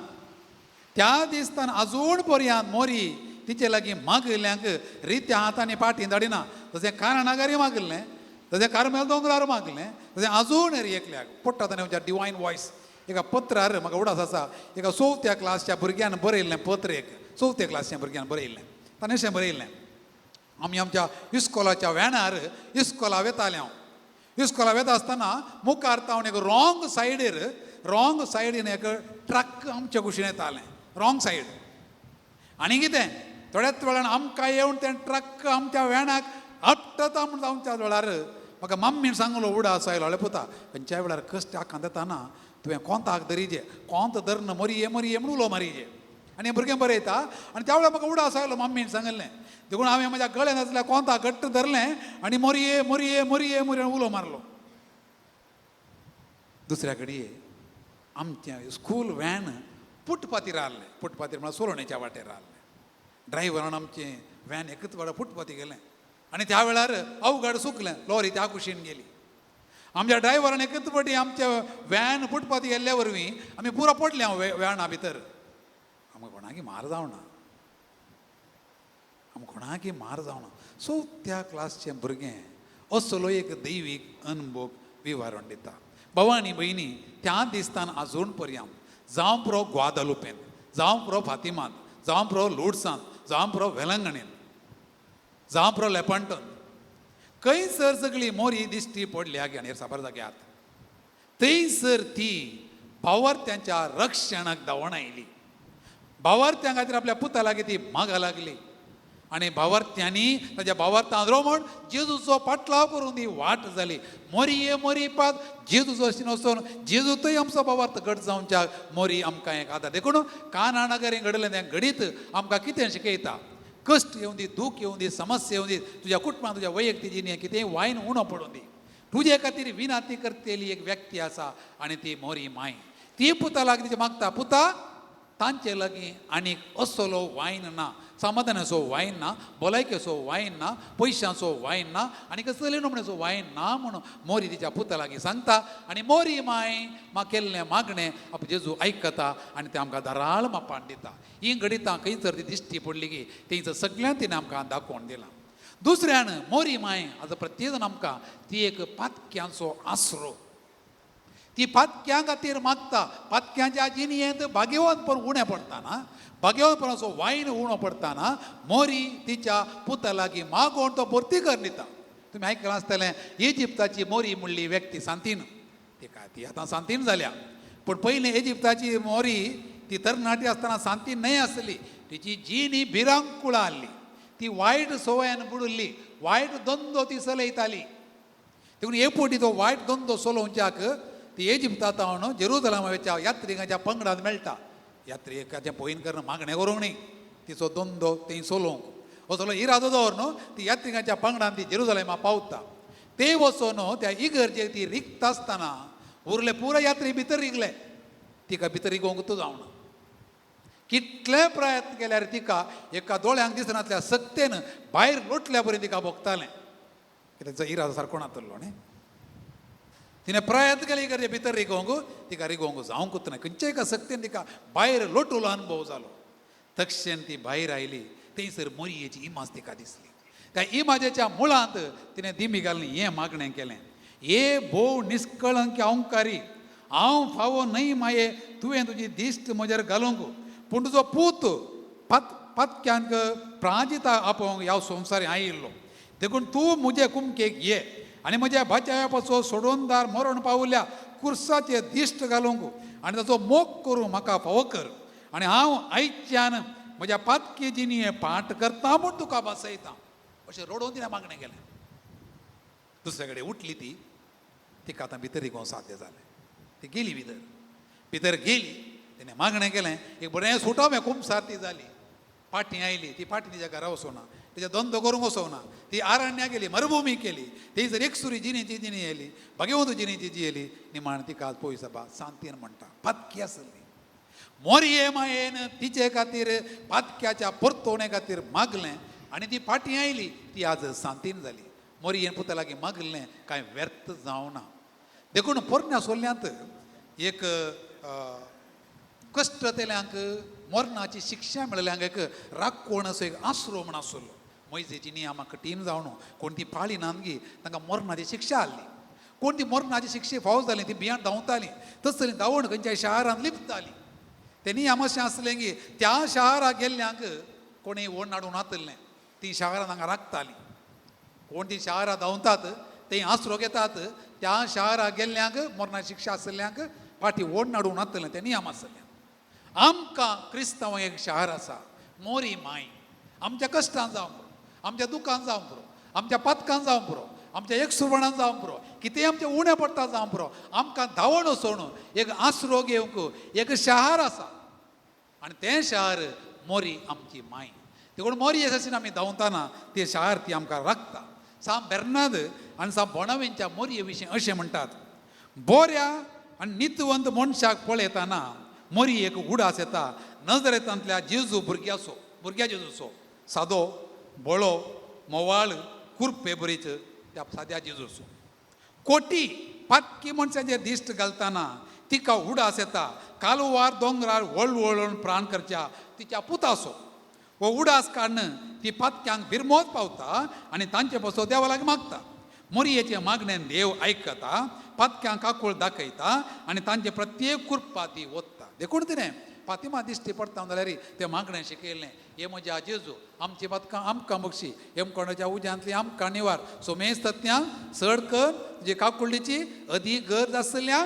[SPEAKER 2] त्या दिसतान आजून पर्यंत मोरी तिचे लागीं मागिल्ल्यांक रित्या हातांनी फाटीं धाडिना. तशें कारणागारी मागिल्लें, तशें कार्मेल दोंगरार मागलें, तशें आजून एकल्याक पडटा ताणें आमच्या डिवायन वॉयस एका पत्रार म्हाका उडास आसा एका चवथ्या क्लासच्या भुरग्यान बरयल्लें पत्र, एक चवथ्या क्लासच्या भुरग्यान बरयल्लें. ताणें अशें बरयल्लें, आमी आमच्या इस्कोलाच्या वेणार इस्कोला वेतालें. हांव इस्कोला वेता आसतना मुखार तावन एक रॉंग सायडीर रॉंग सायडीन एक ट्रक आमच्या कुशीन येतालें, रॉंग सायड. आनी कितें थोड्याच वेळान आमकां येवन तें ट्रक आमच्या वेणाक आपटता म्हण आमच्या वेळार म्हाका मम्मीन सांगलो उडास आयलो. हळे पुता खंयच्याय वेळार कश्ट आकांत येताना तुवें कोंताक धरिजे, कोंत धरून मोरये मोरये म्हण उलो मारिजे. आनी भुरगें बरयता आनी त्या वेळार म्हाका उडास आयलो मम्मीन सांगिल्लें देखून हांवें म्हज्या गळ्यान आसल्या कोंताक घट्ट धरलें आनी मोरये मोरये मोरये मोरये उलो मारलो. दुसऱ्या घडये आमचें स्कूल व्हॅन फुटपाथीर आहलें. फुटपाथीर म्हळ्यार सोलोणेच्या वाटेर आहलें. ड्रायव्हरान आमचें व्हॅन एकच वेळार फुटपाथी गेलें आनी त्या वेळार अवघड सुकलें, लॉरी त्या कुशीन गेली. आमच्या ड्रायव्हरान एकच फावटी आमच्या व्हॅन फुटपाथी गेल्ल्या वरवीं आमी पुरो पडले हांव व्हॅना भितर. आमकां कोणाकी मार जावना, आमकां कोणाकी मार जावना. सो त्या क्लासचें भुरगें असलो एक दैवीक अनुभव विवरण दिता. भाव आनी भयणी त्या दिसतान आजून पर्यंत जावं पुरो ग्वादालुपेंत, जावं पुरो फातिमांत, जावं पुरो लुडसांत, जावं पुरो वेलंगणींत, जावं पुरो लेपंटन खंयसर सगळी मोरी दिश्टी पडल्या आनी साबार जाग्यात थंयसर ती भावार्थ्यांच्या रक्षणाक धांवण आयली. भावार्थ्यां खातीर आपल्या पुता लागीं ती मागा लागली आनी भावार्थ्यांनी ताच्या भावार्थान रोमण जेजूचो पाटलाव करून ती वाट जाली. मोरी मोरी पात जेजूचो अशी वचून जेजू थंय आमचो भावार्थ घट जावच्याक मोरी आमकां एक आदार. देखून काना नगरीं घडलें तें घडीत आमकां कितें शिकयता, कश्ट येवं दी, दूख येवं दी, समस्या येवं दी, तुज्या कुटुंबांत तुज्या वैयक्तीक जिणें कितेंय वायन उणो पडूं दी, तुजे खातीर विनाती करतली एक व्यक्ती आसा आनी ती मोरी माय. ती पुता लागीं तिचे मागता, पुता तांचे लागीं आनीक असलो वायन ना, समाधानाचो वायन ना, भलायकेचो वायन ना, पयशांचो वायन ना आनी कसले नमण्याचो वायन ना म्हणून मोरी तिच्या पुता लागीं सांगता. आनी मोरी माय मा केल्लें मागणें आप जेजू आयकता आनी ते आमकां धाराळ मापान दिता. ही घडितां खंयसर ती दिश्टी पडली की थंयसर सगळ्यान तिणें आमकां दाखोवन दिलां. दुसऱ्यान मोरी माय आतां प्रत्येक जाण आमकां ती एक पातक्यांचो आसरो, ती पातक्यां खातीर मागता. पातक्यांच्या जिणेंत भाग्यवंतपण उणें पडटा, भाग्यवंतपणाचो वायन उणो पडटाना मोरी तिच्या पुता लागीं मागोवन तो भरती करून दिता. तुमी आयकलां आसतलें इजिप्ताची मोरी म्हणली व्यक्ती सांतीन, तिका ती आतां सांतीन जाल्या, पूण पयलीं इजिप्ताची मोरी ती तरणाटी आसतना सांतीन न्हय आसली. तिची जिणी भिरांकुळां आहली, ती वायट संवयान बुडिल्ली, वायट धंदो ती चलयताली. देखून एक फावटी तो वायट धंदो चलोवच्याक ती इजिप्ता तावन जेरुजलमाच्या यात्रिकांच्या पंगडांत मेळटा. यात्रिकाचें पयन करून मागणें करूंक न्ही, तिचो धंदो थंय चलोवंक असलो इरादो दवर न्हू ती यात्रिकांच्या पंगडान ती जेरुजलेमा पावता. ते वचून त्या इगर्जेक ती रिक्त आसतना उरले पुरा यात्री भितर रिगले, तिका भितर रिगोवंक जावना. कितले प्रयत्न केल्यार तिका एका दोळ्यांक दिसनातल्या सक्तेन भायर लोटल्या पर्यंत तिका भोगतालें. कित्याक इरादो सारको नातलो न्ही. तिणें प्रयत्न केले इगर्जे भितर रिगोवंक, तिका रिगोवंक जावंकूच ना. खंयच्या एका सक्तेन तिका भायर लोटलो अनुभव जालो. तक्षण ती भायर आयली, थंयसर मोरयेची इमाज तिका दिसली. त्या इमाजेच्या मुळांत तिणें दिमी घालून हें मागणें केलें, हे भोव निस्कळंक अहंकारी, हांव फावो न्हय माये तुवें तुजी दिश्ट म्हजेर घालूंक, पूण तुजो पूत पातक्यांक प्राजिता आपोवंक ह्या संवसारी आयिल्लो, देखून तूं म्हजे कुमकेक ये आनी म्हज्या भाच्या सोडोनदार मरण पावल्या कुर्साचे दिश्ट घालूंक आनी ताचो मोग करूं म्हाका फावो कर, आनी हांव आयच्यान म्हज्या पातकी जिणें पाठ करता म्हूण तुका भासयता. अशें रडोवन तिणें मागणें केलें. दुसरे कडेन उठली ती, तिका आतां भितर रिगोवंक साध्य जालें. ती गेली भितर, भितर गेली, तिणें मागणें केलें, एक बरें सुटावें कुमसार ती जाली. पाटी आयली, ती पाटी तिच्या घरा वचोना, तिच्या धंदो करूंक वचोना, ती आरण्या गेली, मरुभूमी केली, थंयसर एकसुरी जिणेची जिणी येयली, भाग्यवंत जिणेची जी येयली. निमाण तिका पळय सभा सांतीन म्हणटा पातकी आसली. मोरये मायेन तिचे खातीर पातक्याच्या परतवणे खातीर मागलें आनी ती पाटी आयली, ती आज सांतीन जाली. मोरयेन पुता लागीं मागलें कांय व्यर्थ जावना. देखून पोरण्या सोल्ल्यांत एक कश्ट तेल्यांक मरणाची शिक्षा मेळ्ळ्यांक एक राखण असो एक आसरो म्हण आसलो. मोयजेची नियमां कठीण जावन कोण ती पाळी नानगी तांकां मरणाची शिक्षा आहली. कोण ती मरणाची शिक्षा फावो जाली ती भियान धांवताली, तसली धांवण खंयच्याय शारांत लिपताली. ते नियम अशें आसलें की त्या शाराक गेल्ल्यांक कोणूय ओड हाडून नातलें, ती शारां तांकां राखताली. कोण ती शारां धांवतात थंय आसरो घेतात, त्या शाराक गेल्ल्यांक मरणाची शिक्षा आसल्ल्यांक फाटी ओड हाडून नातलें, ते नियम आसले. आमकां क्रिस्तांव एक शार आसा, मोरी माय. आमच्या कश्टान जावं पुरो, आमच्या दुखान जावं पुरो, आमच्या पातकान जावं पुरो, आमच्या एकसुरपणान जावं पुरो, कितेंय आमचें उणें पडटा जावं पुरो, आमकां धांवण वचून एक आसरो घेवंक एक शार आसा आनी तें शार मोरी आमची माय. देखून मोरी अशें आमी धांवतना तें शार ती आमकां राखता. सां बेर्नाद आनी सां बोणावेंच्या मोरये विशीं अशें म्हणटात, बोऱ्या आनी नितवंत मनशाक पळयतना मोरी एक उडास येता नजरेतांतल्या जेजू भुरग्याचो, भुरग्या जेजूचो, सादो बोळो मोवाळ कुरपे बरीच त्या साद्या जेजूचो. कोटी पातकी मनशाचेर दिश्ट घालतना तिका उडास येता कालवार दोंगरार वळवळून प्राण करच्या तिच्या पुताचो. हो उडास काडून ती पातक्यांक भिरमोत पावता आनी तांचे पासो देवा लागीं मागता. मोरयेचे मागणेन देव आयकता, पातक्यांक काकूळ दाखयता आनी तांचे प्रत्येक कुरपा ती ओत्ता. देखून तिणें फातिमा दिश्टी पडटा जाल्यार तें मागणें शिकयल्लें हे म्हज्या जेजू आमची पातकां आमकां बक्षी हेमकोंडाच्या उज्यांतली आमकां निवार सोमेस तत्यां चड कर तुजे काकुळटीची अदीक गरज आसल्या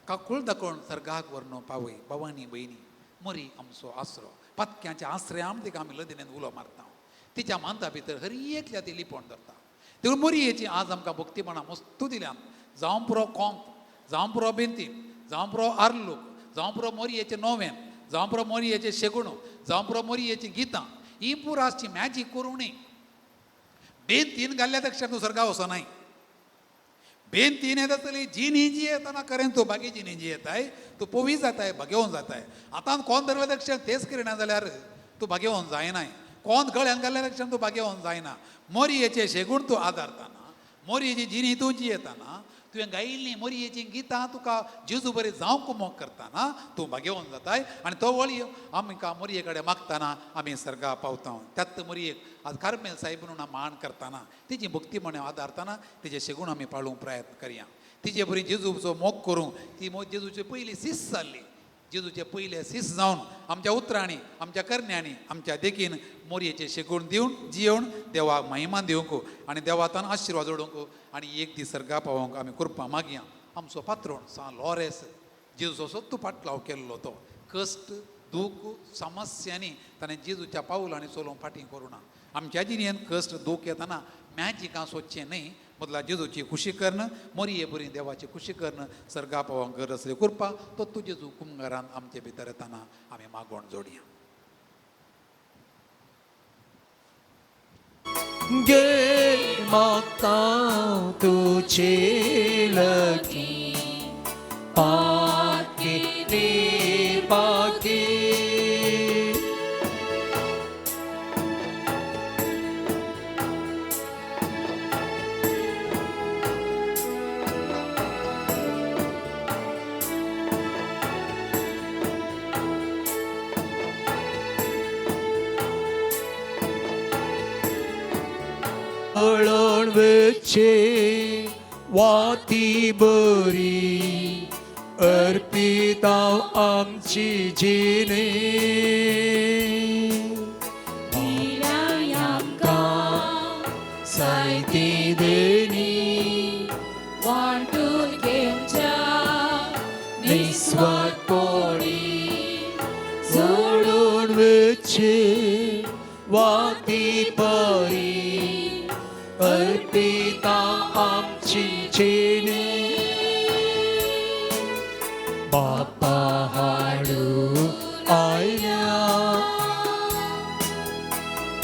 [SPEAKER 2] काकूळ दाखोवन सर्गाक व्हरून पावय. भावानी भयणी मोरी आमचो आसरो पातक्यांच्या आसऱ्याम तिका आमी लदिनेन उलो मारता तिच्या मांता भितर हर एकल्या ती लिपोवन धरता. देखून मोरयेची आज आमकां भक्तीपणां मस्तू दिल्यान जावं पुरो कोंत जावं पुरो बेंतीन जावं पुरो आर्लूक जावं पुरो मोरयेचें नोवेन जावं पुरो मोरयेचें शेगुणो जावं पुरो मोरयेचीं गितां ही पुरो आसची मॅजीक करूं न्ही. बेंतीन घाल्ल्या तक्षण तूं सर्गा वचनाय बेंतीन येता जातली जिनी जी येताना करेन तूं बाकी जिनी जी येताय तूं पोवी जाताय भागेवन जाताय. आतां कोण धरल्या तक्षण तेच करिना जाल्यार तूं भागेवन जायनाय कोण गळ्यान घाल्ल्या तक्षण तूं भागेवन जायना. मोरयेचें शेगूण तूं आदारताना मोरयेची जिनी तूं जियेताना तुवें गायिल्लीं मोरयेचीं गितां तुका जेजू बरी जावंक मोग करताना तूं भागेवन जाताय आनी तो वळी आमकां मोरये कडेन मागताना आमी सर्गा पावता. त्यात मोरयेक आज कार्मेल साहेब म्हणून मान करताना तिची भक्ती म्हण आदारताना तिचे शेगूण आमी पाळूंक प्रयत्न करया. तिचे बरी जेजूचो मोग करूंक ती जेजूची पयली सीस जाल्ली जेजूचे पयले सीस जावन आमच्या उतरांनी आमच्या करण्यांनी आमच्या देखीन मोरयेचे शेगूण दिवन जियोवन देवाक महिमा दिवंक आनी देवातान आशिर्वाद जोडूंक आनी एक दीस सर्गा पावोवंक आमी कृपा मागया. आमचो पात्रोण सान लॉरेस जेजूचो सत्तू पाटलाव केल्लो तो कश्ट दूख समस्यांनी ताणें जेजूच्या पावलांनी चलोवंक फाटीं करुना. आमच्या जिणेंत कश्ट दूख येताना मॅजिकां सोदचें न्हय बदला जेजूची खुशी कर्ण मोरये बरी देवाची खुशी कर्ण सर्गा पावोवंक गरज आसली कृपा तो तूं जेजू कुमगारान आमचे भितर येताना आमी मागोण जोडया.
[SPEAKER 3] गे मागता तुझे लगी पाकी निर्बाकी अळण वेचे वाती बरी अर्पिता आमची जिणे सायती देणी
[SPEAKER 6] वांटून घेवच्या
[SPEAKER 3] निस्वार्थपणी जोडून वेचे वाती परी अर्पिता आमची जिणे बापा हाडू आयल्या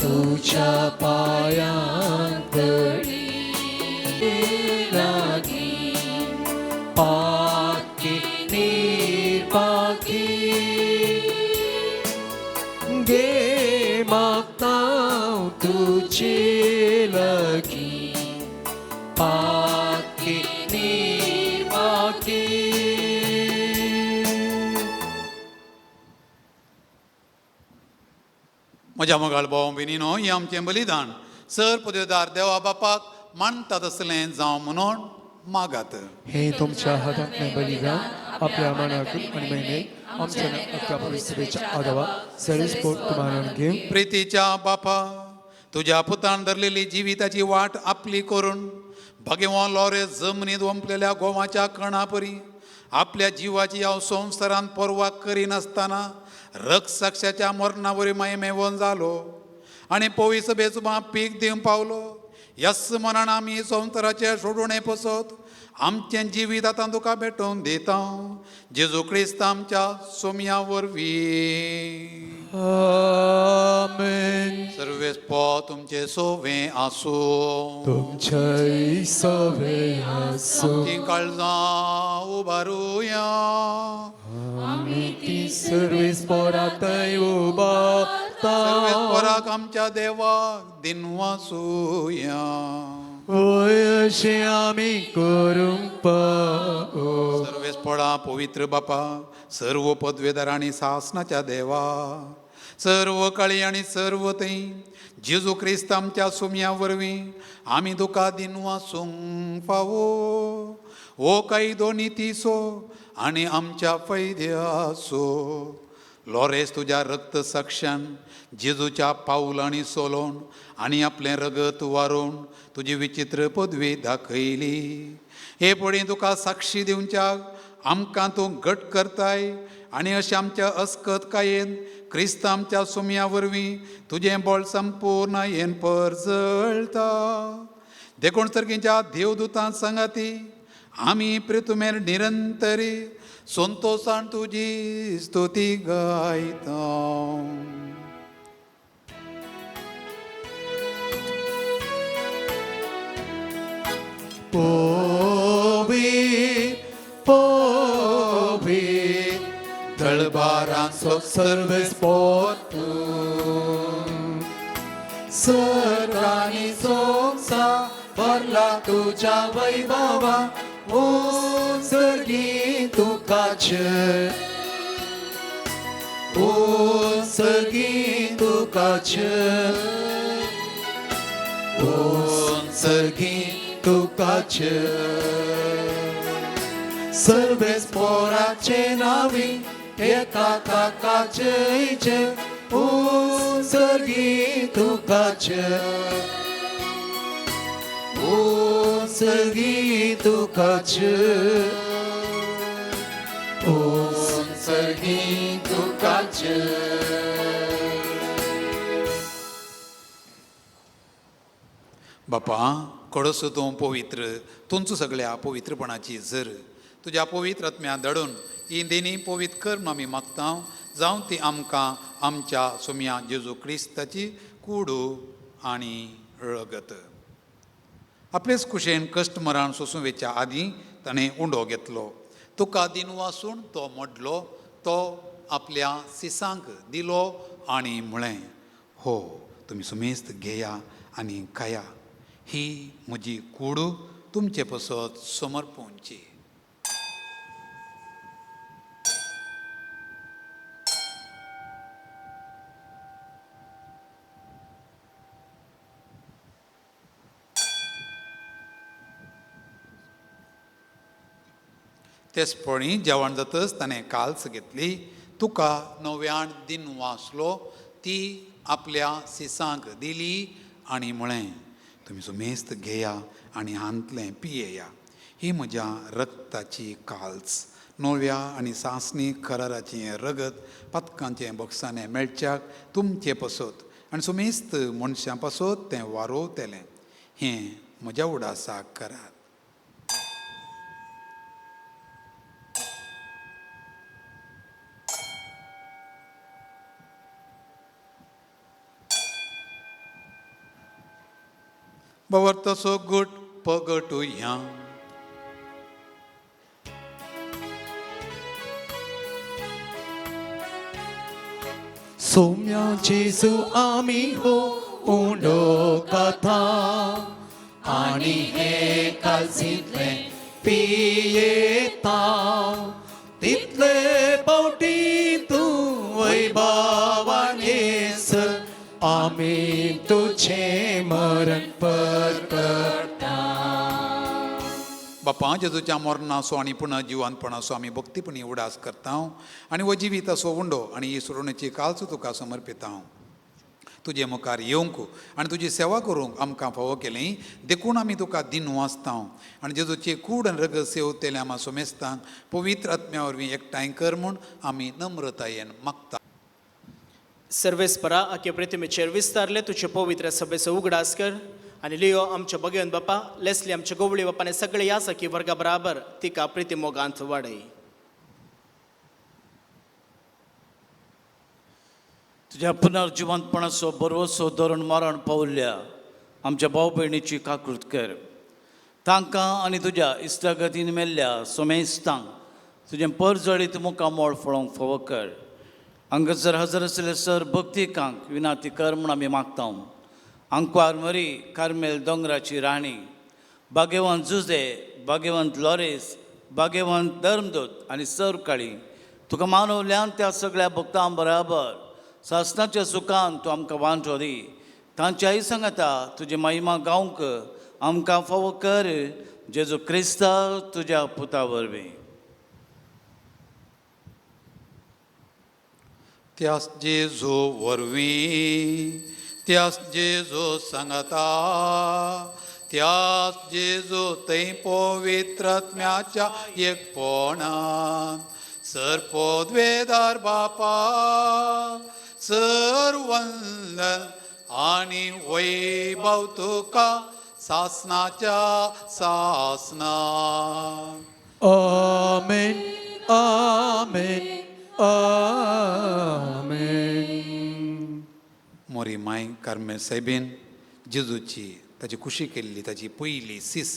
[SPEAKER 3] तुझ्या पायांत लागी पाकी निर्पाकी गे मागता तुझे लगी पाकी निर्पाकी.
[SPEAKER 2] म्हज्या मोगाळ भाव भयणीनो हें आमचें बलिदान सर पदवेदार देवा बापाक मानतात आसलें जावं म्हणून मागात.
[SPEAKER 1] हे तुमच्या हातांतलें बलिदान आपल्या मनाक आनी महिमेक आमच्या अख्ख्या परिस्थितीच्या आदावा सरीस पोट मानून घेवन
[SPEAKER 2] प्रितीच्या बापा तुज्या पुतान धरलेली जिविताची वाट आपली करून भगवान लोरे जमनीत वंपलेल्या गोवाच्या कणापरी आपल्या जिवाची हांव संवसारांत पर्वा करिनासतना रक्साक्षाच्या मरणावरी महिमेवन जालो आनी पोवी सभेचो पीक दिवंक पावलो. यस मनान आमी संवसाराचे सोडून पसत आमचें जिवीत आतां तुका भेटोवन दिता जेजू क्रिस्त आमच्या सोमया वरवीं.
[SPEAKER 1] आमेन.
[SPEAKER 2] सर्वेस पो तुमचे सोवे आसूं
[SPEAKER 1] तुमच्याय सवे आसूं
[SPEAKER 2] ती काळजां उबारुया
[SPEAKER 1] आमी ती सर्वेस पोरातय उबारता
[SPEAKER 2] सर्वेस पोराक आमच्या देवाक दिनवासुया.
[SPEAKER 1] वय अशें आमी करूंक पावो.
[SPEAKER 2] सर्वेस पोळा पवित्र बापा सर्व पदवेदार आनी सासनाच्या देवा सर्व काळी आनी सर्व थंय जेजू क्रिस्त आमच्या सुमया वरवीं आमी तुका दिनवासूंक फावो. हो कायदो नितीचो आनी आमच्या फायद्याचो. लॉरेस तुज्या रक्त साक्षान जेजूच्या पावलांनी सोलोवन आनी आपलें रगत वारोवन तुजी विचित्र पदवी दाखयली. हे पळय तुका साक्षी दिवच्याक आमकां तूं घट करताय आनी अशें आमच्या अस्कतकायेन क्रिस्त आमच्या सुमया वरवीं तुजें बळ संपूर्ण येन परजळता. देखून सर्गीच्या देवदूतां सांगाती आमी प्रितुमेर निरंतरी संतोशान तुजी स्तुती गायता.
[SPEAKER 3] पोवी पोवी दळबारांचो सर्वेस पोतू सर्गांनी सोंसा भरला तुज्या वैभवा उत्सर्गी तुकाचे उत्सर्गी तुकाचे उत्सर्गी तुकाचे सर्वेस पोराचे नावी एका काकाचे उत्सर्गी तुकाचे उत्सर्गी तुकाचे उत्सर्गी तुकाचे.
[SPEAKER 2] बापा कडसो तूं पवित्र तुमचो सगळ्या पवित्रपणाची जर तुज्या पवित्र आत्म्या धाडून ही देणी पवित्र कर म्हूण आमी मागता जावं ती आमकां आमच्या सोम्या जेजू क्रिस्ताची कुडू आनी रगत. आपलेच कुशेन कश्ट मरण सोसूं वेच्या आदीं ताणें उंडो घेतलो तुका दिन वासून तो मोडलो तो आपल्या सिसांक दिलो आनी म्हळें हो तुमी सुमेस्त घेया आनी खाया ही म्हजी कूड तुमचे पसत समर्पणची. तेचपणी जेवण जातच ताणें काल्स घेतली तुका नव्यान दिन वाचलो ती आपल्या सिसांक दिली आनी म्हळें तुमी सुमेस्त घेया आनी हांतलें पियेया ही म्हज्या रक्ताची काल्स नव्या आनी सासणी कराराचें रगत पातकांचें बक्षाणें मेळच्याक तुमचें पसत आनी सुमेस्त मनशां पासत तें वारोवतलें हें म्हज्या उडासाक करात. बाबर तसो गुट पगटुया.
[SPEAKER 3] सोम्या जेजू आमी हो उंडो कथा आनी हे कालसींतलें पियेता तितले पावटी तूं वैभवान येसर आमी तुजें मरण परकटा.
[SPEAKER 2] बापा जेजूच्या मरणाचो आनी पुनः जिवानपणाचो आमी भक्तीपणी उडास करता आनी हो जिवीत असो उंडो आनी ही सुरोवणेची कालच तुका समर्पिता. तुजे मुखार येवंक आनी तुजी सेवा करूंक आमकां फावो केली देखून आमी तुका दिन वाचता आनी जेजूची कूड आनी रगत सेवतले आमा सोमेस्तांक पवित्र आत्म्या वरवीं एकठांय कर म्हूण आमी नम्रतायेन मागता.
[SPEAKER 7] सर्वेस्परा आखे प्रतिमेचेर विस्तारले तुजे पवित्र सभेचो उगडास कर आनी लियो आमच्या भगवंत बापा लेस्ली आमच्या गोवळी बापाने सगळे ह्या सखी वर्गा बराबर तिका प्रिती मोगांत वाडय.
[SPEAKER 8] तुज्या पुनर्जिवंतपणाचो बरवसो धरून मरण पावल्या आमच्या भाव भयणीची काकृत कर तांकां आनी तुज्या इश्टागतीन मेल्ल्या सोमेस्तांक तुजें परजळीत मुखामोळ फळोवंक फावो कर. हांगासर हजर आसले सर भक्तिकांक विनाती कर म्हूण आमी मागता. आंकवार मरी कार्मेल दोंगराची राणी भाग्यवंत जुजे भाग्यवंत लॉरेस भाग्यवंत धर्मदूत आनी सर काळी तुका मानवल्यान त्या सगळ्या भक्तां बराबर सासणाच्या सुखान तूं आमकां वांटो दी. तांच्याय सांगता तुजी महिमा गावंक आमकां फावो कर जेजू क्रिस्ता तुज्या पुता वरवीं.
[SPEAKER 2] त्यास जेजू वरवीं, त्यास जेजू सांगता, त्यास जेजू थंय पवित्रात्म्याच्या एकपणान सर पदवेदार बापा सर वंदन आनी वैभव तुका सासनाच्या सासना.
[SPEAKER 3] आमेन आमेन आमेन.
[SPEAKER 2] मोरी माय कार्मेल सायबीन जेजूची ताची खुशी केल्ली ताची पयली सीस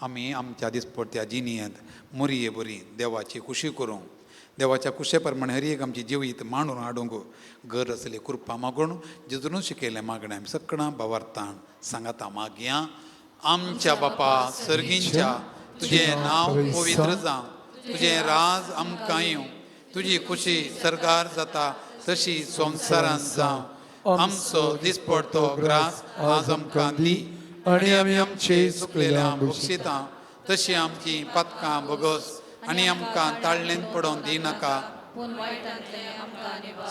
[SPEAKER 2] आमी आमच्या दिसपडत्या जिणेंत मोरये बरी देवाची खुशी करूंक, देवाच्या खुशे प्रमाणे हर एक आमची जिवीत मांडून हाडूंक गरज आसली कृपा मागून जेजूनच शिकयलें मागणें आमी सगळां बावार्थान सांगाता मागया. आमच्या बापा सर्गींच्या, तुजें नांव पवित्र जावं, तुजें राज आमकां येवं, तुजी खुशी सरकार जाता तशी संवसारांत जावं. आमचो दिसपडतो ग्रास आज आमकां दी आनी आमी आमचे चुकलेल्या बक्षिता तशी आमची पातकां भोगोस आनी आमकां ताळणेंत पडोवन दिनाका,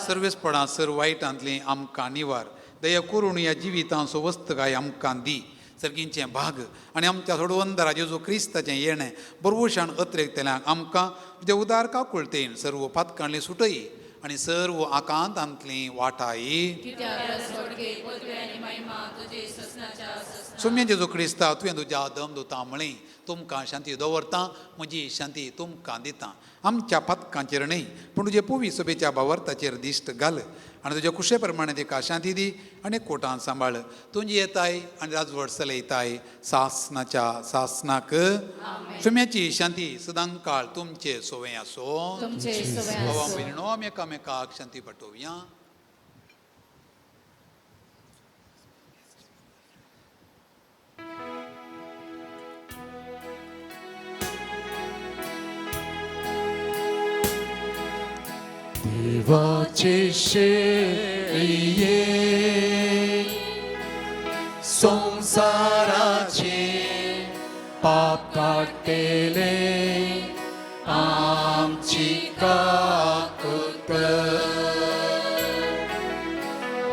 [SPEAKER 2] सर्वेसपणां सर वायटांतली आमकां निवार. दया करून ह्या जिवितांचो वस्तकाय आमकां दी. सर्गींचें भाग आनी आमच्या सोडवंदरा जेजू क्रिस्ताचें येणें बरवशान अत्रेकतल्यांक आमकां तुज्या उदार काकुळतेन सर्व पातकांली सुटय आनी सर्व आकांतांतली वाटाय. सोम्या जेजू क्रिस्ता, तुवें तुज्या दम दुता म्हळें, तुमकां शांती दवरता, म्हजी शांती तुमकां दिता. आमच्या पातकांचेर न्हय पूण तुजे पुवी सभेच्या भावार्थाचेर दिश्ट घाल आनी तुज्या कुशे प्रमाणे तिका शांती दी आनी कोटान सांबाळ. तुजी येताय आनी राजवट चलयताय सासनाच्या सासनाक. सोम्याची शांती सदांकाळ तुमचे सोवे आसो. भावा भयणीनो, आमी एकामेकाक शांती पाठोवया.
[SPEAKER 3] देवाचे शेळये संसाराचे पाप काडटेले आमची काकूत.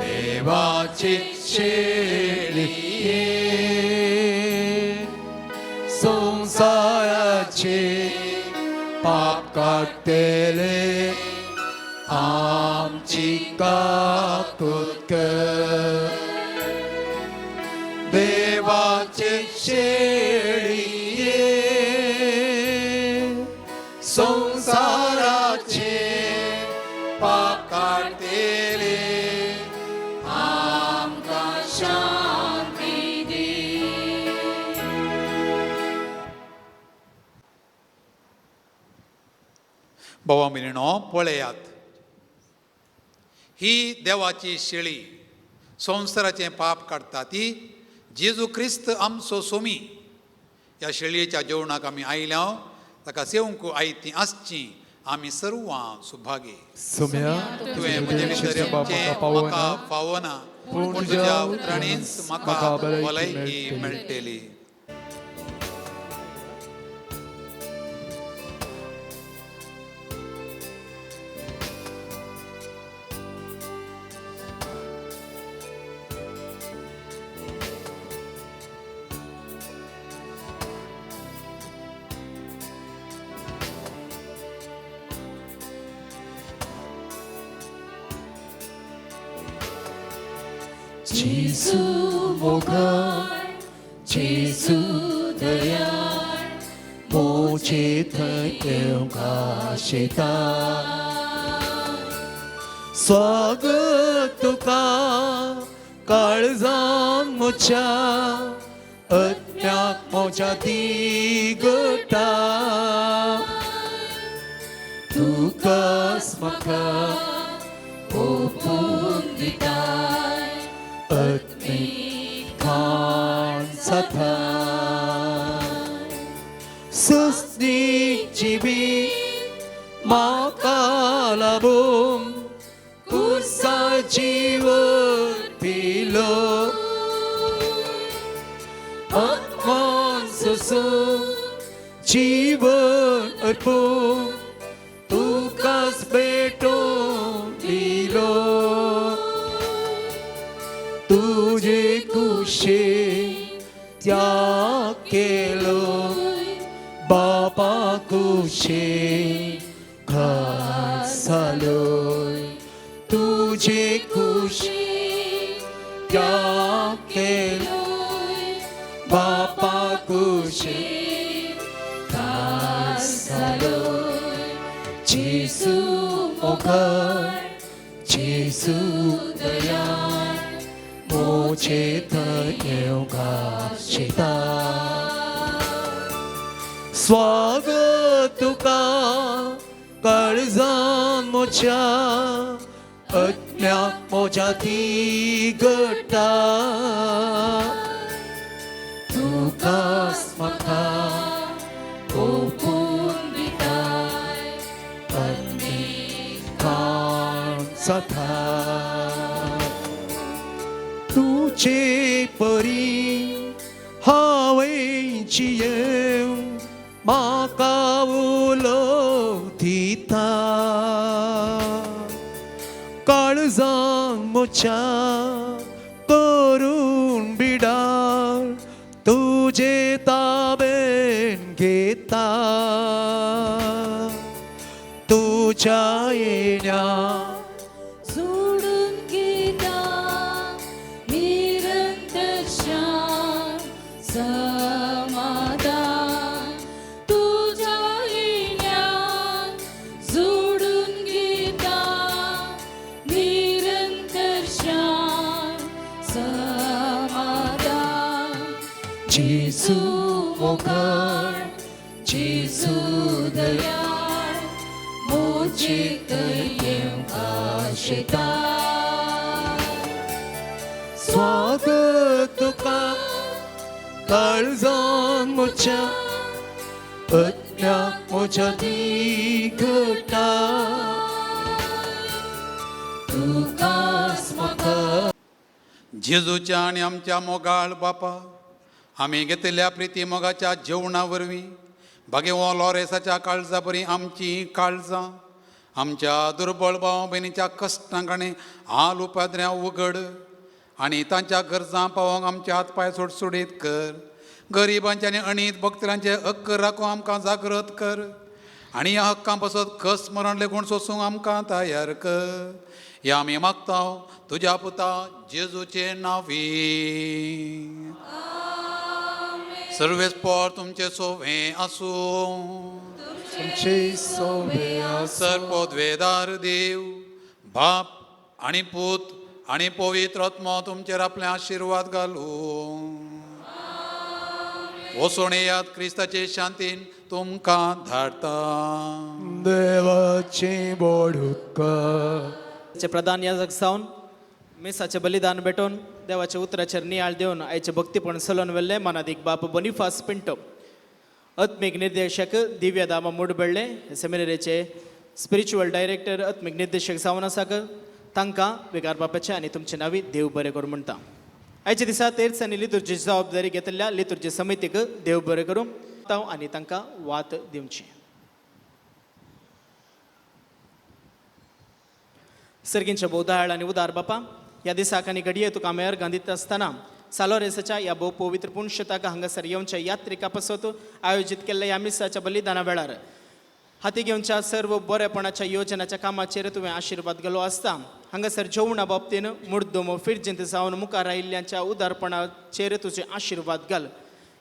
[SPEAKER 3] देवाचे शेळये संसाराचे पाप काडटेले आमची काकूत. देवाचे शेळये संसाराचे पाप काडटेले आमकां शांती दी.
[SPEAKER 2] भावा भयणीनो, पळयात ही देवाची शेळी संवसाराचें पाप काडटा ती जेजू क्रिस्त आमचो सोमी. ह्या शेळयेच्या जेवणाक आमी आयल्या, ताका सेवंक आयतीं आसचीं आमी सर्वां सुभागी.
[SPEAKER 1] सोम्या,
[SPEAKER 2] तुवें म्हजे भितर येवचें म्हाका फावना, पूण तुज्या उतरांनीच म्हाका भलायकी मेळटली.
[SPEAKER 3] जेजू मोगाळ, जेजू दयाळ, मोजे थंय येवंक आशेता. स्वागत तुका काळजान म्हज्या, अज्ञाक म्हज्या दिगटा. तुकाच म्हाका ओपून दिताय आत्मीक खाण सदांय. सुस्नीक जिवीत म्हाका लाबून कुसा जीवन दिलो. आत्मान सोसून जीवन अर्पून तुकाच भेटून दिलो. केलो बापा कुशी घासालोय तुझे कुशी त्याग केलो बापा कुशी घासालोय जेसू मोगाळ जेसू दयाळ मोचे थंय घाशिता स्वागत तुका काळजान म्हज्या अज्ञाक म्हज्या ती घडटा तुकाच म्हाका ओपून दिताय आनी काण जाता तुजे परी हांवें जियेवं म्हाका उलो दिता काळजांक म्हज्या करून बिडार तुजे ताबेन घेता तुज्या येण्या
[SPEAKER 6] सोडून घेता निरंतर शांत समाधान तुझ्या येण्यान जोडून घेता निरंतर शांत समाधान
[SPEAKER 3] जेसू मोगाळ जेसू दयाळ
[SPEAKER 6] मोचे येवंक आशेता
[SPEAKER 3] स्वागत तुका काळजान म्हज्या अज्ञाक म्हज्या ती घडटा
[SPEAKER 6] तुकाच म्हाका
[SPEAKER 2] जेजूच्या आनी आमच्या मोगाळ बापा, आमी घेतिल्ल्या प्रिती मोगाच्या जेवणा वरवीं भागेवो लॉरेसाच्या काळजा बरी आमची काळजां आमच्या दुर्बळ भाव भयणीच्या कश्टांक आनी हाल उपाद्र्यां उगड आनी तांच्या गरजां पावोवंक आमचे हात पांय सुटसुटीत कर. गरिबांचे आनी अणीत भक्तरांचे हक्क राखूंक आमकां जागृत कर आनी ह्या हक्कां पासत कस मरण लेगून सोसूंक आमकां तयार कर. ह्या आमी मागता तुज्या पुता जेजूचे नांवी. सर्वेस्पोर तुमचे सोवे आसूं.
[SPEAKER 1] तुमचे सोवे आसूं.
[SPEAKER 2] सर्पोद्वेदार देव बाप आनी पूत आनी पवित्र आत्मो तुमचेर आपले आशिर्वाद घालूं. वचून येयात, क्रिस्ताचे शांतीन तुमकां धाडटा.
[SPEAKER 1] देवाचे बोडुका
[SPEAKER 7] चे प्रधान याजक जावन मिसाचें बलिदान भेटोवन देवाच्या उतराचेर नियाळ दिवन आयचें भक्तीपण सलोन व्हेल्ले मानादीक बाप बोनिफास पिंटो, आत्मीक निर्देशक दिव्या दामा मुडबेळ्ळे सेमिनरीचे स्पिरिच्युअल डायरेक्टर आत्मीक निर्देशक जावन आसाक तांकां विकार बापाचे आनी तुमचे नांवी देव बरें करूं म्हणटा. आयच्या दिसा तेर्स आनी लितुर्जी जबाबदारी घेतिल्ल्या लितुर्जी समितीक देव बरें करूं तांव आनी तांकां वात दिवची. सर्गींच्या भोव दयाळ आनी उदार बापा, ह्या दिसाक आनी घडये तुका आमी अर्गां दिता आसतना सालोरेसाच्या ह्या भोव पवित्र पुणशताक हांगासर येवच्या यात्रिका पासत आयोजीत केल्ल्या ह्या मिसाच्या बलिदाना वेळार हाती घेवच्या सर्व बरेपणाच्या योजनाच्या कामाचेर तुवें आशिर्वाद गेलो आसता. हांगासर जेवणा बाबतीन मुर्दोमो फिरजेंत जावन मुखार आयिल्ल्यांच्या उदारपणाचेर तुजे आशिर्वाद घाल.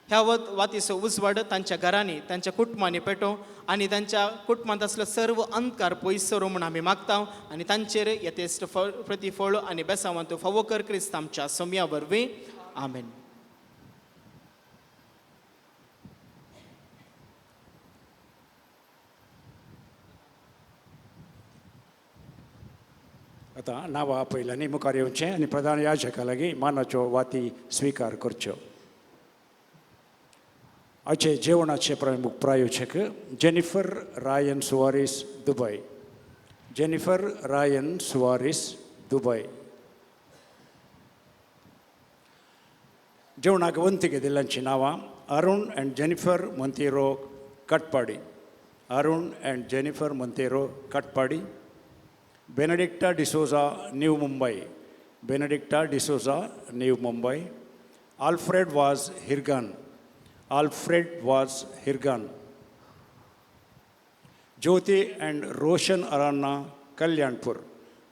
[SPEAKER 7] ह्या वातीचो उजवाड तांच्या घरांनी तांच्या कुटुंबांनी पेटो आनी तांच्या कुटुंबांत आसलो सर्व अंधकार पयस सरो म्हूण आमी मागता आनी तांचेर यथेश्ट फळ प्रतिफळ आनी बेसांवांत फावो कर क्रिस्त आमच्या सोम्या वरवीं. आमेन.
[SPEAKER 9] आतां नांवां आपयल्यांनी मुखार येवचें आनी प्रधान याजका लागीं मानाच्यो वाती स्विकार करच्यो. आयचे जेवणाचे प्रमुख प्रायोजक Jennifer Ryan Suarez Dubai. Jennifer Ryan Suarez Dubai. जेवणाक वंती घेतिल्ल्यांचीं नांवां Arun and Jennifer Monteiro Katpadi. Arun and Jennifer Monteiro Katpadi. Benedicta D'Souza New Mumbai. Benedicta D'Souza New Mumbai. Alfred Vaz Hirgan. Alfred Vaz Hirgan, Jyoti and Roshan Aranha Kalyanpur,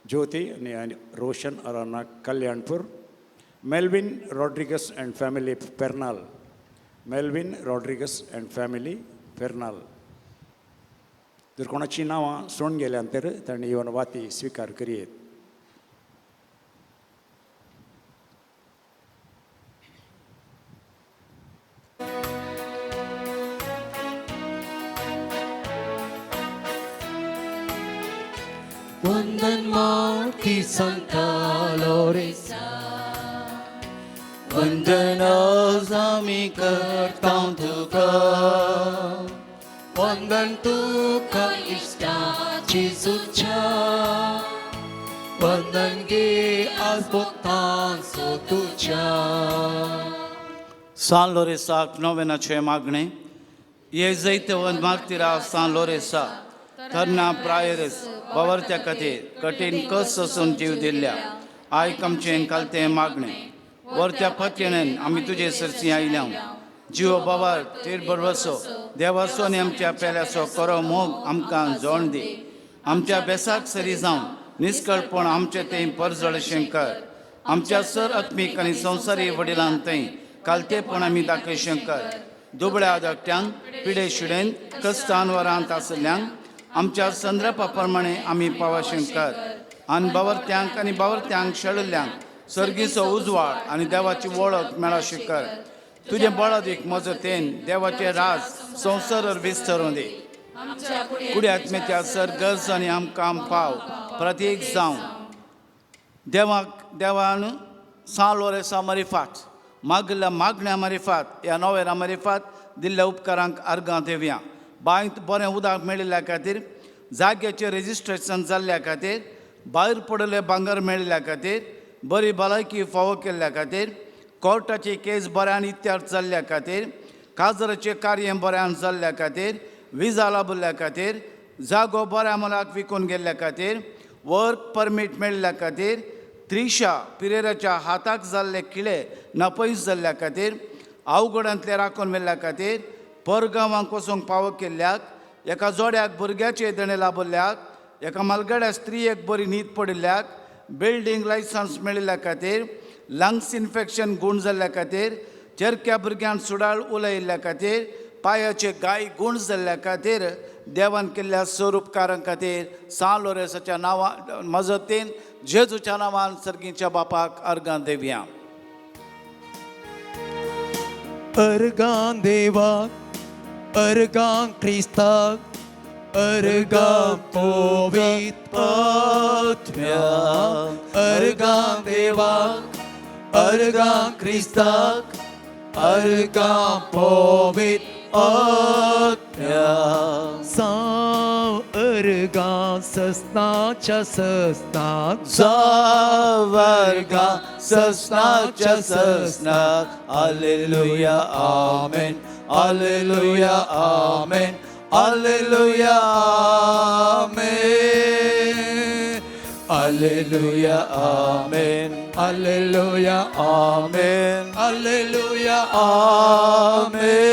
[SPEAKER 9] Jyoti आनी Roshan Aranha Kalyanpur, Melvin Rodrigues and family Pernal, Melvin Rodrigues and family Pernal. जर कोणाची नांवां सोडून गेल्यान तर तांणी येवन वाती स्विकार करयेत.
[SPEAKER 3] वंदन माती संता लोरेसा,
[SPEAKER 8] वंदन आमी करता तुका,
[SPEAKER 3] वंदन तुका इश्टाची सुच्छा, वंदन गे आज भक्तांचो तुज्या.
[SPEAKER 8] सान लोरेसाक नोवेनाचें मागणें. ये जैतवन मागतिरा सान लोरेसा तरना प्रायरेस बावरत्या खातीर कठीण कस सोसून जीव दिल्ल्या आयक आमचें कालतें मागणें. वरत्या पतयेन आमी तुजे सरसी आयल्या. जिव बाबार तीर बरवसो देवाचो आनी आमच्या पेल्याचो करो मोग आमकां जोण दी. आमच्या बेसाक सरी जावन निस्कळपण आमचें तें परजळशें कर. आमच्या सर आत्मीक आनी संवसारी वडिलांक थंय कालतेपण आमी दाखयशें कर. दुबळ्या धाकट्यांक पिडे शिडेन कस्तान वरांत आसल्ल्यांक आमच्या संद्रपा प्रमाणे आमी पावाशें कर. आनी बावरत्यांक आनी बावरत्यांक शेळिल्ल्यांक सर्गीचो उजवाड आनी देवाची वळख मेळाशें कर. तुजें बळदीक मजतेन देवाचें राज संवसार विस्तरून दी. कुडी आत्म्याच्या सरगर्ज आनी आमकां पाव प्रतीक जावं. देवाक देवान सान लोरेसा मरिफात मागल्या मागण्या मरिफात ह्या नोवेरा मरिफात दिल्ल्या उपकारांक अर्गां दिवया. बांयत बरें उदक मेळिल्ल्या खातीर, जाग्याचें रेजिस्ट्रेशन जाल्ल्या खातीर, भायर पडिल्लें भांगर मेळिल्ल्या खातीर, बरी भलायकी फावो केल्ल्या खातीर, कोर्टाची केस बऱ्यान इत्यार जाल्ल्या खातीर, काजराचें कार्य बऱ्यान जाल्ल्या खातीर, विजा लाबिल्ल्या खातीर, जागो बऱ्या मोलाक विकून गेल्ल्या खातीर, वर्क परमीट मेळिल्ल्या खातीर, त्रिशा पिरेराच्या हाताक जाल्ले किळे नपयस जाल्ल्या खातीर, अवघडांतले राखून मेल्ल्या खातीर, परगांवांक वचूंक पावो केल्ल्याक, एका जोड्याक भुरग्याचे देणें लाबिल्ल्याक, एका मालगड्या स्त्रियेक बरी न्हीद पडिल्ल्याक, बिल्डींग लायसन्स मेळिल्ल्या खातीर, लंग्स इन्फेक्शन गूण जाल्ल्या खातीर, चरक्या भुरग्यान सुडाळ उलयिल्ल्या खातीर, पांयाचे गाय गूण जाल्ल्या खातीर, देवान केल्ल्या स्वरूपकारां खातीर सान लोरेसाच्या नांवा मजतीन जेजूच्या नांवान सर्गीच्या बापाक अर्गां दिवया.
[SPEAKER 3] अर्गां देवाक, अर्गां क्रिस्ताक, अर्गां पवित्र आत्म्याक, अर्गां देवाक, अर्गां क्रिस्ताक, अर्गां पवित्र आत्म्याक. साव अर्गां सस्नाच्या सस्नाक,
[SPEAKER 8] सावर्गा सस्नाच्या सस्नाक. Alleluia amen, alleluia amen, alleluia amen, alleluia amen, alleluia amen, alleluia amen.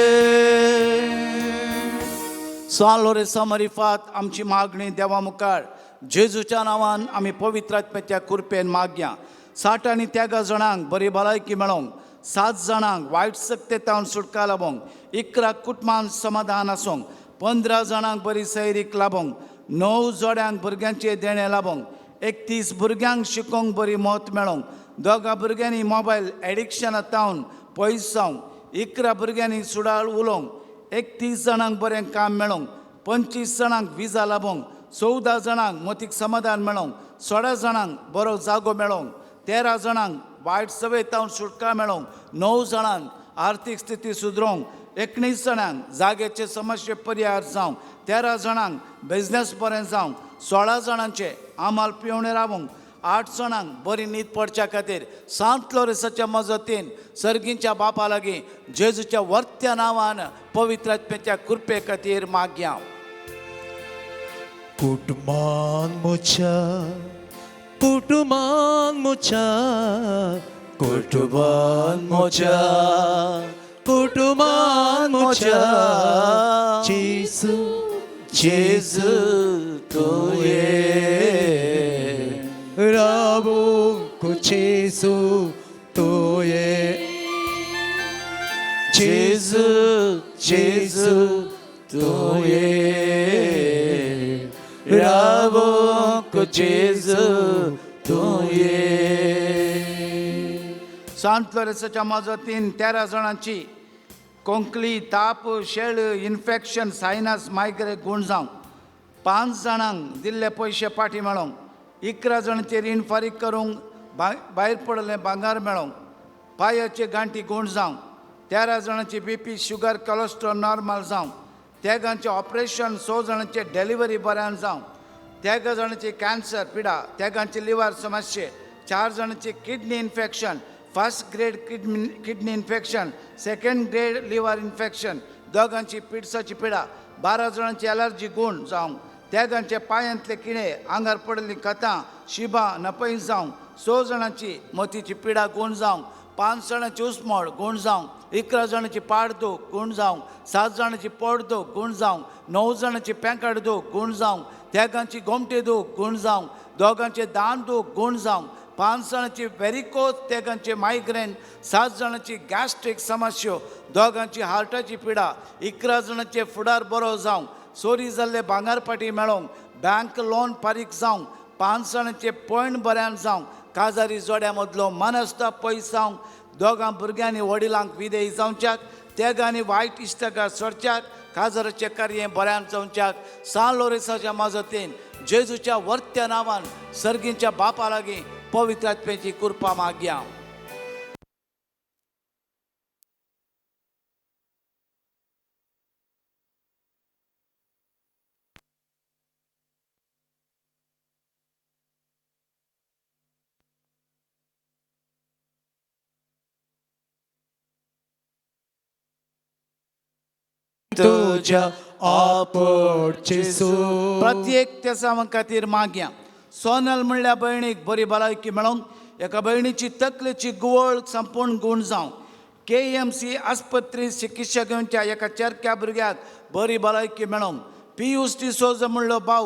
[SPEAKER 8] सान लोरेसा मरिफात आमची मागणी देवा मुखार जेजूच्या नांवान आमी पवित्र आत्म्याच्या कृपेन मागया. 60 आनी 13 जाणांक बरी भलायकी मेळोंक, 7 जाणांक वायट सक्तेतावन सुटका लाबोंक, 11 कुटुंबान समाधान आसूंक, 15 जाणांक बरी सैरीक लाबोंक, 9 जोड्यांक भुरग्यांचें देणें लाबोंक, 31 भुरग्यांक शिकोवंक बरी मत मेळोंक, 2 भुरग्यांनी मोबायल एडिक्शना तावन पयस जावंक, 11 भुरग्यांनी सुडाळ उलोवंक, 31 जाणांक बरें काम मेळोंक, 25 जाणांक विजा लाबोंक, 14 जाणांक मतीक समाधान मेळोंक, 16 जाणांक बरो जागो मेळोंक, 13 जाणांक वायट सवय तावन सुटका मेळोंक, 9 जाणांक आर्थीक स्थिती सुदरोवंक, 19 जाणांक जाग्याचे समस्ये परिहार जावंक, 13 जाणांक बिजनेस बरें जावंक, 16 जाणांचे आमाल पिवणे रावूंक, 8 जाणांक बरी न्हीद पडच्या खातीर सांत लोरेसाच्या मजतीन सर्गींच्या बापा लागीं जेजूच्या वर्त्या नांवान पवित्र आत्म्याच्या कृपे खातीर मागया.
[SPEAKER 3] कुटुंबान म्हज्या, कुटुंबान म्हज्या,
[SPEAKER 8] कुटुंबान म्हज्या,
[SPEAKER 3] कुटुंबान म्हज्या जेजू जेजू तुवें रावूंक जेजू तुवें जेजू जेजू तुवें रावूंक जेजू तुवें.
[SPEAKER 10] सांत लोरेसाच्या मजतीन 13 जाणांची कोंकली, ताप, शेळ, इन्फेक्शन, सायनस, मायग्रेन गूण जावं. 5 जाणांक दिल्ले पयशे पाटी मेळोंक, 11 जाणांचे रीण फारीक करूंक भायर पडलें भांगर मेळोंक, पांयाचे गांठी गूण जावं. 13 जाणांची BP, sugar, cholesterol normal जावं. 3 ऑपरेशन, 6 जाणांचे डिलिव्हरी बऱ्यान जावं. 3 जाणांची कॅन्सर पिडा, 3 लिव्हर समस्ये, 4 जाणांची kidney infection, first grade kidney infection, second grade liver infection, 2 पिड्साची पिडा, 12 जाणांची एलर्जी गूण जावं. 3 पांयांतले किडे, आंगार पडिल्ली खतां, शिबां नपय जावं. 6 जाणांची मोतीची पिडा गूण जावं. 5 जाणांची उस्मोड गूण जावं. 11 जाणांची पाडदूख गूण जावं. 7 जाणांची पोटदूख गूण जावं. 9 जाणांची पेंकाड दूख गूण जावं. 3 गोमटे दूख गूण जावं. 2 दान दूख गूण जावं. 5 जाणांची वेरिकोज, 3 मायग्रेन, 7 जाणांची गॅस्ट्रीक समस्यो, 2 हार्टाची पिडा, 11 जाणांचे फुडार बरो जावं. चोरी जाल्ले भांगारपाटी मेळोंक, बँक लोन फारीक जावंक, 5 जाणांचे पयण बऱ्यान जावंक, काजारी जोड्या मदलो मनस्ताप पयस जावंक, 2 भुरग्यांनी वडिलांक विदेय जावच्याक, 3 वायट इश्टागात सोडच्याक, काजाराचें कार्य बऱ्यान जावच्याक. सान लोरेसाच्या मजतीन जेजूच्या वर्त्या नांवान सर्गींच्या बापा लागीं पवित्र आत्म्याची कृपा मागया.
[SPEAKER 3] तुझ्या आपड जेजू.
[SPEAKER 10] प्रत्येक तेसांव खातीर मागया. सोनल म्हणल्या भयणीक बरी भलायकी मेळोंक, एका भयणीची तकलेची गुवळ संपूर्ण गूण जावं. KMC आस्पत्रीत चिकित्सा घेवच्या एका चरक्या भुरग्याक बरी भलायकी मेळोंक. पियूस डिसोजा म्हणलो भाव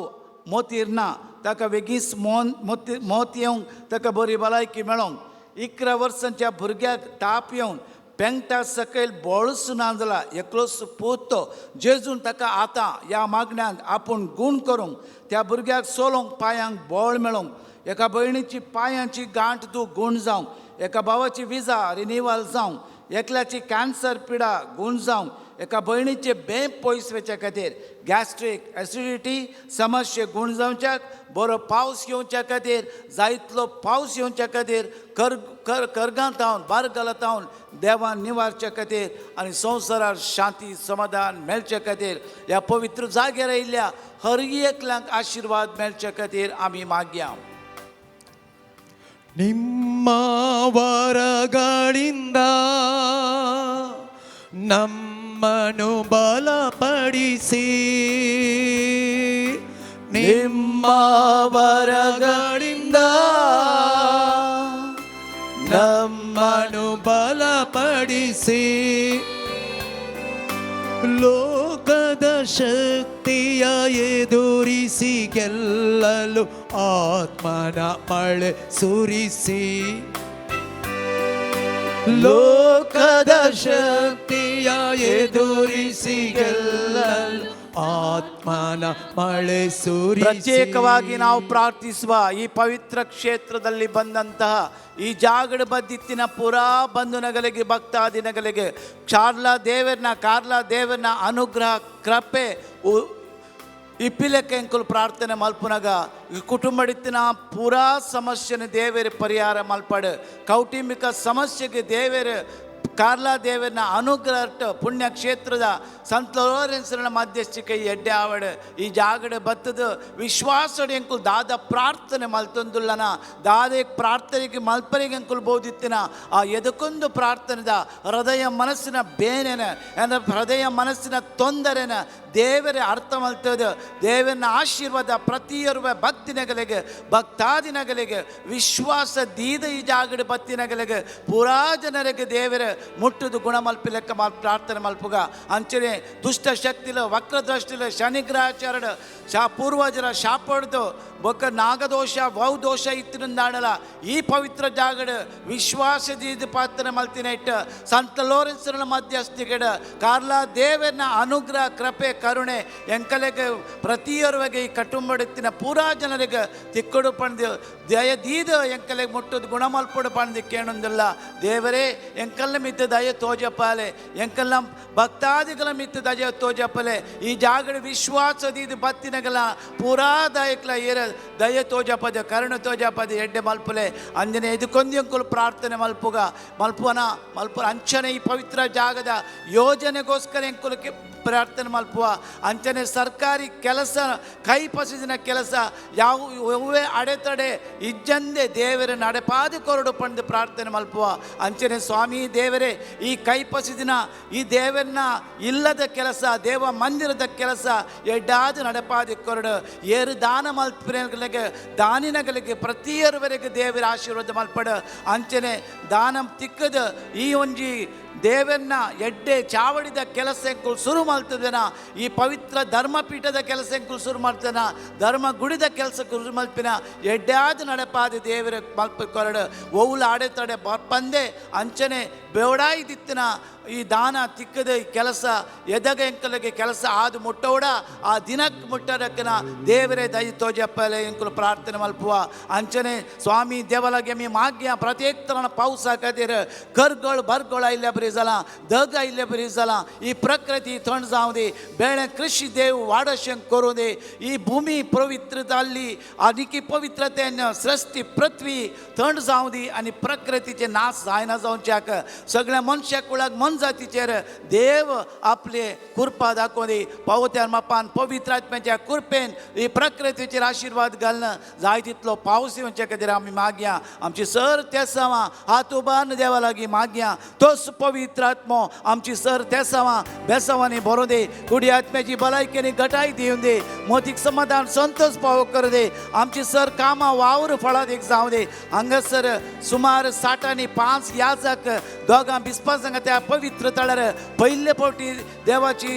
[SPEAKER 10] मोतीर ना, ताका वेगींच मोत येवंक ताका बरी भलायकी मेळोंक. 11 वर्सांच्या भुरग्याक ताप येवन पेंगटा सकयल बोळूच ना जाला, एकलोच पूत तो जेजून ताका आतां ह्या मागण्यांक आपूण गूण करूंक, त्या भुरग्याक सोलोंक पांयांक बोळ मेळोंक. एका भयणीची पांयांची गांठ तूं गूण जावंक, एका भावाची विजा रिनिवल जावंक, एकल्याची कॅन्सर पिडा गूण जावंक, एका भयणीचे बेंप पयस वचच्या खातीर गॅस्ट्रीक एसिडिटी समस्ये गूण जावच्याक, बरो पावस येवच्या खातीर, जायतलो पावस येवच्या खातीर, कर कर करगांतावन बारगलातावन देवान निवारच्या खातीर आनी संवसारार शांती समाधान मेळचे खातीर ह्या पवित्र जाग्यार आयिल्ल्या हर एकल्यांक आशिर्वाद मेळचे खातीर आमी मागया.
[SPEAKER 3] ನಿಮ್ಮ ವರಗಳಿಂದ ನಮ್ಮನು ಬಲಪಡಿಸಿ, ನಿಮ್ಮ ವರಗಳಿಂದ ನಮ್ಮನು ಬಲಪಡಿಸಿ, ಲೋಕದ ಶಕ್ತಿಯ ಎದುರಿಸಿ ಗೆಲ್ಲಲು ಆತ್ಮನ ಮಳೆ ಸುರಿಸಿ, ಲೋಕದ ಶಕ್ತಿಯ ಎದುರಿಸಿ ಗೆಲ್ಲಲು ಆತ್ಮನ ಮಳೆ ಸುರಿಸಿ.
[SPEAKER 10] ಪ್ರತ್ಯೇಕವಾಗಿ ನಾವು ಪ್ರಾರ್ಥಿಸುವ ಈ ಪವಿತ್ರ ಕ್ಷೇತ್ರದಲ್ಲಿ ಬಂದಂತಹ ಈ ಜಾಗಡ ಬದ್ದಿತ್ತಿನ ಪುರಾ ಬಂಧುನಗಳಿಗೆ ಭಕ್ತಾದಿನಗಳಿಗೆ ಕಾರ್ಲಾ ದೇವರನ್ನ ಅನುಗ್ರಹ ಕೃಪೆ ಇಪ್ಪಿಲೆಕ್ಕ ಎಂಕುಲು ಪ್ರಾರ್ಥನೆ ಮಲ್ಪುನಗ ಈ ಕುಟುಂಬಡಿತ್ತಿನ ಪೂರಾ ಸಮಸ್ಯೆನ ದೇವೇರು ಪರಿಹಾರ ಮಲ್ಪಡು. ಕೌಟುಂಬಿಕ ಸಮಸ್ಯೆಗೆ ದೇವೇರು ಕಾರ್ಲಾ ದೇವರನ್ನ ಅನುಗ್ರಹ ಪುಣ್ಯಕ್ಷೇತ್ರದ ಸಂತ ಲಾರೆನ್ಸ್ನ ಮಧ್ಯಸ್ಥಿಕೆ ಎಡ್ಡೆ ಆವಡು ಈ ಜಾಗಡೆ ಬತ್ತದ ವಿಶ್ವಾಸಡು ಎಂಕುಲು ದಾದ ಪ್ರಾರ್ಥನೆ ಮಲ್ತೊಂದುಲ್ಲನ ದಾದೆ ಪ್ರಾರ್ಥನೆಗೆ ಮಲ್ಪರಿಗೆ ಎಂಕುಲು ಬೋದಿತ್ತಿನ ಆ ಎದಕ್ಕೊಂದು ಪ್ರಾರ್ಥನೆದ ಹೃದಯ ಮನಸ್ಸಿನ ಬೇನೆನ ಅಂದ್ರೆ ಹೃದಯ ಮನಸ್ಸಿನ ತೊಂದರೆನ ದೇವರೇ ಅರ್ಥ ಮಲ್ತದ. ದೇವರನ್ನ ಆಶೀರ್ವಾದ ಪ್ರತಿಯೊರ್ವ ಭಕ್ತಿನಗಲಿಗೆ ಭಕ್ತಾದಿನಗಲಿಗೆ ವಿಶ್ವಾಸ ದೀದ ಈ ಜಾಗಡೆ ಬತ್ತಿನಗಲಿಗೆ ಪೂರಾ ಜನರಿಗೆ ದೇವರ ಮುಟ್ಟುದು ಗುಣ ಮಲ್ಪಿಲೆಕ್ಕ ಮಲ್ ಪ್ರಾರ್ಥನೆ ಮಲ್ಪುಗ. ಅಂಚನೆ ದುಷ್ಟ ಶಕ್ತಿಲ ವಕ್ರದೃಷ್ಟಿಲ ಶನಿಗ್ರಹಾಚಾರಡ ಶಾ ಪೂರ್ವಜರ ಶಾಪಡ್ದು ಬೊಕ್ಕ ನಾಗದೋಷ ಬಹುದೋಷ ಇತ್ತಿನಂದಾಡಲ ಈ ಪವಿತ್ರ ಜಾಗಡ ವಿಶ್ವಾಸದೀದ ಪಾತ್ರ ಮಲ್ತಿನ ಇಟ್ಟ ಸಂತ ಲೋರೆನ್ಸರ ಮಧ್ಯಸ್ಥಿಗಡ ಕಾರ್ಲಾ ದೇವನ ಅನುಗ್ರಹ ಕೃಪೆ ಕರುಣೆ ಎಂಕಲೆಗೆ ಪ್ರತಿಯೊರ್ವಗೆ ಈ ಕಟುಂಬಡತ್ತಿನ ಪೂರಾ ಜನರಿಗೆ ತಿಕ್ಕಡು ಪಂದು ದಯದೀದ ಎಂಕಲೆಗೆ ಮುಟ್ಟುದು ಗುಣಮಲ್ಪಡು ಪಂದು ಕೇಣೊಂದಿಲ್ಲ. ದೇವರೇ ಎಂಕಲ್ಲ ಮಿತ್ತ ದಯ ತೋಜಪಾಲೆ, ಎಂಕಲ್ಲ ಭಕ್ತಾದಿಗಳ ಮಿತ್ತ ದಯ ತೋಜಪಲೆ. ಈ ಜಾಗಡ ವಿಶ್ವಾಸದೀದ ಬತ್ತಿನಗಲ ಪೂರಾ ದಯಕ್ಲ ಏರ ದಯ ತೋಜಪದ ಕರುಣೆ ತೋಜಪದ ಎಡ್ಡೆ ಮಲ್ಪಲೆ. ಅಂಜನೆ ಇದಕ್ಕೊಂದು ಪ್ರಾರ್ಥನೆ ಮಲ್ಪುಗ ಮಲ್ಪುವನ ಮಲ್ಪ ಅಂಚನೆ ಈ ಪವಿತ್ರ ಜಾಗದ ಯೋಜನೆಗೋಸ್ಕರ ಎಂಕುಲಕ್ಕೆ ಪ್ರಾರ್ಥನೆ ಮಲ್ಪುವ. ಅಂಚನೆ ಸರ್ಕಾರಿ ಕೆಲಸ ಕೈ ಪಸಿದಿನ ಕೆಲಸ ಯಾವ ಅಡೆತಡೆ ಇಜ್ಜಂದೆ ದೇವರ ನಡೆಪಾದು ಕೊರಡು ಪಂದು ಪ್ರಾರ್ಥನೆ ಮಲ್ಪುವ. ಅಂಚನೆ ಸ್ವಾಮಿ ದೇವರೇ ಈ ಕೈ ಪಸಿದಿನ ಈ ದೇವರನ್ನ ಇಲ್ಲದ ಕೆಲಸ ದೇವ ಮಂದಿರದ ಕೆಲಸ ಎಡ್ಡಾದ ನಡೆಪಾದಿ ಕೊರಡು ಏರು ದಾನ ಮಲ್ಪಗಳಿಗೆ ದಾನಿನಗಳಿಗೆ ಪ್ರತಿಯೊರುವರೆಗೆ ದೇವರ ಆಶೀರ್ವಾದ ಮಲ್ಪಡು. ಅಂಚನೆ ದಾನ ತಿಕ್ಕದ ಈ ಒಂಜಿ ದೇವನ್ನ ಎಡ್ಡೆ ಚಾವಡಿದ ಕೆಲಸ ಶುರು ಮಾಡ್ತದನ, ಈ ಪವಿತ್ರ ಧರ್ಮಪೀಠದ ಕೆಲಸ ಶುರು ಮಾಡ್ತದ, ಧರ್ಮ ಗುಡಿದ ಕೆಲಸ ಶುರು ಮಲ್ಪಿನ ಎಡ್ಡಾದ ನಡೆಪಾದ ದೇವರ ಮಲ್ಪ ಕೊರಡು ಒವ್ಲ ಅಡೆತಡೆ ಬರ್ಪಂದೆ ಅಂಚನೆ ಬೇವಡಾಯ್ದಿತ್ತಿನ ಈ ದಾನ ತಿಕ್ಕದ ಈ ಕೆಲಸ ಎದಗ ಎಂಕಲಿಗೆ ಕೆಲಸ ಆದು ಮುಟ್ಟೋಡ ಆ ದಿನಕ್ಕೆ ಮುಟ್ಟದಕ್ಕನ ದೇವರೇ ದಯ ತೋಜಪ್ಪಲೆ ಎಂಕುಲು ಪ್ರಾರ್ಥನೆ ಮಲ್ಪುವ. ಅಂಚನೆ ಸ್ವಾಮಿ ದೇವಲಗೆ ಮೀ ಮಾಗ್ಯ ಪ್ರತ್ಯೇಕ ಪೌಸ ಕದಿರ ಕರ್ಗಳು ಬರ್ಗಳು ಇಲ್ಲ ಬರೀಸಲ ದಗ ಇಲ್ಲ ಬರೀಸಲ ಈ ಪ್ರಕೃತಿ ತೊಣಸಾವದಿ ಬೇಳೆ ಕೃಷಿ ದೇವು ವಾಡಶಂ ಕೊರುದೆ ಈ ಭೂಮಿ ಪವಿತ್ರತ ಅಲ್ಲಿ ಅನಿಕಿ ಪವಿತ್ರತೆಯನ್ನು ಸೃಷ್ಟಿ ಪೃಥ್ವಿ थंड आनी प्रकृतीचे नाश जायना जावच्याक सगळ्या मनशाक कुळाक मनजातीचेर देव आपले कृपा दाखोवंदी. पावत्यार मापान पवित्र आत्म्याच्या कृपेन ही प्रकृतीचेर आशिर्वाद घालून जाय तितलो पावस येवच्या खातीर आमी मागया. आमची सर तेसांवां हात उबारून देवा लागीं मागया. तोच पवित्र आत्मो आमची सर तेसांवां बेसांवांनी भरोवं दी, कुडी आत्म्याची भलायकी आनी घटाय दिवं दी, मोतीक समाधान संतोष पावो करूं दी, आमची सर कामां वावर फळादीक जावं दी. हांगासर सुमार 60 आनी 5 याजक दोगां बिस्पासांक त्या पवित्र तळार पयले फावटी देवाची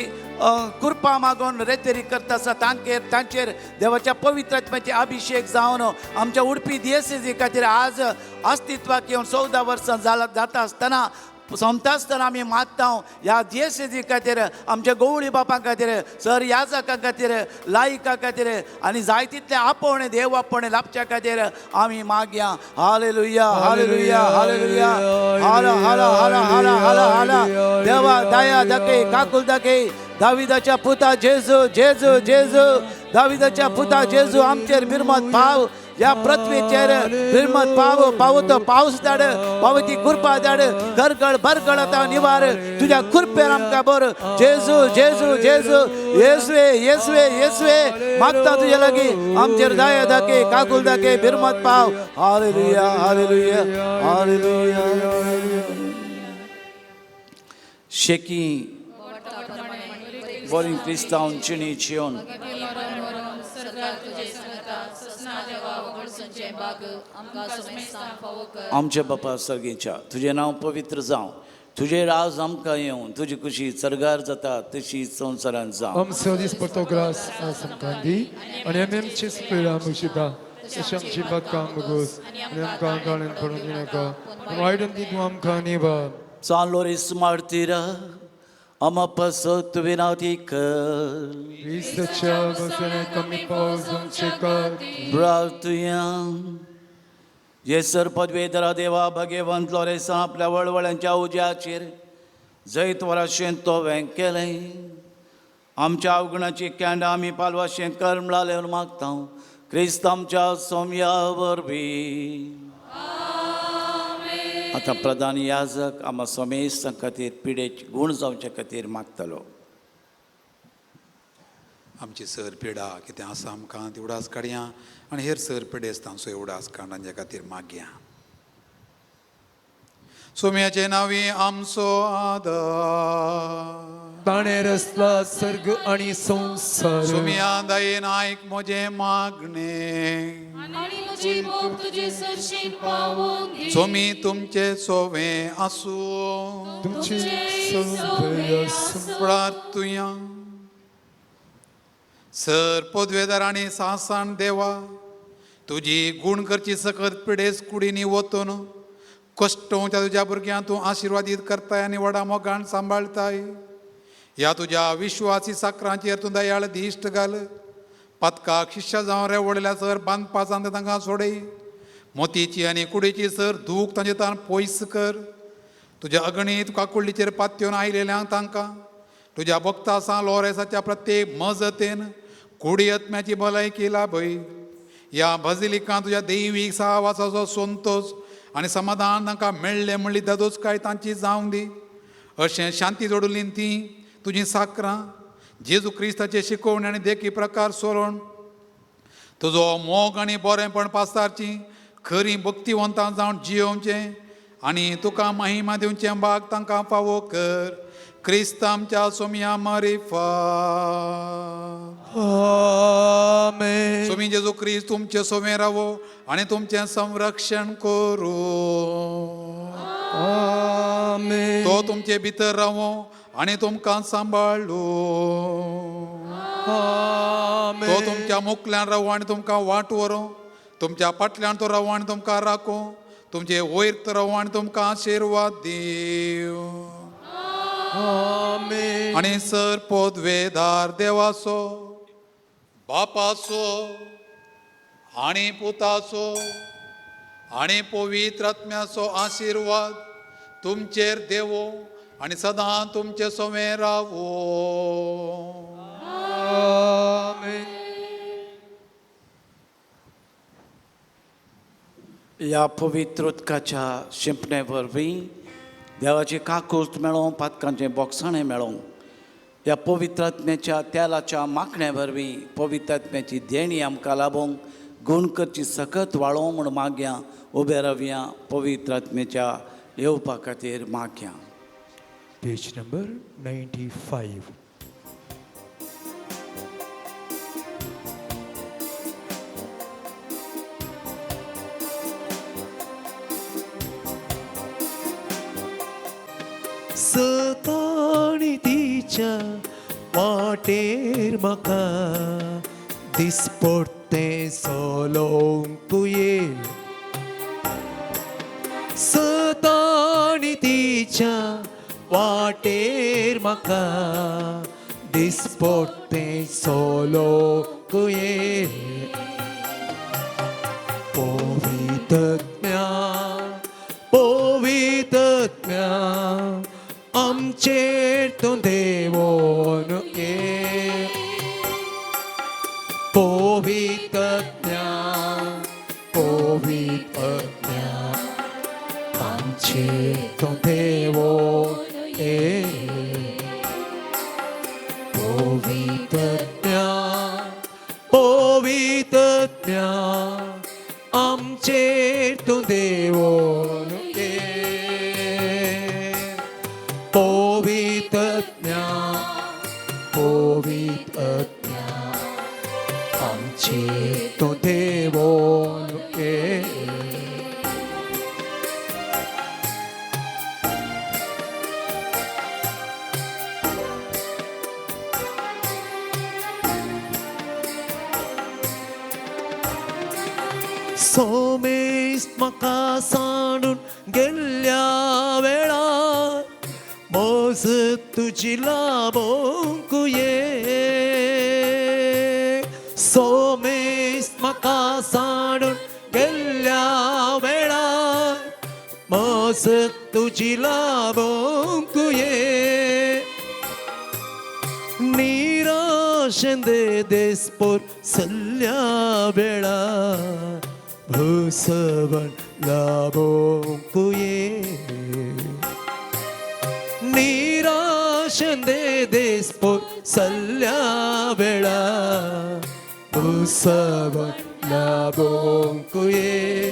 [SPEAKER 10] कृपा मागून रेतेरी करता आसा. तांचेर तांचेर देवाच्या पवित्र आत्म्याचे अभिषेक जावन आमच्या उडपी दियेसेजी खातीर आज अस्तित्वाक येवन 14 वर्सां जाता आसतना सोमता आसतना आमी मागता ह्या दियेसेजी खातीर, आमच्या गवळी बापां खातीर, सर याजकां खातीर, लायका खातीर आनी जाय तितले आपोवणे देव आपोवणे लाभच्या खातीर आमी मागया. हालेलुया हालेलुया हालेलुया हाला हाला हाला हाला हाला हाला. देवा दया दाखय, काकूल दाखय. दाविदाच्या पुता जेजू जेजू जेजू, दाविदाच्या पुता जेजू आमचेर बिरमत पाव, ह्या पृथ्वीचेर बिरमत पाव, पावतो पावस धाड, पावती कृपा धाड, गरगळ बरगळ आतां निवार तुज्या कृपेन आमकां बरो. जेजू जेजू जेजू, येसवे येसवे येसवे मागता तुज्या लागीं आमचेर दया दाखय, काकूल दाखय, बिरमत पाव. Hallelujah hallelujah hallelujah.
[SPEAKER 8] शेकी बरी क्रिस्तांव चिणी चियोन आमच्या बापा सर्गेच्या तुजें नांव पवित्र जावं, तुजें राज आमकां येवं, तुजी खुशी सर्गार जाता तशी संवसारांत जावं.
[SPEAKER 1] आमचो दिसपडतो ग्रास आज आमकां दी आनी आमी आमची सुपेरा मुशिता तशें आमची बातकां बगोस आनी आमकां गाळेन पडून दिनाका पूण वायटन ती तूं आमकां निवार.
[SPEAKER 8] सान लोरीस मार्तीरा आमा पासत विनाती कर,
[SPEAKER 1] क्रिस्ताच्या वसने कमी पावस आमचे खातीर.
[SPEAKER 8] प्रार्थुया. जेसर पदवेधरा देवा भगेवंत लोरेसान आपल्या वळवळ्यांच्या उज्याचेर जैत वराशें तो वेंग केलें. आमच्या अवगुणाची कॅन्डां आमी पालवाशें कर म्हळ्यार मागता क्रिस्त आमच्या सोम्या वरवीं. आतां प्रधान याजक आमा सोमेस्तां खातीर पिडेची गूण जावचे खातीर मागतलो.
[SPEAKER 2] आमची सर पिडा कितें आसा आमकां ती उडास काडया आनी हेर सर पिडेस्तांचो उडास काड तांचे खातीर मागया. सोम्याचे नांवी आमचो आदार.
[SPEAKER 1] ताणें रचला सर्ग आनी संवसार.
[SPEAKER 2] सुमिया दयेन आयक म्हजें मागणें.
[SPEAKER 6] आनी म्हजी मोग तुजे सरशीन पावोवन दी.
[SPEAKER 2] सोमी तुमचे सोवे आसूं.
[SPEAKER 1] तुमचे सोवे आसूं.
[SPEAKER 2] प्रार्थुया. सर पदवेदार आनी सासण देवा, तुजी गूण करची सकत पिडेस कुडींनी वतून कश्टोवच्या तुज्या भुरग्यांक तूं आशिर्वादीत करताय आनी व्हडा मोगान सांबाळताय. ह्या तुज्या विश्वासी साकरांचेर तूं दयाळ दिश्ट घाल. पातकाक शिश्य जावन रेवडल्या सर बांदपासान तांकां सोडय. मोतीची आनी कुडीची सर दूख तांचे तान पयस कर. तुज्या अगणीत काकुळीचेर पात्योन आयलेल्यांक तांकां तुज्या भक्ता लोरेसाच्या प्रत्येक मजतेन कुडी आत्म्याची भलायकी लाभय. ह्या बजिलिकां तुज्या दैवीक सहवासाचो संतोश आनी समाधान तांकां मेळ्ळें म्हणली ददोजकाय तांची जावं दी. अशें शांती जोडली ती तुजी साकरां जेजू क्रिस्ताचे शिकोवणी आनी देखी प्रकार सोडून तुजो मोग आनी बरेंपण पासारची खरी भक्तिवंतां जावन जियोवचें आनी तुका महिमा दिवचें भाग तांकां फावो कर. क्रिस्त आमच्या सोमया मारिफा.
[SPEAKER 3] आमेन.
[SPEAKER 2] सोमी जेजू क्रिस्त तुमचें सोवें रावो आनी तुमचें संरक्षण करूं.
[SPEAKER 3] आमेन.
[SPEAKER 2] तो तुमचे भितर रावो आनी तुमकां सांबाळू.
[SPEAKER 3] आमेन.
[SPEAKER 2] तो तुमच्या मुखल्यान रावो आनी तुमकां वाट व्हरूं. तुमच्या फाटल्यान तो रावो आनी तुमकां राखूं. तुमचे वयर तो रावो आनी तुमकां आशिर्वाद दिवं.
[SPEAKER 3] आमेन.
[SPEAKER 2] आनी सर पदवेदार देवाचो, बापाचो आनी पुताचो आनी पवित्र आत्म्याचो आशिर्वाद तुमचेर देवो आनी सदां तुमचे सोवें रावो.
[SPEAKER 3] आमेन.
[SPEAKER 8] ह्या पवित्र उदकाच्या शिंपणे वरवीं देवाची काकूर्त मेळों, पातकांचें बोगसाणें मेळों. ह्या पवित्र आत्म्याच्या तेलाच्या माखण्या वरवीं पवित्र आत्म्याची देणी आमकां लाबोवंक गूण करची सकत वाळोवंक म्हूण मागया. उबे रावया, पवित्र आत्म्याच्या येवपा खातीर मागया.
[SPEAKER 1] Page number 95.
[SPEAKER 3] सताणी तिच्या वाटेर म्हाका दिसपडतें चलोवंकूय. सताणी तिच्या वाटेर म्हाका दिसपडतें चलोवंकूय. पवित्रत्म्या पवित्रत्म्या आमचेर तूं देवोन ये. पवित्रत्म्या पवित्रत्म्या आमचेर तूं देवोन ये. पवित्रत्म्या पवित्रत्म्या आमचेर तूं देवोन ये. पवित्रत्म्या पवित्रत्म्या आमचेर तूं देवोन ये. सोमेस म्हाका सांडून गेल्ल्या वेळार मोज तुजी लाबोवंक ये. सोमेस म्हाका सांडून गेल्ल्या वेळार मोज तुजी लाबोवंक ये. निराशेन देसपोर सल्ल्या वेळार भुसवण लाबोवंक ये. निराशेन देसपोर सल्ल्या वेळार भुसवण लाबोवंक ये.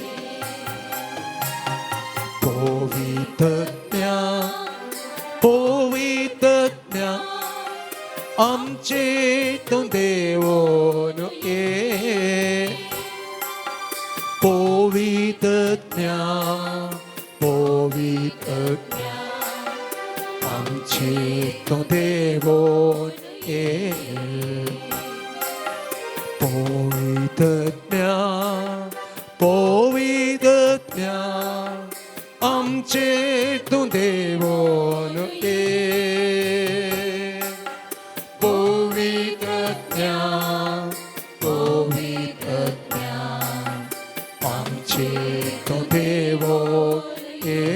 [SPEAKER 3] पवित्रत्म्या पवित्रत्म्या आमचे तूं देवोन ये पवित्रज्ञा पवित्रज्ञा आमचे तूं देवोन ये पवित्रज्ञा पवित्रज्ञा आमचे तूं देवोन ये पवित्रज्ञा पवित्रज्ञा आमचे तूं देवोन ये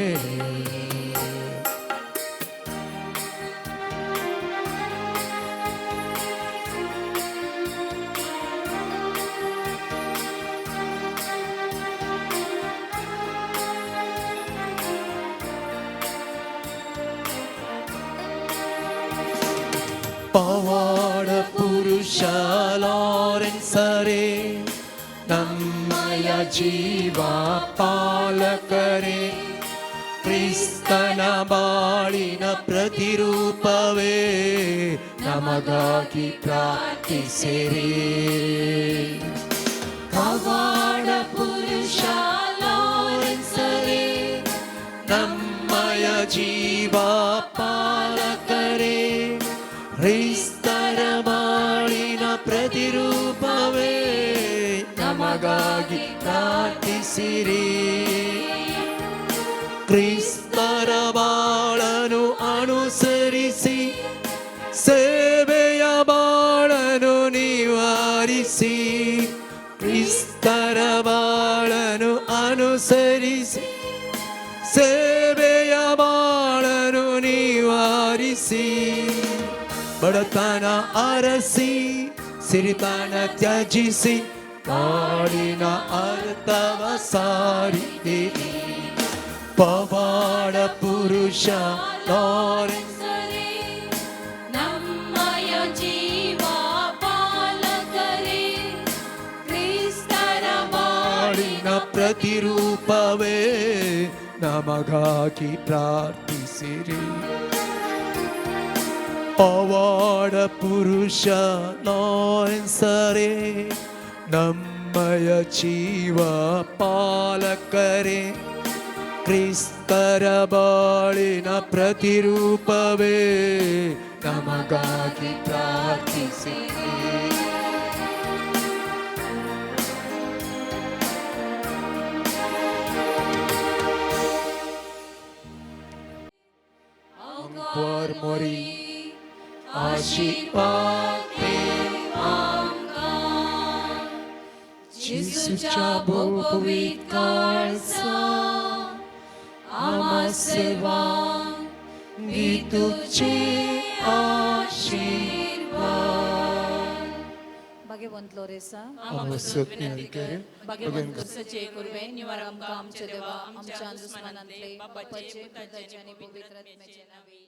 [SPEAKER 3] ಪವಾಡ ಪುರುಷ ಲಾರೆನ್ಸರೇ ನಮ್ಮಯ ಜೀವ ಪಾಲಕರೇ ಕ್ರಿಸ್ತನ ಬಾಳಿನ ಪ್ರತಿರೂಪವೇ ನಮಗಾಗಿ ಪ್ರಾರ್ಥಿಸಿರಿ ಪವಾಡ ಪುರುಷ ಲಾರೆನ್ಸರೇ ನಮ್ಮಯ ಜೀವ ಪಾಲಕರೇ ಕ್ರಿಸ್ತರ ಬಾಳಿನ ಪ್ರತಿರೂಪವೇ ನಮಗಾಗಿ ಪ್ರಾರ್ಥಿಸಿರಿ ಕ್ರಿಸ್ತರ ಬಾಳನು ಅನುಸರಿಸಿ ಸೇವೆಯ ಬಾಳನು ನಿವಾರಿಸಿ ಕ್ರಿಸ್ತರ ಬಾಳನು ಅನುಸರಿಸಿ ಸೇವೆಯ ಬಾಳನು ನಿವಾರಿಸಿ ಬಡತನ ಅರಸಿ ಸಿರಿತನ ತ್ಯಜಿಸಿ ಕಾಡಿನ ಅರ್ಥವ ಸಾರಿದಿರಿ ಪವಾಡ ಪುರುಷ ಲಾರೆನ್ಸರೇ
[SPEAKER 6] ನಮ್ಮಯ ಜೀವ ಪಾಲಕರೇ ಕ್ರಿಸ್ತರ
[SPEAKER 3] ಬಾಳಿನ ಪ್ರತಿರೂಪವೇ ನಮಗಾಗಿ ಪ್ರಾರ್ಥಿಸಿರಿ ಪವಾಡ ಪುರುಷ ಲಾರೆನ್ಸರೇ ನಮ್ಮಯ ಜೀವ ಪಾಲಕರೇ ಕ್ರಿಸ್ತರ ಬಾಳಿನ ಪ್ರತಿರೂಪವೇ ನಮಗಾಗಿ ಪ್ರಾರ್ಥಿಸಿರಿ अंकुर मोरी आशीर्वाद दे
[SPEAKER 6] आमकां जेजूच्या भोवपवीत काळजा आमा सर्वांक
[SPEAKER 3] तुझे आशीर्वाद
[SPEAKER 4] भाग्यवंत लोरेसा
[SPEAKER 1] आमसत विनंती करे
[SPEAKER 4] भाग्यवंत कुर्साचे कुर्बे निवार आमकां आमच्या देवा आमच्या दुस्मानांतले बापाचे पुताचे आनी पवित्र आत्म्याचे नांवे.